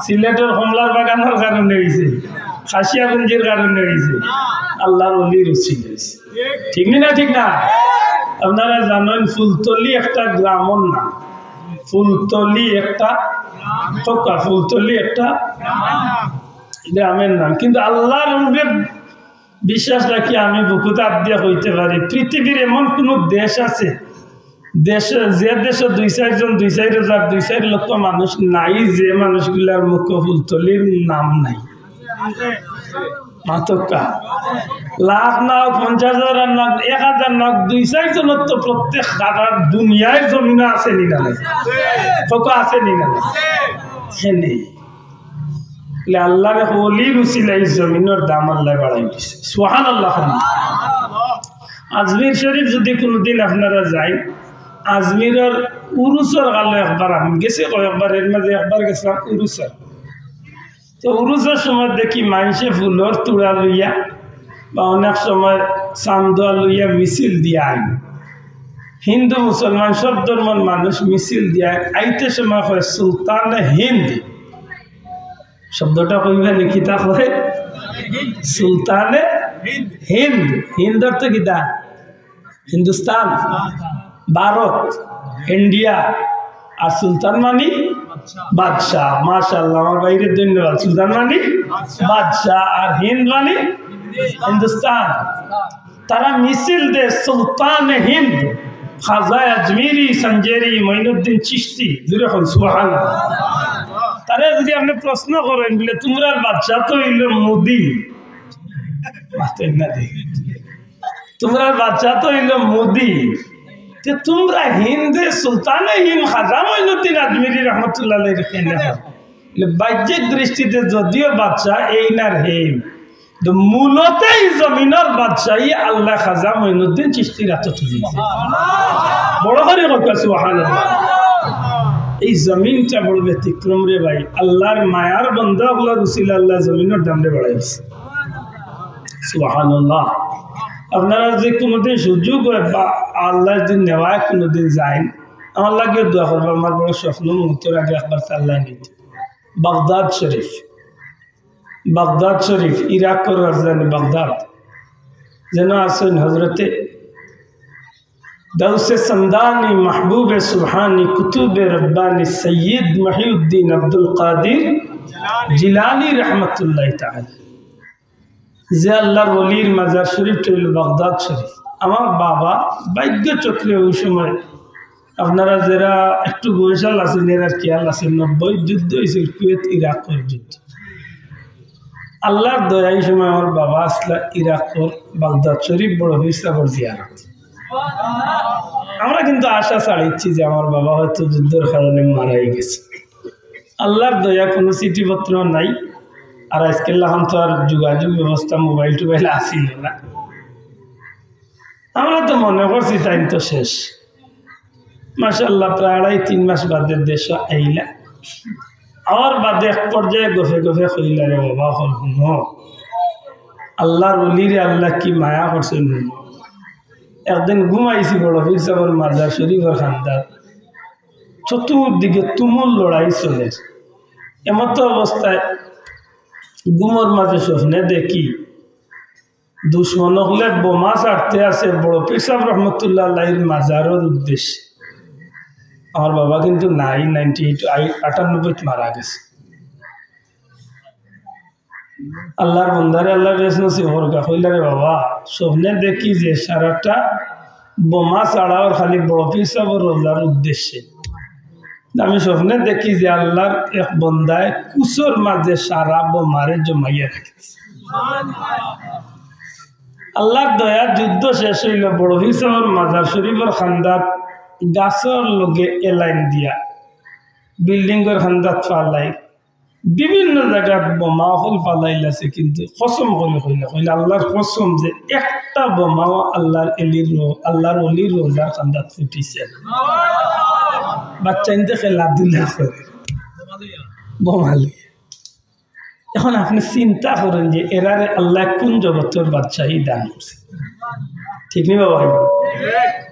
সিলেটর কমলার বাগানর কারণে অইছে? খাসিয়া পুঞ্জির কারণে অইছে? আল্লাহর ওলির উসিলায় অইছে। ঠিক নি না? ঠিক না? আপনারা জানইন, ফুলতলি একটা গ্রামর নাম। ফুলতলি একটা, কউক্কা, ফুলতলি একটা গ্রামর নাম। কিন্তু আল্লাহর উপরে বিশ্বাস রাখি আমি বুকুত আত দিয়া কইতে পারি, পৃথিবীর এমন কুনু দেশ আছে, দেশে, যে দেশো দুই চাইরজন, দুই চাইর হাজার, দুই চাইর লক্ষ মানুষ নাই, যে মানুষগুলার মুখো ফুলতলির নাম নাই? মাতউক্কা। লাখ না অউক, পঞ্চাশ হাজার আর না অউক, এক হাজার না অউক, দুই চাইরজনর তো প্রত্যেক সারা দুনিয়ার জমিনো আছে নি না নাই? কত আছে নি না নাই? সেনে। তাইলে আল্লাহর এক ওলির উসিলায় ই জমিনর দাম আল্লায় বাড়াই দিছে। সুবহানাল্লাহ। আজমির শরীফ যদি কুনুদিন আপনারা যাইন, আজমিরর উরুসর কালো একবার আমি গেছি, কয়েকবার, এর মাঝে একবার গেছিলাম উরুসর। তো উরুসর সময় দেখি মানষে ফুলর তুড়া লইয়া বা অনেক সময় চান্দা লইয়া মিছিল দিয়া আইন। হিন্দু মুসলমান সব ধর্মর মানুষ মিছিল দিয়া আইতে সময় কয় সুলতানে হিন্দ। শব্দটা কইবা নি, কিতা কয়? সুলতানে হিন্দ। হিন্দ অর্থ কিতা? হিন্দুস্তান, ভারত, ইন্ডিয়া। আর সুলতান মানি বাদশাহ। মাশাআল্লাহ, আমার ভাইরে ধন্যবাদ। সুলতান মানি বাদশাহ, আর হিন্দ মানি হিন্দুস্তান। তারা মিছিল দে সুলতানে হিন্দ। খাজা আজমিরি, সঞ্জেরি, মঈনুদ্দিন চিশতি, জোরে কইন সুবহানাল্লাহ। তারে যদি আপনে প্রশ্ন করইন, বলে, "তুমরার বাদশা তো অইলো মোদি।" মাতইন না দেখি। "তুমরার বাদশা তো অইলো মোদি। তে তুমরা হিন্দে সুলতানে হিন্দ খাজা মঈনুদ্দিন আজমিরি রহমতুল্লাহ আলাইহির কেনে?" বলে, বাহ্যিক দৃষ্টিতে যদিও বাদশা এইনার হেইন, তো মূলত ই জমিনর বাদশাই আল্লায় খাজা মঈনুদ্দিন চিশতির আতো তুলি দিছে। বড় করি কউক্কা সুবহানাল্লাহ। ই জমিনটা বড় ব্যতিক্রম রে ভাই। আল্লার মায়ার বন্দা অকলর উছিলায় আল্লায় জমিনর দামরে বাড়াই দিছে। সুবহানাল্লাহ। আপনারা যদি কুনুদিন সুযোগ অয় বা আল্লায় যদি নেওয়ায় কুনুদিন যাইন, আমার লাগিও দোয়া করবা। আমার বড় স্বপ্ন, মউতর আগে একবার আল্লায় নিতে। বাগদাদ শরীফ, বাগদাদ শরীফ, ইরাকর রাজধানী বাগদাদ। যেন আছইন হযরতে গাউসে সন্দানি, মাহবুবে সুবহানি, কুতুবে রব্বানি সৈয়দ মহিউদ্দিন আব্দুল কাদির জিলানী রহমতুল্লাহ তাআলা, যে আল্লার ওলির মাজার শরীফ অইলো বাগদাদ শরীফ। আমার বাবা ভাগ্য চক্রে ওই সময়, আপনারা যেরা একটু বয়সাল আছইন, এরার খেয়াল আছে, নব্বই যুদ্ধ অইছিল, কুয়েত ইরাকর যুদ্ধ। আল্লার দয়ায় ই সময় আমার বাবা আছলা ইরাকর বাগদাদ শরীফ বড় পীর সাবর জিয়ারত। আমরা কিন্তু আশা ছাড়িছি যে আমার বাবা হয়তো যুদ্ধর কারণে মারাই গেছে। আল্লার দয়া কুনু চিঠিপত্র নাই। আর আইজকাইল লাখান তো আর যোগাযোগ ব্যবস্থা মোবাইল টোবাইল আছিল না। আমরা তো মনে করছি তাইন তো শেষ। মাশাআল্লাহ, প্রায় আড়াই তিন মাস বাদে দেশো আইলা। আওয়ার বাদে এক পর্যায়ে গফে গফে কইলা, "রে বাবা, অখন হুনো, আল্লার ওলিরে আল্লায় কি মায়া করছইন হুনো।" একদিন ঘুমাইছি বড় পীর সাবর মাজার শরীফর কান্দাত, চতুর্দিকে তুমুল লড়াই চলের। এমতো অবস্থায় ঘুমর মাঝে স্বপ্নে দেখি দুশমন অকলে বোমা ছাড়তে আছে বড় পীর সাব রহমতুল্লাহ আলাইহির মাজারর উদ্দেশ্যে। আমার বাবা কিন্তু নাই, নাইনটি এইট, আই-, আটানব্বইত মারা গেছে। আল্লার বন্দারে আল্লায় বেহেস্ত নসিব করউক্কা। কইলা, "রে বাবা, স্বপ্নে দেখি যে সারাটা বোমা ছাড়া অর খালি বড় পীর সাবর রওজার উদ্দেশ্যে।" আমি স্বপ্নে দেখি যে আল্লার এক বন্দায় কুছর মাঝে সারা বোমারে জমাইয়া রাখছে। আল্লার দয়া যুদ্ধ শেষ অইলো, বড় পীর সাবর মাজার শরীফর কান্দাত গাছর লগে এ লাইন দিয়া বিল্ডিংর কান্দাত ফালাই, বিভিন্ন জাগাত বোমা অকল ফালাইলাছে, কিন্তু কসম করি কইলা, কইলা, "আল্লার কসম যে একটা বোমাও আল্লার এলির রো-, আল্লার ওলির রওজার কান্দাত ফুটিছে না।" বাচ্চাইন্তে খেলাধুলা করে বোমা লইয়া। অখন আপনে চিন্তা করইন যে এরারে আল্লায় কুন জগতর বাদশাহী দান করছে, ঠিক নি বাবা?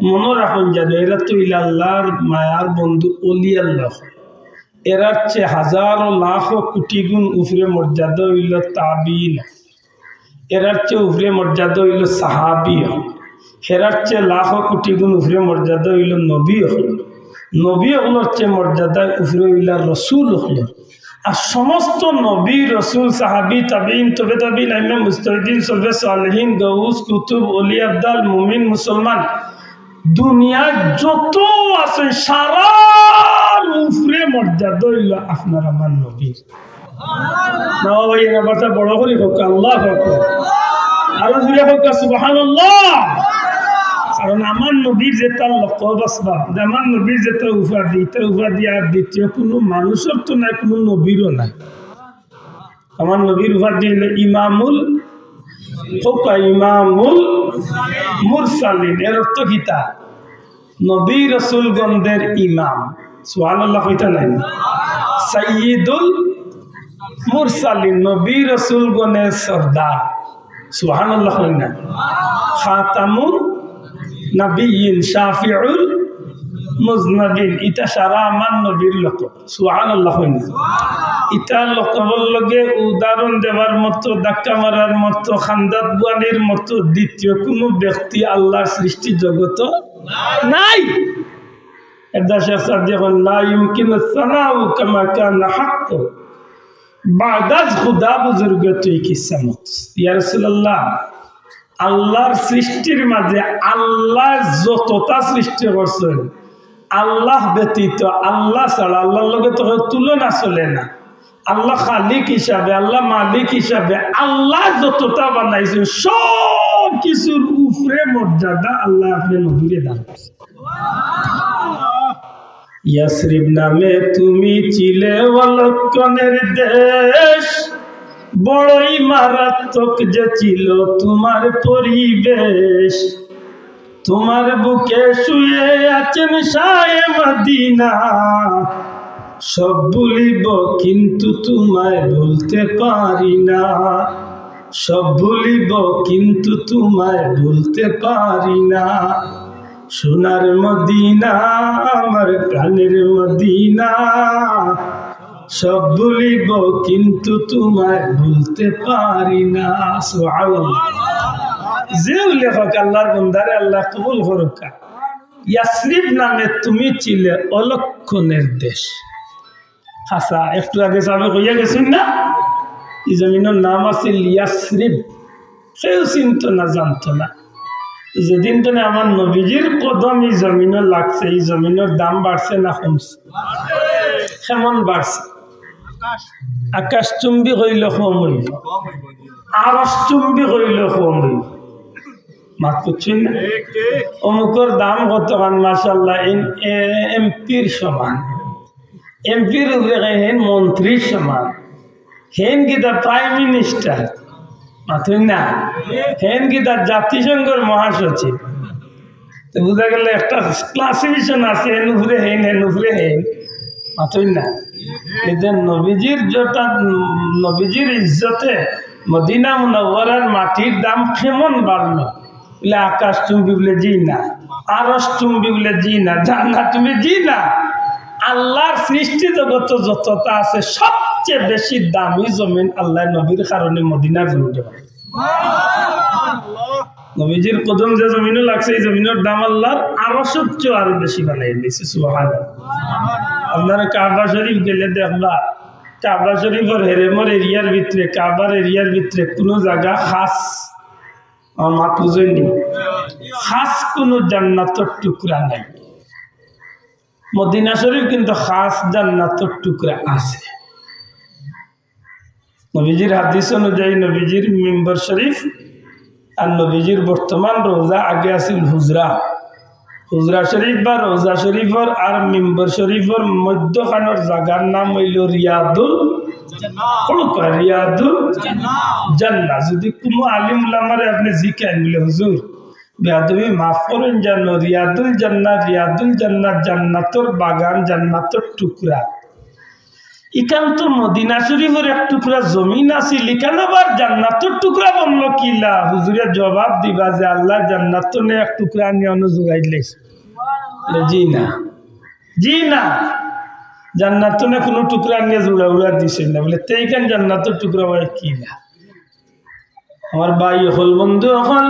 মনো রাখইন যেন এরা তো অইলা আল্লার মায়ার বন্ধু, ওলি আল্লাহ। এরার চেয়ে হাজারো লাখো কোটি গুণ উপরে মর্যাদা অইলো তাবিঈন, এরার চেয়ে উপরে মর্যাদা অইলো সাহাবী, এরার চেয়ে লাখো কোটি গুণ উপরে মর্যাদা অইলো নবী অকল, নবী অকলর চেয়ে মর্যাদা উপরে অইলা রসুল অকল। আর সমস্ত নবী, রসুল, সাহাবী, তাবিঈন, তবে তাবিঈন, আইম্মা মুজতাহিদিন, সলফে সালেহিন, গাউস, কুতুব, ওলি, আবদাল, মুমিন, মুসলমান, দুনিয়ার যত আছে, সারার উপরে মর্যাদা অইলো আপনার আমার নবীর। না ভাই, এরা বাতা বড় করি কউক্কা, আল্লাহু আকবার। আরো জোরে কউক্কা, সুবহানাল্লাহ। কারণ আমার নবীর যেটা লকব আসবাব, যে আমার নবীর যেটা উপাধি, ইটা উপাধি আর দ্বিতীয় কুনু মানুষর তো নাই, কুনু নবীরও নাই। আমার নবীর উপাধি অইলো ইমামুল, কউক্কা ইমামুল মুরসালিন। এর অর্থ কিতা? নবী রসুলগণদের ইমাম। সুবহানাল্লাহ কইতা নাই? সাইয়্যিদুল মুরসালিন, নবী রসুলগণের সর্দার। সুবহানাল্লাহ কইন না? খাতামুন নাবিয়্যিন, শাফিউল মুজনিবিন, ইটা সারা আমার নবীর লকব। সুবহানাল্লাহ কইন না? ইটার লকবর লগে উদাহরণ দেওয়ার মতো, ধাক্কা মারার মতো, কান্দাত বুয়ানির মতো দ্বিতীয় কুনু ব্যক্তি আল্লাহর সৃষ্টি জগত নাই। এরদায় শেখ সাদি কইন, "লা ইউমকিনু সানাউ কামা কানা হাক্কু।" বাদ আজ খুদা বুজুর্গ তুই কিসা মকস। ইয়া রাসূলুল্লাহ, আল্লাহর সৃষ্টির মাঝে আল্লাহ যতটা সৃষ্টি করছইন, আল্লাহ ব্যতীত, আল্লাহ ছাড়া, আল্লাহর লগে তো কেউ তুলনা চলে না। আল্লাহ খালিক হিসাবে, আল্লাহ মালিক হিসাবে, আল্লাহ যতটা বানাইছইন, সব কিছুর উপরে মর্যাদা আল্লাহ আপনে নবীরে দান করছইন। ইয়াসরিব নামে তুমি ছিলে অলক্ষণের দেশ, বড়ই মারাত্মক যে ছিল তোমার পরিবেশ। তোমার বুকে শুয়ে আছেন শাহে মদিনা, সব ভুলিব কিন্তু তোমায় ভুলতে পারি না, সব ভুলিব কিন্তু তোমায় ভুলতে পারি না। সোনার মদিনা, আমার প্রাণের মদিনা, সব ভুলিব কিন্তু তোমায় ভুলতে পারি না। সুবহানাল্লাহ। যে লেখক আল্লাহর বন্দারে আল্লাহ কবুল করুকা। ইয়াসরিব নামে তুমি ছিলে অলক্ষণের দেশ। হাছা, একটু আগে সাবে কইয়া গেছইন না, ই জমিনর নাম আছিল ইয়াসরিব। কেউ চিনতো না, জানতো না। যেদিন তনে আমার নবীজির কদম ই জমিনো লাগছে, ই জমিনর দাম বাড়ছে না কমছে? কেমন বাড়ছে? আকাশ চুম্বি কইলে কম অইবো, আরশ চুম্বি কইলে কম অইবো। মাত বুঝছইন না? অমুকর দাম কত খান, মাশাআল্লাহ, এমপির সমান। এমপির উপরে খান, হেন মন্ত্রীর সমান। হেন কিতা প্রাইম মিনিস্টার, মাতইন না? হেন কিতা জাতিসংঘর মহাসচিব। তো বুঝা গেল একটা ক্লাসিফিকেশন আছে, হেন উপরে হেন, হেন উপরে হেন, মাতইন না? এতে নবীজির যেটা, নবীজির ইজ্জতে মদিনা মুনাওয়ারার মাটির দাম কেমন বাড়লো? বলে, আকাশ চুম্বি? বলে, জি না। আরশ চুম্বি? বলে, জি না। জান্নাত চুম্বি? জি না। আল্লাহর সৃষ্টি জগত যতটা আছে, সবচেয়ে বেশি দামি জমিন আল্লাহ নবীর কারণে মদিনার জমিন। নবীজির কদম যে জমিনো লাগছে, এই জমিনর দাম আল্লাহর আরশের চেয়ে আরো বেশি বানাই দিছে। সুবহানাল্লাহ। আপনারা কাবা শরীফ গেলে দেখবা, কাবা শরীফর হেরেমর এরিয়ার ভিতরে, কাবার এরিয়ার ভিতরে কোনো জায়গা খাস, আমার মাত বুঝইননি, খাস কোনো জান্নাতর টুকরা নাই। মদিনা শরীফ কিন্তু খাস জান্নাতর টুকরা আছে। নবীজির হাদিস অনুযায়ী নবীজির মিম্বর শরীফ আর নবীজির বর্তমান রওজা, আগে আছিল হুজরা। হুজরা শরীফ বা রওজা শরীফর আর মিম্বর শরীফর মধ্যখানর জাগার নাম অইলো রিয়াদুল, কউক্কা, রিয়াদুল জান্নাহ। যদি কুনু আলিম উলামারে আপনে জিকাইন বলে, হুজুর, বেয়াদবি মাফ করইন জানো, রিয়াদুল জান্নাহ, রিয়াদুল জান্নাহ, জান্নাতর বাগান, জান্নাতর টুকরা। ইখান তো মদিনা শরীফর এক টুকরা জমিন আছিল, ইখান আবার জান্নাতর টুকরা বনলো কিলা? হুজুরে জবাব দিবা যে আল্লাহ জান্নাত তনে এক টুকরা আনিয়া অনো জুগাই দিলাইছে। বলে, জি না, জি না, জান্নাত তনে কুনু টুকরা আনিয়া জুড়া উড়া দিছে না। বলে, তে ইখান জান্নাতর টুকরা অয় কিলা? আমার ভাই অকল, বন্ধু অকল,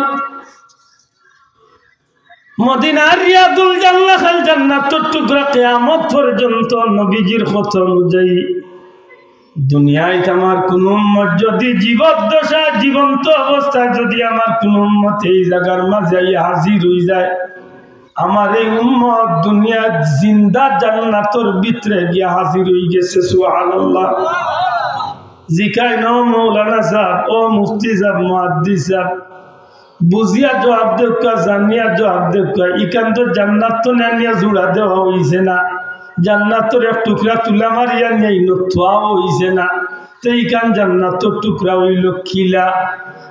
মদিনার রিয়াদুল জান্নাহ খাল জান্নাতর টুকরা কিয়ামত পর্যন্ত নবীজির কথা অনুযায়ী দুনিয়াত আমার কুনু উম্মত যদি জীবদ্দশা, জীবন্ত অবস্থায় যদি আমার কুনু উম্মত এই জাগার মাঝে আইয়া হাজির অই যায়, আমার এই উম্মত দুনিয়াত জিন্দা জান্নাতর ভিতরে গিয়া হাজির অই গেছে। সুবহানাল্লাহ। জিকাইন, ও মৌলানা সাব, ও মুফতি সাব, মুহাদ্দিস সাব, বুঝিয়া জবাব দেউক্কা, জানিয়া জবাব দেউক্কা, ইখান তো জান্নাত তনে আনিয়া জুড়া দেওয়া অইছে না, জান্নাতর এক টুকরা তুলা মারিয়া নিয়া ইনো থুয়া অইছে না, তে ইখান জান্নাতর টুকরা অইলো কিলা?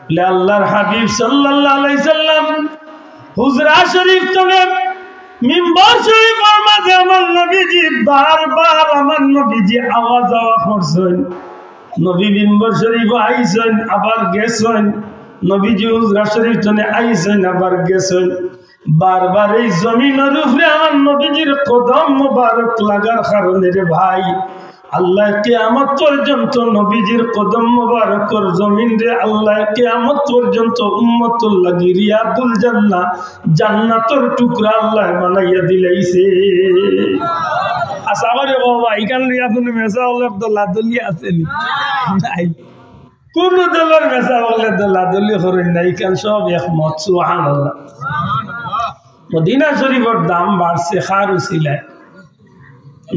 বলে, আল্লাহর হাবিব সাল্লাল্লাহু আলাইহি সাল্লাম হুজরা শরীফ তনে মিম্বর শরীফর মাঝে আমার নবীজি বারবার আমার নবীজি আওয়া যাওয়া করছইন। নবী মিম্বর শরীফো আইছইন, আবার গেছইন। নবীজি হুজরা শরীফ তনে আইছইন, আবার গেছইন। বারবার এই জমিনর উপরে আমার নবীজির কদম মোবারক লাগার কারণে রে ভাই, আল্লাহ কিয়ামত পর্যন্ত নবীজির কদম মোবারকর জমিনরে আল্লাহ কিয়ামত পর্যন্ত উম্মতর লাগি রিয়াদুল জান্নাহ, জান্নাতর টুকরা আল্লাহ বানাইয়া দিলাইছে। আশা করি বাবা, ইখান রিয়াদুল মেসা অকলর দলাদলি আছে নি? নাই। কুনু দলর মেসাব অকলে দলাদলি করইন না, ইখান সব একমত। সুবহানাল্লাহ। মদিনা শরীফর দাম বাড়ছে কার উছিলায়?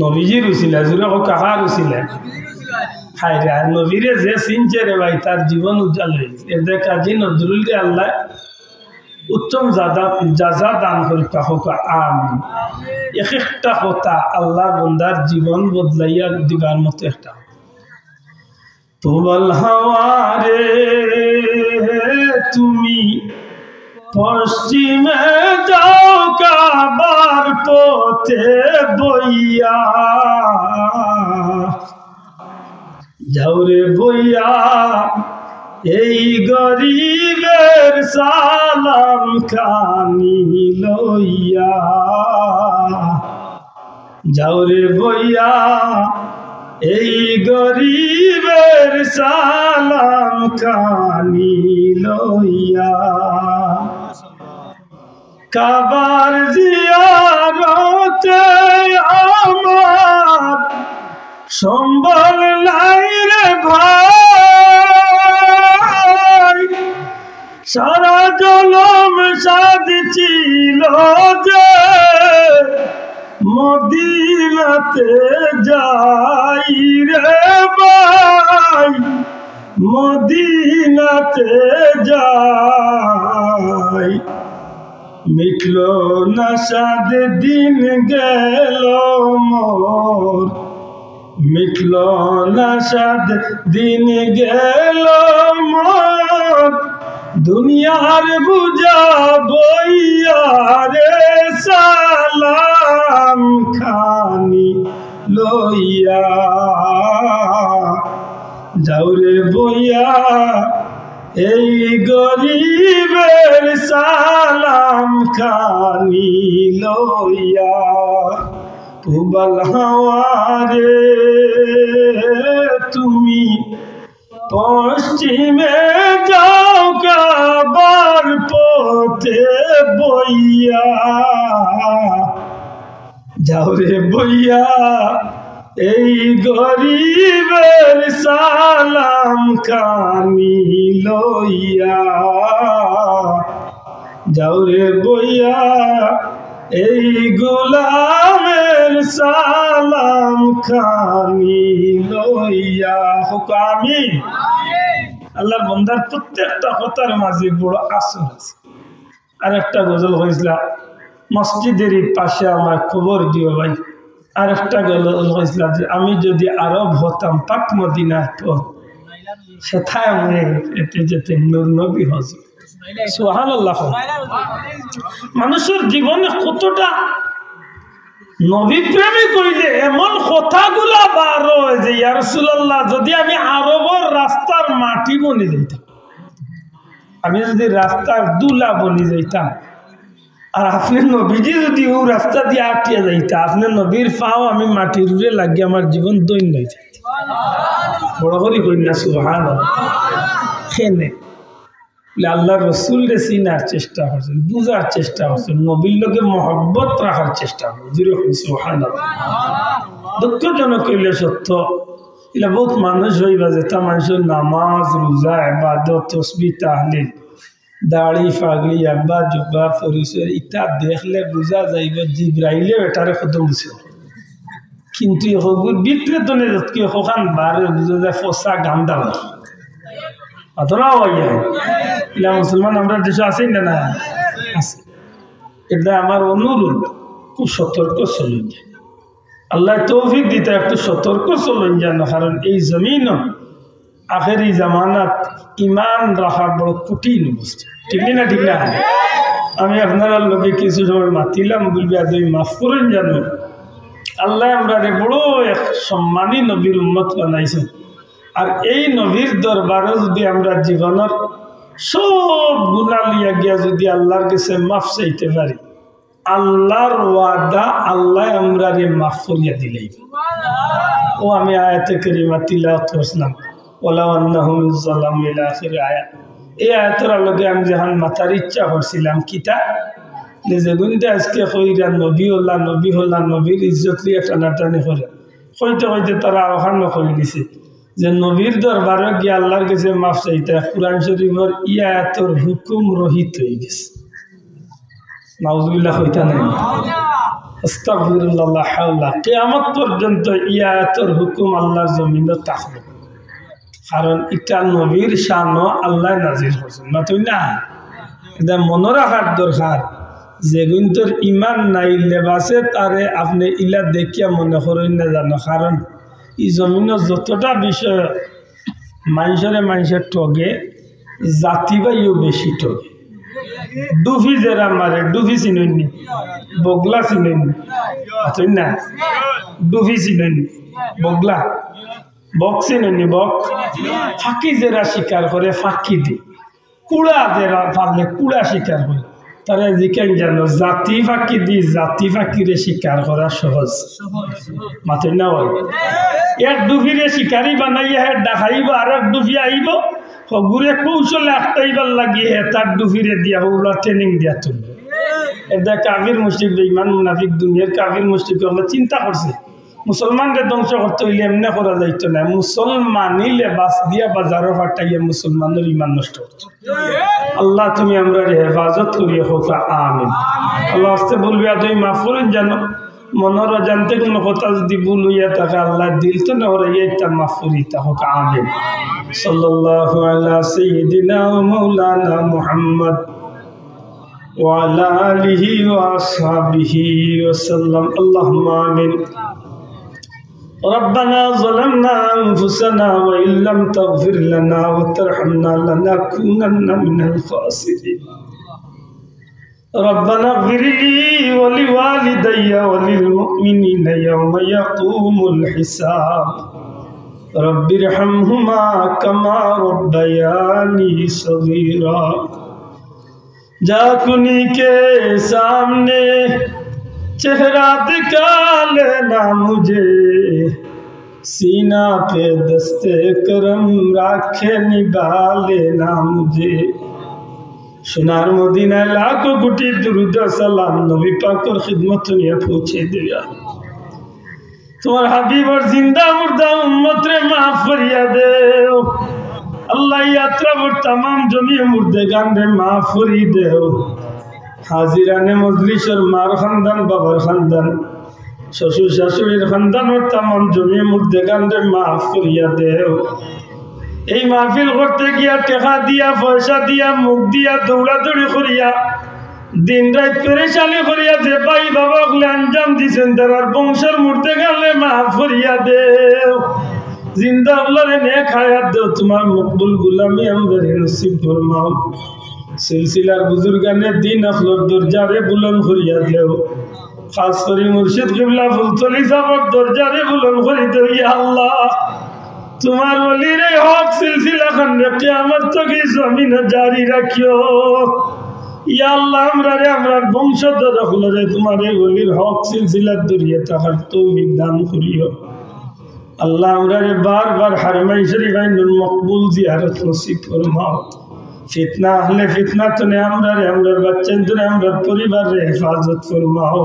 নবীজির উছিলায়। জুরে কউক্কা, কার উছিলায়? হায়রে, আর নবীরে যে চিনছে রে ভাই, তার জীবন উজ্জ্বল অইগেছে। এর যে কাজী নজরুলরে আল্লায় উত্তম জাদা-, জাযা দান করউক্কা, কউক্কা আমিন। এক একটা কথা আল্লার বন্দার জীবন বদলাইয়া দিবার মতো একটা। পূবাল হাওয়ারে তুমি পশ্চিমে যাও কাবার পথে বইয়া, যাও রে বইয়া এই গরিবের সালাম খানি লইয়া। যাও রে বইয়া এই গরিবের সালাম খানি লইয়া। কাবার জিয়ারতে আমার সম্বল নাই রে ভাই, সারা জনম সাধ ছিল যে মদিনাতে যাই রে ভাই, মদিনাতে যাই। মিটলো না সাধ, দিন গেল মোর, মিটলো না সাধ, দিন গেল মোর, দুনিয়ার বুঝা বইয়া রে সালাম খানি লইয়া। যাও রে বইয়া এই গরিবের সালাম খানি লইয়া। পূবাল হাওয়ারে তুমি পশ্চিমে যাও কাবার পথে বইয়া। যাও রে বইয়া এই গরিবের সালাম খানি লইয়া। যাও রে বইয়া এই গোলামের সালাম খানি লইয়া। কউক্কা আমিন। আল্লার বন্দার প্রত্যেকটা কথার মাঝে বড় আসর আছে। আর একটা গজল কইছলা, মসজিদের এই পাশে আমার কবর দিও ভাই। আর একটা গজল কইছলা যে আমি যদি আরব হতাম পাক মদিনার পথ, সেথায় আমি এতে যেতে নূর নবী হজরত। সুবহানাল্লাহ। মানুষর জীবনে কতটা নবী প্রেমিক অইলে এমন কথাগুলা বার অয় যে, ইয়া রাসূলুল্লাহ, যদি আমি আরবর রাস্তার মাটি বনি যাইতাম, আমি যদি রাস্তার ধুলা বনি যাইতাম, আর আপনে নবীজি যদি অউ রাস্তা দিয়া আটিয়া যাইতা, আপনে নবীর পাও আমি মাটির উপরে লাগি আমার জীবন ধন্য অই যাইত। বড় করি কইন না সুবহানাল্লাহ। কেনে? বলে, আল্লার রসুলরে চিনার চেষ্টা করছইন, বুঝার চেষ্টা করছইন, নবীর লগে মহব্বত রাখার চেষ্টা করছইন। জুরে কইন সুবহানাল্লাহ। দুঃখজনক অইলে সত্য, ইলা বউত মানুষ অইবা যেতা মানষর নামাজ, রোজা, ইবাদত, তসবিহ, তাহলিল, দাড়ি, পাগড়ি, আব্বা, জুব্বা, পরিচয়, ইতা দেখলে বুঝা যাইবো জিব্রাইলে বেটারে কদম দিছে। কিন্তু হগুর ভিতরে তনে যতকি হখান বারে বুঝা যায় ফসা গান্দা। অতরা অইয়া। ইলা মুসলমান আমরার দেশো আছে না, না? আছে। এটা আমার অনুরোধ, খুব সতর্ক চলইন যেন। আল্লায় তৌফিক দিতা একটু সতর্ক চলইন যেন, কারণ এই জমিনো আখেরি জামানাত ইমান রাখা বড় কঠিন অবস্থা। ঠিক নি না? ঠিক না? আমি আপনারার লগে কিছু সময় মাতিলাম, ভুল বেয়াদবি মাফ করইন যেন। আল্লায় আমরারে বড় এক সম্মানী নবীর উম্মত বানাইছইন। আর এই নবীর দরবারো যদি আমরা জীবনর সব গুনা লইয়া গিয়া যদি আল্লার গেছে মাফ চাইতে পারি, আল্লার ওয়াদা, আল্লায় আমরারে মাফ করিয়া দিলাইবা। অউ আমি আয়াতে কারিমা তিলাওয়াত করছিলাম, "ওয়ালাউ আন্নাহুম ইয যালামু" ইলা আখির আয়াত। এই আয়াতর লগে আমি যেখান মাতার ইচ্ছা করছিলাম, কিতা? যে যেগুইন্তে আইজকে কইরা নবী অলা, নবী অলা, নবীর ইজ্জত লইয়া টানাটানি কইরা, কইতে কইতে তারা অখানো কই দিছে। যে নবীর দরবারো গিয়া আল্লার গেছে মাফ চাইতা, কুরআন শরীফর ই আয়াতর হুকুম রহিত অইগেছে। নাউজুবিল্লাহ কইতা নায়? আস্তাগফিরুল্লাহ, লা হাওলা। কিয়ামত পর্যন্ত ই আয়াতর হুকুম আল্লার জমিনো থাকবো, কারণ ইটা নবীর শানো আল্লায় নাজিল করছইন। মাতইন না? ইটা মনো রাখার দরকার। যেগুইনতর ইমান নাই, লেবাসে তারে আপনে ইলা দেখিয়া মনো করইন না জানো, কারণ ই জমিনো যতটা বিষয় মানষরে মানষে ঠগে, জাতি ভাইও বেশি ঠগে। ডুফি যেরা মারে, ডুফি চিনইন নি? বগলা চিনইন নি? মাতইন না? ডুফি চিনইন নি? বগলা? বক চিনইন নি? বক? ফাকি যেরা শিকার করে, ফাকি দি। কুড়া যেরা পারলে কুড়া শিকার করে। তারে জিকাইন জানো, জাতি ফাকি দি জাতি ফাকিরে শিকার করা সহজ। মাতইন না অয়? এক ডুফিরে শিকারি বানাইয়া হে ডাকাইবো, আর এক ডুফি আইবো, হগুরে কৌশলে আটকাইবার লাগি হে তার ডুফিরে দিয়া হগুলা training দিয়া তুলবো। এর দ্বারা কাফির মুশরিক বেঈমান মুনাফিক দুনিয়ার কাফির মুশরিক অকলে চিন্তা করছে, মুসলমানরে ধ্বংস করতে অইলে এমনে করা যাইতো না, মুসলমানি লেবাস দিয়া বাজারো ফাটাইয়া মুসলমানর ইমান নষ্ট করতো। আল্লাহ, তুমি আমরারে হেফাজত করিও, কউক্কা আমিন। আল্লাহ, আস্তে ভুল বেয়াদবি মাফ করইন জানো, মনর অজান্তে কুনু কথা যুদি ভুল অইয়া থাকে, আল্লাহ দিল তনে হরাইয়া ইতা মাফ করি দিতা, কউক্কা আমিন। সাল্লাল্লাহু আলা সাইয়্যিদিনা ওয়া মাওলানা মুহাম্মদ ওয়া আলা আলিহি ওয়া আসহাবিহি ওয়া সাল্লাম। আল্লাহুম্মা আমিন। ربنا ظلمنا أنفسنا وإن لم تغفر لنا وترحمنا لنكونن من الخاسرين. ربنا اغفر لي ولوالدي وللمؤمنين يوم يقوم الحساب. رب ارحمهما كما ربياني صغيرا. جا کنی کے سامنے چہرہ دکھا لینا مجھے، سینہ پہ دست کرم رکھ کے نبھا لینا مجھے۔ সোনার মদিনায় লাখো কোটি দুরুদ সালাম নবী পাকর খিদমত নিয়া পৌঁছে দেও। তোমার হাবিবর জিন্দা মুর্দা উম্মতরে মাফ করিয়া দেও। আল্লাহ, ই আত্রাফর তামাম জমিয়ে মুর্দেগানরে মাফ করি দেও। হাজিরানে মজলিসর মার খান্দান, বাবার খান্দান, শ্বশুর শাশুড়ির খান্দানর তামাম জমিয়ে মুর্দেগানরে মাফ করিয়া দেও। এই মাহফিল করতে গিয়া টেকা দিয়া, পয়সা দিয়া, মুখ দিয়া, দৌড়াদৌড়ি করিয়া, দিন রাইত পেরেশানি করিয়া যে ভাই বাবা অকলে আঞ্জাম দিছইন, তারার বংশর মুর্দেগানরে মাফ করিয়া দেও। জিন্দা অকলরে নেক হায়াত দেও, তোমার মকবুল গুলামি আমরারে নসিব ফরমাও। সিলসিলার বুজুর্গানে দিন অকলর দরজারে বুলন্দ করিয়া দেও। খাস করি মুর্শিদ কিবলা ফুলতলি সাবর দরজারে বুলন্দ করি দেও, ইয়া আল্লাহ। তোমার ওলির এই হক সিলসিলা খানরে কিয়ামত তকি জমিনো জারি রাখিও। ইয়া আল্লাহ, আমরারে, আমরার বংশধর অকলরে তোমার এই ওলির হক সিলসিলার দরিয়ে থাকার তৌফিক দান করিও। আল্লাহ, আমরারে বারবার হারমাইন শরীফ আইন মকবুল জিয়ারত নসিব ফরমাও। ফিতনা আহলে ফিতনা তনে আমরারে, আমরার বাচ্চাইন্তরে, আমরার পরিবাররে হেফাজত ফরমাও।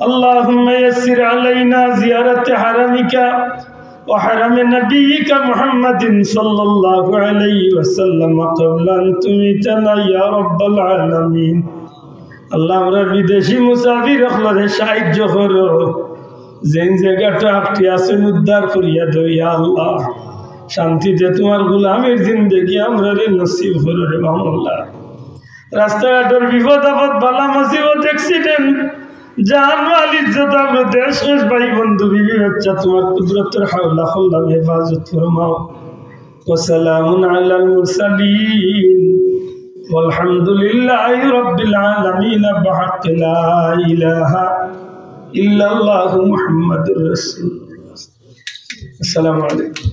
اللهم يسر علينا زيارة حرمك وحرم نبيك محمد صلى الله عليه وسلم قبل أن تميتنا يا رب العالمين. আল্লাহ, আমরার বিদেশি মুসাফির অকলরে সাহায্য করো, যেইন জাগাত আটকি আছইন উদ্ধার করিয়া দেও, ইয়া আল্লাহ। শান্তিতে তোমার গোলামির জিন্দেগি আমরারে নসিব করো রে মাওলা। রাস্তাঘাটর বিপদ আপদ, বালা মুসিবত, accident, জান মাল ইজ্জত, আবরু, দেশ খেশ, ভাই বন্ধু, বিবি বাচ্চা, তোমার কুদরতর হাওলা করলাম, হেফাজত ফরমাও। وسلام على المرسلين والحمد لله رب العالمين بحق لا إله إلا الله محمد رسول الله. السلام عليكم.